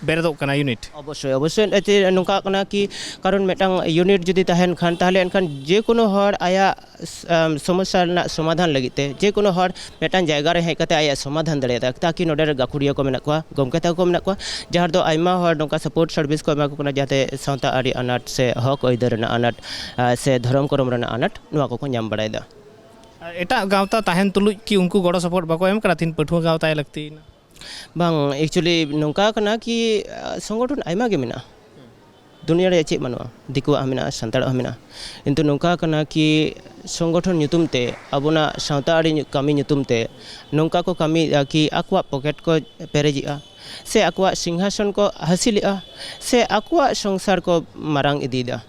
ᱵᱮᱨᱮᱫᱚᱜ ᱠᱟᱱᱟ ᱤᱭᱩᱱᱤᱴ? ᱚᱵᱚᱥᱥᱳᱭ, ᱚᱵᱚᱥᱥᱳᱭ᱾ ᱮᱱᱛᱮ ᱱᱚᱝᱠᱟ ᱠᱟᱱᱟ ᱠᱤ, ᱠᱟᱨᱚᱱ ᱢᱤᱫᱴᱟᱝ ᱤᱭᱩᱱᱤᱴ ᱡᱩᱫᱤ ᱛᱟᱦᱮᱱ ᱠᱷᱟᱱ, ᱛᱟᱦᱚᱞᱮ ᱮᱱᱠᱷᱟᱱ ᱡᱮ ᱠᱳᱱᱳ ᱦᱚᱲ ᱟᱭᱟᱜ ᱥ-, ᱟᱢ, ᱥᱚᱢᱚᱥᱥᱟ ᱨᱮᱱᱟᱜ ᱥᱚᱢᱟᱫᱷᱟᱱ ᱞᱟᱹᱜᱤᱫ ᱛᱮ, ᱡᱮ ᱠᱳᱱᱳ ᱦᱚᱲ ᱢᱤᱫᱴᱟᱝ ᱡᱟᱭᱜᱟ ᱨᱮ ᱦᱮᱡ ᱠᱟᱛᱮ ᱟᱭᱟᱜ ᱥᱚᱢᱟᱫᱷᱟᱱ ᱫᱟᱲᱮᱭᱟᱜᱼᱟ, ᱛᱟᱠᱤ ᱱᱚᱰᱮ ᱨᱮ ᱜᱟᱹᱠᱷᱩᱲᱤᱭᱟᱹ ᱠᱚ ᱢᱮᱱᱟᱜ ᱠᱚᱣᱟ, ᱜᱚᱢᱠᱮ ᱛᱟᱠᱚ ᱠᱚ ᱢᱮᱱᱟᱜ ᱠᱚᱣᱟ, ᱡᱟᱦᱟᱸ ᱨᱮᱫᱚ ᱟᱭᱢᱟ ᱦᱚᱲ ᱱᱚᱝᱠᱟ ᱥᱟᱯᱳᱨᱴ ᱥᱟᱨᱵᱷᱤᱥ ᱠᱚ ᱮᱢᱟ ᱠᱚ ᱠᱟᱱᱟ, ᱡᱟᱛᱮ ᱥᱟᱶᱛᱟ ᱟᱹᱨᱤ ᱟᱱᱟᱴ ᱥᱮ ᱦᱚᱠ ᱟᱹᱭᱫᱟᱹᱨ ᱨᱮᱱᱟᱜ ᱟᱱᱟᱴ, ᱟ, ᱥᱮ ᱫᱷᱚᱨᱚᱢ ᱠᱚᱨᱚᱢ ᱨᱮᱱᱟᱜ ᱟᱱᱟᱴ, ᱱᱚᱣᱟ ᱠᱚᱠᱚ ᱧᱟᱢ ᱵᱟᱲᱟᱭᱮᱫᱟ᱾ ᱮᱴᱟᱜ ᱜᱟᱶᱛᱟ ᱛᱟᱦᱮᱱ ᱛᱩᱞᱩᱡ ᱠᱤ ᱩᱱᱠᱩ ᱜᱚᱲᱚ ᱥᱚᱯᱚᱦᱚᱫ ᱵᱟᱠᱚ ᱮᱢ ᱠᱟᱱᱟ? ᱛᱤᱦᱤᱧ ᱯᱟᱹᱴᱷᱩᱣᱟᱹ ᱜᱟᱶᱛᱟᱭ ᱞᱟᱹᱠᱛᱤᱭᱮᱱᱟ᱾ ᱵᱟᱝ, actually ᱱᱚᱝᱠᱟ ᱠᱟᱱᱟ ᱠᱤ, ᱟ, ᱥᱚᱝᱜᱚᱴᱷᱚᱱ ᱟᱭᱢᱟ ᱜᱮ ᱢᱮᱱᱟᱜᱼᱟ᱾ ᱫᱩᱱᱤᱭᱟᱹ ᱨᱮ ᱪᱮᱫ ᱵᱟᱹᱱᱩᱜᱼᱟ? ᱫᱤᱠᱩᱣᱟᱜ ᱦᱚᱸ ᱢᱮᱱᱟᱜᱼᱟ, ᱥᱟᱱᱛᱟᱲᱟᱜ ᱦᱚᱸ ᱢᱮᱱᱟᱜᱼᱟ᱾ ᱠᱤᱱᱛᱩ ᱱᱚᱝᱠᱟ ᱠᱟᱱᱟ ᱠᱤ, ᱥᱚᱝᱜᱚᱴᱷᱚᱱ ᱧᱩᱛᱩᱢ ᱛᱮ, ᱟᱵᱚᱱᱟᱜ ᱥᱟᱶᱛᱟ ᱟᱹᱨᱤ ᱧᱩ-, ᱠᱟᱹᱢᱤ ᱧᱩᱛᱩᱢ ᱛᱮ ᱱᱚᱝᱠᱟ ᱠᱚ ᱠᱟᱹᱢᱤᱭᱮᱫᱼᱟ ᱠᱤ ᱟᱠᱚᱣᱟᱜ ᱯᱚᱠᱮᱴ ᱠᱚ ᱯᱮᱨᱮᱡᱮᱜᱼᱟ, ᱥᱮ ᱟᱠᱚᱣᱟᱜ ᱥᱤᱝᱦᱟᱥᱚᱱ ᱠᱚ ᱦᱟᱹᱥᱤᱞᱮᱜᱼᱟ, ᱥᱮ ᱟᱠᱚᱣᱟᱜ ᱥᱚᱝᱥᱟᱨ ᱠᱚ ᱢᱟᱨᱟᱝ ᱤᱫᱤᱭᱮᱫᱟ᱾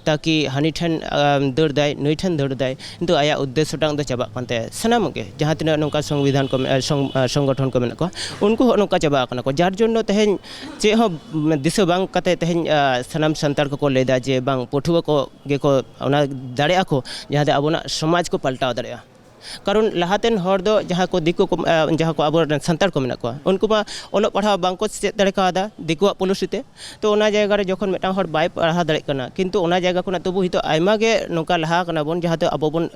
ᱛᱟᱠᱤ ᱦᱟᱹᱱᱤ ᱴᱷᱮᱱ, ᱟᱢ, ᱫᱟᱹᱲ ᱫᱟᱭ, ᱱᱩᱭ ᱴᱷᱮᱱ ᱫᱟᱹᱲ ᱫᱟᱭ, ᱠᱤᱱᱛᱩ ᱟᱭᱟᱜ ᱩᱫᱽᱫᱮᱥᱥᱚ ᱴᱟᱜ ᱫᱚ ᱪᱟᱵᱟᱜ ᱠᱟᱱ ᱛᱟᱭᱟ᱾ ᱥᱟᱱᱟᱢ ᱜᱮ ᱡᱟᱦᱟᱸ ᱛᱤᱱᱟᱹᱜ ᱱᱚᱝᱠᱟ ᱥᱚᱝᱵᱤᱫᱷᱟᱱ ᱠᱚ ᱢᱮᱱᱟᱜᱼᱟ, ᱥᱚᱝ-, ᱟ, ᱥᱚᱝᱜᱚᱴᱷᱚᱱ ᱠᱚ ᱢᱮᱱᱟᱜ ᱠᱚᱣᱟ, ᱩᱱᱠᱩ ᱦᱚᱸ ᱱᱚᱝᱠᱟ ᱪᱟᱵᱟ ᱟᱠᱟᱱᱟ ᱠᱚ, ᱡᱟᱨ ᱡᱚᱱᱱᱚ ᱛᱮᱦᱮᱧ ᱪᱮᱫ ᱦᱚᱸ ᱫᱤᱥᱟᱹ ᱵᱟᱝ ᱠᱟᱛᱮ ᱛᱮᱦᱮᱧ, ᱟ, ᱥᱟᱱᱟᱢ ᱥᱟᱱᱛᱟᱲ ᱠᱚᱠᱚ ᱞᱟᱹᱭᱫᱟ ᱡᱮ ᱵᱟᱝ, ᱯᱟᱹᱴᱷᱩᱣᱟᱹ ᱠᱚ ᱜᱮᱠᱚ ᱚᱱᱟ ᱫᱟᱲᱮᱭᱟᱜᱼᱟ ᱠᱚ, ᱡᱟᱦᱟᱸ ᱛᱮ ᱟᱵᱚᱱᱟᱜ ᱥᱚᱢᱟᱡᱽ ᱠᱚ ᱯᱟᱞᱴᱟᱣ ᱫᱟᱲᱮᱭᱟᱜᱼᱟ᱾ ᱠᱟᱨᱚᱱ ᱞᱟᱦᱟᱛᱮᱱ ᱦᱚᱲ ᱫᱚ ᱡᱟᱦᱟᱸ ᱠᱚ ᱫᱤᱠᱩ ᱠᱚ, ᱟ, ᱡᱟᱦᱟᱸ ᱠᱚ ᱟᱵᱚᱨᱮᱱ ᱥᱟᱱᱛᱟᱲ ᱠᱚ ᱢᱮᱱᱟᱜ ᱠᱚᱣᱟ, ᱩᱱᱠᱩ ᱢᱟ ᱚᱞᱚᱜ ᱯᱟᱲᱦᱟᱣ ᱵᱟᱝᱠᱚ ᱪᱮᱫ ᱫᱟᱲᱮ ᱠᱟᱣᱫᱟ ᱫᱤᱠᱩᱣᱟᱜ ᱯᱚᱞᱤᱥᱤ ᱛᱮ᱾ ᱛᱚ ᱚᱱᱟ ᱡᱟᱭᱜᱟ ᱨᱮ ᱡᱚᱠᱷᱚᱱ ᱢᱤᱫᱴᱟᱝ ᱦᱚᱲ ᱵᱟᱭ ᱯᱟᱲᱦᱟᱣ ᱫᱟᱲᱮᱭᱟᱜ ᱠᱟᱱᱟ, ᱠᱤᱱᱛᱩ ᱚᱱᱟ ᱡᱟᱭᱜᱟ ᱠᱷᱚᱱᱟᱜ ᱛᱚᱵᱩ ᱦᱤᱛᱚᱜ ᱟᱭᱢᱟ ᱜᱮ ᱱᱚᱝᱠᱟ ᱞᱟᱦᱟ ᱠᱟᱱᱟ ᱵᱚᱱ, ᱡᱟᱦᱟᱸ ᱫᱚ ᱟᱵᱚ ᱵᱚᱱ,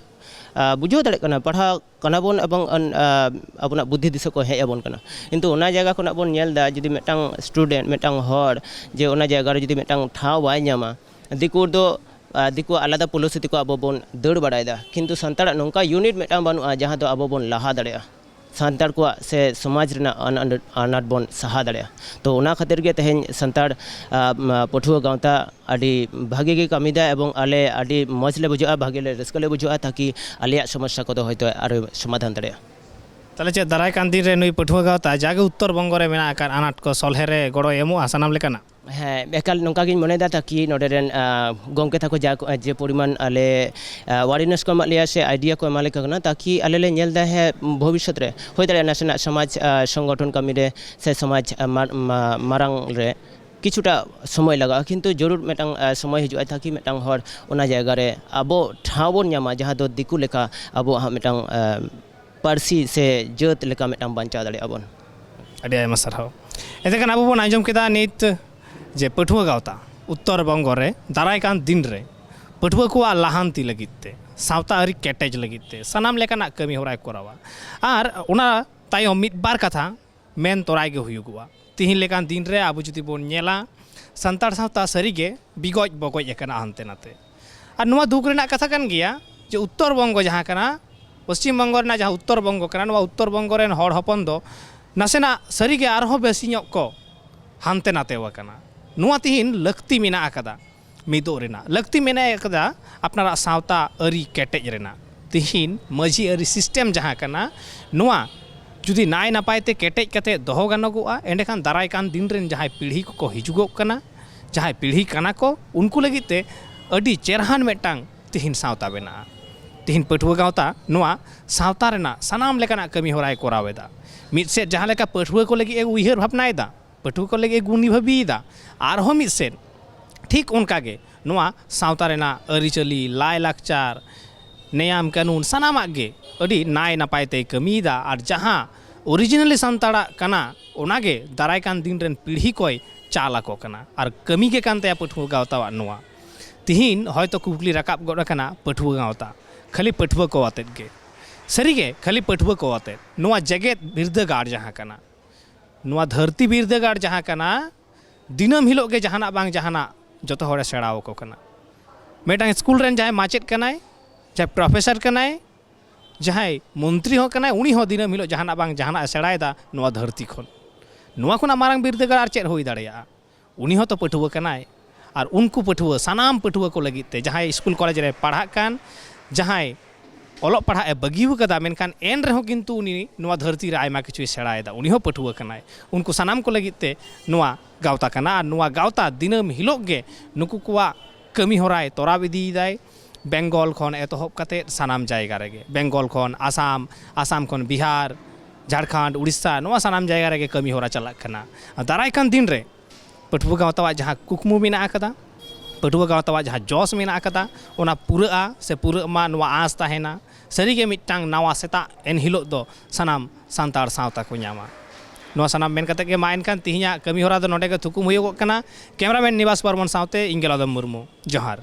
ᱟ, ᱵᱩᱡᱷᱟᱹᱣ ᱫᱟᱲᱮᱭᱟᱜ ᱠᱟᱱᱟ, ᱯᱟᱲᱦᱟᱣ ᱠᱟᱱᱟ ᱵᱚᱱ ᱮᱵᱚᱝ, ᱟᱱ-, ᱟ, ᱟᱵᱚᱱᱟᱜ ᱵᱩᱫᱽᱫᱷᱤ ᱫᱤᱥᱟᱹ ᱠᱚ ᱦᱮᱡ ᱟᱵᱚᱱ ᱠᱟᱱᱟ᱾ ᱠᱤᱱᱛᱩ ᱚᱱᱟ ᱡᱟᱭᱜᱟ ᱠᱷᱚᱱᱟᱜ ᱵᱚᱱ ᱧᱮᱞ ᱮᱫᱟ, ᱡᱩᱫᱤ ᱢᱤᱫᱴᱟᱝ ᱥᱴᱩᱰᱮᱱᱴ, ᱢᱤᱫᱴᱟᱝ ᱦᱚᱲ ᱡᱮ ᱚᱱᱟ ᱡᱟᱭᱜᱟ ᱨᱮ ᱡᱩᱫᱤ ᱢᱤᱫᱴᱟᱝ ᱴᱷᱟᱶ ᱵᱟᱭ ᱧᱟᱢᱟ, ᱫᱤᱠᱩ ᱫᱚ, ᱟ, ᱫᱤᱠᱩᱣᱟᱜ ᱟᱞᱟᱫᱟ ᱯᱚᱞᱤᱥᱤ ᱛᱮᱠᱚ ᱟᱵᱚ ᱵᱚᱱ ᱫᱟᱹᱲ ᱵᱟᱲᱟᱭᱮᱫᱟ, ᱠᱤᱱᱛᱩ ᱥᱟᱱᱛᱟᱲᱟᱜ ᱱᱚᱝᱠᱟ ᱤᱭᱩᱱᱤᱴ ᱢᱤᱫᱴᱟᱝ ᱵᱟᱹᱱᱩᱜᱼᱟ ᱡᱟᱦᱟᱸ ᱫᱚ ᱟᱵᱚ ᱵᱚᱱ ᱞᱟᱦᱟ ᱫᱟᱲᱮᱭᱟᱜᱼᱟ, ᱥᱟᱱᱛᱟᱲ ᱠᱚᱣᱟᱜ ᱥᱮ ᱥᱚᱢᱟᱡᱽ ᱨᱮᱱᱟᱜ ᱟᱱ-, ᱟᱱ-, ᱟᱱᱟᱴ ᱵᱚᱱ ᱥᱟᱦᱟ ᱫᱟᱲᱮᱭᱟᱜᱼᱟ᱾ ᱛᱚ ᱚᱱᱟ ᱠᱷᱟᱹᱛᱤᱨ ᱜᱮ ᱛᱮᱦᱮᱧ ᱥᱟᱱᱛᱟᱲ, ᱟ, ᱢᱟ, ᱯᱟᱹᱴᱷᱩᱣᱟᱹ ᱜᱟᱶᱛᱟ ᱟᱹᱰᱤ ᱵᱷᱟᱜᱮ ᱜᱮ ᱠᱟᱹᱢᱤᱭᱮᱫᱟ ᱮᱵᱚᱝ ᱟᱞᱮ ᱟᱹᱰᱤ ᱢᱚᱡᱽ ᱞᱮ ᱵᱩᱡᱷᱟᱹᱜᱼᱟ, ᱵᱷᱟᱜᱮ ᱞᱮ, ᱨᱟᱹᱥᱠᱟᱹ ᱞᱮ ᱵᱩᱡᱷᱟᱹᱜᱼᱟ, ᱛᱟᱠᱤ ᱟᱞᱮᱭᱟᱜ ᱥᱚᱢᱚᱥᱥᱟ ᱠᱚᱫᱚ ᱦᱚᱭᱛᱳ ᱟᱨᱚ ᱥᱚᱢᱟᱫᱷᱟᱱ ᱫᱟᱲᱮᱭᱟᱜᱼᱟ᱾ ᱛᱟᱦᱚᱞᱮ ᱪᱮᱫ ᱫᱟᱨᱟᱭ ᱠᱟᱱ ᱫᱤᱱ ᱨᱮ ᱱᱩᱭ ᱯᱟᱹᱴᱷᱩᱣᱟᱹ ᱜᱟᱶᱛᱟ ᱡᱟᱜᱮ ᱩᱛᱛᱚᱨ ᱵᱚᱝᱜᱚ ᱨᱮ ᱢᱮᱱᱟᱜ ᱟᱠᱟᱫ ᱟᱱᱟᱴ ᱠᱚ ᱥᱚᱞᱦᱮ ᱨᱮ ᱜᱚᱲᱚᱭ ᱮᱢᱚᱜᱼᱟ ᱥᱟᱱᱟᱢ ᱞᱮᱠᱟᱱᱟᱜ? ᱦᱮᱸ, ᱮᱠᱟᱞ ᱱᱚᱝᱠᱟ ᱜᱤᱧ ᱢᱚᱱᱮᱭᱮᱫᱟ, ᱛᱟᱠᱤ ᱱᱚᱰᱮ ᱨᱮᱱ, ᱟ, ᱜᱚᱢᱠᱮ ᱛᱟᱠᱚ ᱡᱟ ᱠᱚ, ᱡᱮ ᱯᱚᱨᱤᱢᱟᱱ ᱟᱞᱮ, ᱟ, awareness ᱠᱚ ᱮᱢᱟᱜ ᱞᱮᱭᱟ ᱥᱮ idea ᱠᱚ ᱮᱢᱟ ᱞᱮ ᱠᱟᱱᱟ, ᱛᱟᱠᱤ ᱟᱞᱮ ᱞᱮ ᱧᱮᱞ ᱮᱫᱟ, ᱦᱮᱸ, ᱵᱷᱚᱵᱤᱥᱥᱚᱛ ᱨᱮ ᱦᱩᱭ ᱫᱟᱲᱮᱭᱟᱜᱼᱟ ᱱᱟᱥᱮᱱᱟᱜ ᱥᱚᱢᱟᱡᱽ, ᱟ, ᱥᱚᱝᱜᱚᱴᱷᱚᱱ ᱠᱟᱹᱢᱤ ᱨᱮ ᱥᱮ ᱥᱚᱢᱟᱡᱽ, ᱟ, ᱢᱟᱨ-, ᱢᱟ-, ᱢᱟᱨᱟᱝ ᱨᱮ ᱠᱤᱪᱷᱩᱴᱟ ᱥᱚᱢᱚᱭ ᱞᱟᱜᱟᱜᱼᱟ, ᱠᱤᱱᱛᱩ ᱡᱚᱨᱩᱨ ᱢᱤᱫᱴᱟᱝ, ᱟ, ᱥᱚᱢᱚᱭ ᱦᱤᱡᱩᱜᱼᱟ, ᱛᱟᱠᱤ ᱢᱤᱫᱴᱟᱝ ᱦᱚᱲ ᱚᱱᱟ ᱡᱟᱭᱜᱟ ᱨᱮ ᱟᱵᱚ ᱴᱷᱟᱶ ᱵᱚᱱ ᱧᱟᱢᱟ, ᱡᱟᱦᱟᱸ ᱫᱚ ᱫᱤᱠᱩ ᱞᱮᱠᱟ ᱟᱵᱚᱣᱟᱜ ᱦᱚᱸ ᱢᱤᱫᱴᱟᱝ, ᱟ, ᱯᱟᱹᱨᱥᱤ ᱥᱮ ᱡᱟᱹᱛ ᱞᱮᱠᱟ ᱢᱤᱫᱴᱟᱝ ᱵᱟᱧᱪᱟᱣ ᱫᱟᱲᱮᱭᱟᱜᱼᱟ ᱵᱚᱱ᱾ ᱟᱹᱰᱤ ᱟᱭᱢᱟ ᱥᱟᱨᱦᱟᱣ᱾ ᱮᱱᱛᱮ ᱠᱷᱟᱱ ᱟᱵᱚ ᱵᱚᱱ ᱟᱸᱡᱚᱢ ᱠᱮᱫᱟ ᱱᱤᱛ ᱡᱮ ᱯᱟᱹᱴᱷᱩᱣᱟᱹ ᱜᱟᱶᱛᱟ ᱩᱛᱛᱚᱨ ᱵᱚᱝᱜᱚ ᱨᱮ ᱫᱟᱨᱟᱭ ᱠᱟᱱ ᱫᱤᱱ ᱨᱮ ᱯᱟᱹᱴᱷᱩᱣᱟᱹ ᱠᱚᱣᱟᱜ ᱞᱟᱦᱟᱱᱛᱤ ᱞᱟᱹᱜᱤᱫ ᱛᱮ, ᱥᱟᱶᱛᱟ ᱟᱹᱨᱤ ᱠᱮᱴᱮᱡ ᱞᱟᱹᱜᱤᱫ ᱛᱮ ᱥᱟᱱᱟᱢ ᱞᱮᱠᱟᱱᱟᱜ ᱠᱟᱹᱢᱤ ᱦᱚᱨᱟᱭ ᱠᱚᱨᱟᱣᱟ᱾ ᱟᱨ ᱚᱱᱟ ᱛᱟᱭᱚᱢ ᱢᱤᱫ ᱵᱟᱨ ᱠᱟᱛᱷᱟ ᱢᱮᱱ ᱛᱚᱨᱟᱭ ᱜᱮ ᱦᱩᱭᱩᱜᱚᱜᱼᱟ᱾ ᱛᱤᱦᱤᱧ ᱞᱮᱠᱟᱱ ᱫᱤᱱ ᱨᱮ ᱟᱵᱚ ᱡᱩᱫᱤ ᱵᱚᱱ ᱧᱮᱞᱟ, ᱥᱟᱱᱛᱟᱲ ᱥᱟᱶᱛᱟ ᱥᱟᱹᱨᱤᱜᱮ ᱵᱤᱜᱚᱡ ᱵᱚᱜᱚᱡ ᱟᱠᱟᱱᱟ ᱦᱟᱱᱛᱮ ᱱᱟᱛᱮ᱾ ᱟᱨ ᱱᱚᱣᱟ ᱫᱩᱠ ᱨᱮᱱᱟᱜ ᱠᱟᱛᱷᱟ ᱠᱟᱱ ᱜᱮᱭᱟ ᱡᱮ ᱩᱛᱛᱚᱨ ᱵᱚᱝᱜᱚ ᱡᱟᱦᱟᱸ ᱠᱟᱱᱟ, ᱯᱚᱥᱪᱤᱢ ᱵᱚᱝᱜᱚ ᱨᱮᱱᱟᱜ ᱡᱟᱦᱟᱸ ᱩᱛᱛᱚᱨ ᱵᱚᱝᱜᱚ ᱠᱟᱱᱟ, ᱱᱚᱣᱟ ᱩᱛᱛᱚᱨ ᱵᱚᱝᱜᱚ ᱨᱮᱱ ᱦᱚᱲ ᱦᱚᱯᱚᱱ ᱫᱚ ᱱᱟᱥᱮᱱᱟᱜ ᱥᱟᱹᱨᱤᱜᱮ ᱟᱨᱦᱚᱸ ᱵᱮᱥᱤ ᱧᱚᱜ ᱠᱚ ᱦᱟᱱᱛᱮ ᱱᱟᱛᱮ ᱟᱠᱟᱱᱟ᱾ ᱱᱚᱣᱟ ᱛᱤᱦᱤᱧ ᱞᱟᱹᱠᱛᱤ ᱢᱮᱱᱟᱜ ᱟᱠᱟᱫᱟ, ᱢᱤᱫᱚᱜ ᱨᱮᱱᱟᱜ ᱞᱟᱹᱠᱛᱤ ᱢᱮᱱᱟᱜ ᱟᱠᱟᱫᱟ, ᱟᱯᱱᱟᱨᱟᱜ ᱥᱟᱶᱛᱟ ᱟᱹᱨᱤ ᱠᱮᱴᱮᱡ ᱨᱮᱱᱟᱜ᱾ ᱛᱤᱦᱤᱧ ᱢᱟᱹᱡᱷᱤ ᱟᱹᱨᱤ ᱥᱤᱥᱴᱮᱢ ᱡᱟᱦᱟᱸ ᱠᱟᱱᱟ, ᱱᱚᱣᱟ ᱡᱩᱫᱤ ᱱᱟᱭ ᱱᱟᱯᱟᱭ ᱛᱮ ᱠᱮᱴᱮᱡ ᱠᱟᱛᱮ ᱫᱚᱦᱚ ᱜᱟᱱᱚᱜᱚᱜᱼᱟ, ᱮᱸᱰᱮᱠᱷᱟᱱ ᱫᱟᱨᱟᱭ ᱠᱟᱱ ᱫᱤᱱ ᱨᱮᱱ ᱡᱟᱦᱟᱸᱭ ᱯᱤᱲᱦᱤ ᱠᱚᱠᱚ ᱦᱤᱡᱩᱜᱚᱜ ᱠᱟᱱᱟ, ᱡᱟᱦᱟᱸᱭ ᱯᱤᱲᱦᱤ ᱠᱟᱱᱟ ᱠᱚ, ᱩᱱᱠᱩ ᱞᱟᱹᱜᱤᱫ ᱛᱮ ᱟᱹᱰᱤ ᱪᱮᱨᱦᱟᱱ ᱢᱤᱫᱴᱟᱝ ᱛᱤᱦᱤᱧ ᱥᱟᱶᱛᱟ ᱵᱮᱱᱟᱜᱼᱟ᱾ ᱛᱤᱦᱤᱧ ᱯᱟᱹᱴᱷᱩᱣᱟᱹ ᱜᱟᱶᱛᱟ ᱱᱚᱣᱟ ᱥᱟᱶᱛᱟ ᱨᱮᱱᱟᱜ ᱥᱟᱱᱟᱢ ᱞᱮᱠᱟᱱᱟᱜ ᱠᱟᱹᱢᱤ ᱦᱚᱨᱟᱭ ᱠᱚᱨᱟᱣ ᱮᱫᱟ᱾ ᱢᱤᱫ ᱥᱮᱫ ᱡᱟᱦᱟᱸ ᱞᱮᱠᱟ ᱯᱟᱹᱴᱷᱩᱣᱟᱹ ᱠᱚ ᱞᱟᱹᱜᱤᱫ ᱮ ᱩᱭᱦᱟᱹᱨ ᱵᱷᱟᱵᱽᱱᱟᱭᱮᱫᱟ, ᱯᱟᱹᱴᱷᱩᱣᱟᱹ ᱠᱚ ᱞᱟᱹᱜᱤᱫ ᱮ ᱜᱩᱱᱤ ᱵᱷᱟᱹᱵᱤᱭᱮᱫᱟ, ᱟᱨᱦᱚᱸ ᱢᱤᱫ ᱥᱮᱫ ᱴᱷᱤᱠ ᱚᱱᱠᱟ ᱜᱮ ᱱᱚᱣᱟ ᱥᱟᱶᱛᱟ ᱨᱮᱱᱟᱜ ᱟᱹᱨᱤᱪᱟᱹᱞᱤ, ᱞᱟᱭᱼᱞᱟᱠᱪᱟᱨ, ᱱᱮᱭᱟᱢ ᱠᱟᱹᱱᱩᱱ ᱥᱟᱱᱟᱢᱟᱜ ᱜᱮ ᱟᱹᱰᱤ ᱱᱟᱭ ᱱᱟᱯᱟᱭ ᱛᱮᱭ ᱠᱟᱹᱢᱤᱭᱮᱫᱟ᱾ ᱟᱨ ᱡᱟᱦᱟᱸ originally ᱥᱟᱱᱛᱟᱲᱟᱜ ᱠᱟᱱᱟ, ᱚᱱᱟᱜᱮ ᱫᱟᱨᱟᱭ ᱠᱟᱱ ᱫᱤᱱ ᱨᱮᱱ ᱯᱤᱲᱦᱤ ᱠᱚᱭ ᱪᱟᱞ ᱟᱠᱚ ᱠᱟᱱᱟ᱾ ᱟᱨ ᱠᱟᱹᱢᱤ ᱜᱮ ᱠᱟᱱ ᱛᱟᱭᱟ ᱯᱟᱹᱴᱷᱩᱣᱟᱹ ᱜᱟᱶᱛᱟᱣᱟᱜ ᱱᱚᱣᱟ᱾ ᱛᱤᱦᱤᱧ ᱦᱚᱭᱛᱚ ᱠᱩᱠᱞᱤ ᱨᱟᱠᱟᱵ ᱜᱚᱫ ᱟᱠᱟᱱᱟ ᱯᱟᱹᱴᱷᱩᱣᱟᱹ ᱜᱟᱶᱛᱟ, ᱠᱷᱟᱹᱞᱤ ᱯᱟᱹᱴᱷᱩᱣᱟᱹ ᱠᱚ ᱟᱛᱮᱫ ᱜᱮ᱾ ᱥᱟᱹᱨᱤᱜᱮ ᱠᱷᱟᱹᱞᱤ ᱯᱟᱹᱴᱷᱩᱣᱟᱹ ᱠᱚ ᱟᱛᱮᱫ ᱱᱚᱣᱟ ᱡᱮᱜᱮᱛ ᱵᱤᱨᱫᱟᱹᱜᱟᱲ ᱡᱟᱦᱟᱸ ᱠᱟᱱᱟ, ᱱᱚᱣᱟ ᱫᱷᱟᱹᱨᱛᱤ ᱵᱤᱨᱫᱟᱹᱜᱟᱲ ᱡᱟᱦᱟᱸ ᱠᱟᱱᱟ, ᱫᱤᱱᱟᱹᱢ ᱦᱤᱞᱳᱜ ᱜᱮ ᱡᱟᱦᱟᱱᱟᱜ ᱵᱟᱝ ᱡᱟᱦᱟᱱᱟᱜ ᱡᱚᱛᱚ ᱦᱚᱲᱮ ᱥᱮᱬᱟ ᱟᱠᱚ ᱠᱟᱱᱟ᱾ ᱢᱤᱫᱴᱟᱝ ᱥᱠᱩᱞ ᱨᱮᱱ ᱡᱟᱦᱟᱸᱭ ᱢᱟᱪᱮᱫ ᱠᱟᱱᱟᱭ, ᱡᱟᱦᱟᱸᱭ ᱯᱨᱚᱯᱷᱮᱥᱚᱨ ᱠᱟᱱᱟᱭ, ᱡᱟᱦᱟᱸᱭ ᱢᱚᱱᱛᱨᱤ ᱦᱚᱸ ᱠᱟᱱᱟᱭ, ᱩᱱᱤ ᱦᱚᱸ ᱫᱤᱱᱟᱹᱢ ᱦᱤᱞᱳᱜ ᱡᱟᱦᱟᱱᱟᱜ ᱵᱟᱝ ᱡᱟᱦᱟᱱᱟᱜ ᱮ ᱥᱮᱬᱟᱭᱮᱫᱟ ᱱᱚᱣᱟ ᱫᱷᱟᱹᱨᱛᱤ ᱠᱷᱚᱱ᱾ ᱱᱚᱣᱟ ᱠᱷᱚᱱᱟᱜ ᱢᱟᱨᱟᱝ ᱵᱤᱨᱫᱟᱹᱜᱟᱲ ᱟᱨ ᱪᱮᱫ ᱦᱩᱭ ᱫᱟᱲᱮᱭᱟᱜᱼᱟ? ᱩᱱᱤ ᱦᱚᱸᱛᱚ ᱯᱟᱹᱴᱷᱩᱣᱟᱹ ᱠᱟᱱᱟᱭ᱾ ᱟᱨ ᱩᱱᱠᱩ ᱯᱟᱹᱴᱷᱩᱣᱟᱹ, ᱥᱟᱱᱟᱢ ᱯᱟᱹᱴᱷᱩᱣᱟᱹ ᱠᱚ ᱞᱟᱹᱜᱤᱫ ᱛᱮ, ᱡᱟᱦᱟᱸᱭ ᱥᱠᱩᱞ ᱠᱚᱞᱮᱡᱽ ᱨᱮ ᱯᱟᱲᱦᱟᱜ ᱠᱟᱱ, ᱡᱟᱦᱟᱸᱭ ᱚᱞᱚᱜ ᱯᱟᱲᱦᱟᱜ ᱮ ᱵᱟᱹᱜᱤ ᱟᱠᱟᱫᱟ, ᱢᱮᱱᱠᱷᱟᱱ ᱮᱱ ᱨᱮᱦᱚᱸ ᱠᱤᱱᱛᱩ ᱩᱱᱤ ᱱᱚᱣᱟ ᱫᱷᱟᱹᱨᱛᱤ ᱨᱮ ᱟᱭᱢᱟ ᱠᱤᱪᱷᱩᱭ ᱥᱮᱬᱟᱭᱮᱫᱟ, ᱩᱱᱤ ᱦᱚᱸ ᱯᱟᱹᱴᱷᱩᱣᱟᱹ ᱠᱟᱱᱟᱭ᱾ ᱩᱱᱠᱩ ᱥᱟᱱᱟᱢ ᱠᱚ ᱞᱟᱹᱜᱤᱫ ᱛᱮ ᱱᱚᱣᱟ ᱜᱟᱶᱛᱟ ᱠᱟᱱᱟ᱾ ᱟᱨ ᱱᱚᱣᱟ ᱜᱟᱶᱛᱟ ᱫᱤᱱᱟᱹᱢ ᱦᱤᱞᱳᱜ ᱜᱮ ᱱᱩᱠᱩ ᱠᱚᱣᱟᱜ ᱠᱟᱹᱢᱤ ᱦᱚᱨᱟᱭ ᱛᱚᱨᱟᱣ ᱤᱫᱤᱭᱮᱫᱟᱭ᱾ ᱵᱮᱝᱜᱚᱞ ᱠᱷᱚᱱ ᱮᱛᱚᱦᱚᱵ ᱠᱟᱛᱮᱫ ᱥᱟᱱᱟᱢ ᱡᱟᱭᱜᱟ ᱨᱮᱜᱮ, ᱵᱮᱝᱜᱚᱞ ᱠᱷᱚᱱ ᱟᱥᱟᱢ, ᱟᱥᱟᱢ ᱠᱷᱚᱱ ᱵᱤᱦᱟᱨ, ᱡᱷᱟᱲᱠᱷᱚᱸᱰ, ᱩᱲᱤᱥᱥᱟ, ᱱᱚᱣᱟ ᱥᱟᱱᱟᱢ ᱡᱟᱭᱜᱟ ᱨᱮᱜᱮ ᱠᱟᱹᱢᱤ ᱦᱚᱨᱟ ᱪᱟᱞᱟᱜ ᱠᱟᱱᱟ᱾ ᱫᱟᱨᱟᱭ ᱠᱟᱱ ᱫᱤᱱ ᱨᱮ ᱯᱟᱹᱴᱷᱩᱣᱟᱹ ᱜᱟᱶᱛᱟᱣᱟᱜ ᱡᱟᱦᱟᱸ ᱠᱩᱠᱢᱩ ᱢᱮᱱᱟᱜ ᱟᱠᱟᱫᱟ, ᱯᱟᱹᱴᱷᱩᱣᱟᱹ ᱜᱟᱶᱛᱟᱣᱟᱜ ᱡᱟᱦᱟᱸ ᱡᱚᱥ ᱢᱮᱱᱟᱜ ᱟᱠᱟᱫᱟ, ᱚᱱᱟ ᱯᱩᱨᱟᱹᱜᱼᱟ ᱥᱮ ᱯᱩᱨᱟᱹᱜ ᱢᱟ, ᱱᱚᱣᱟ ᱟᱸᱥ ᱛᱟᱦᱮᱱᱟ᱾ ᱥᱟᱹᱨᱤᱜᱮ ᱢᱤᱫᱴᱟᱝ ᱱᱟᱣᱟ ᱥᱮᱛᱟᱜ ᱮᱱ ᱦᱤᱞᱳᱜ ᱫᱚ ᱥᱟᱱᱟᱢ ᱥᱟᱱᱛᱟᱲ ᱥᱟᱶᱛᱟ ᱠᱚ ᱧᱟᱢᱟ᱾ ᱱᱚᱣᱟ ᱥᱟᱱᱟᱢ ᱢᱮᱱ ᱠᱟᱛᱮ ᱜᱮ ᱢᱟ ᱮᱱᱠᱷᱟᱱ ᱛᱤᱦᱤᱧᱟᱜ ᱠᱟᱹᱢᱤ ᱦᱚᱨᱟ ᱫᱚ ᱱᱚᱰᱮ ᱜᱮ ᱛᱷᱩᱠᱩᱢ ᱦᱩᱭᱩᱜᱚᱜ ᱠᱟᱱᱟ᱾ ᱠᱮᱢᱮᱨᱟᱢᱮᱱ ᱱᱤᱵᱟᱥ ᱵᱚᱨᱢᱚᱱ ᱥᱟᱶᱛᱮ ᱤᱧ ᱜᱮᱞᱟᱫᱚᱢ ᱢᱩᱨᱢᱩ᱾ ᱡᱚᱦᱟᱨ᱾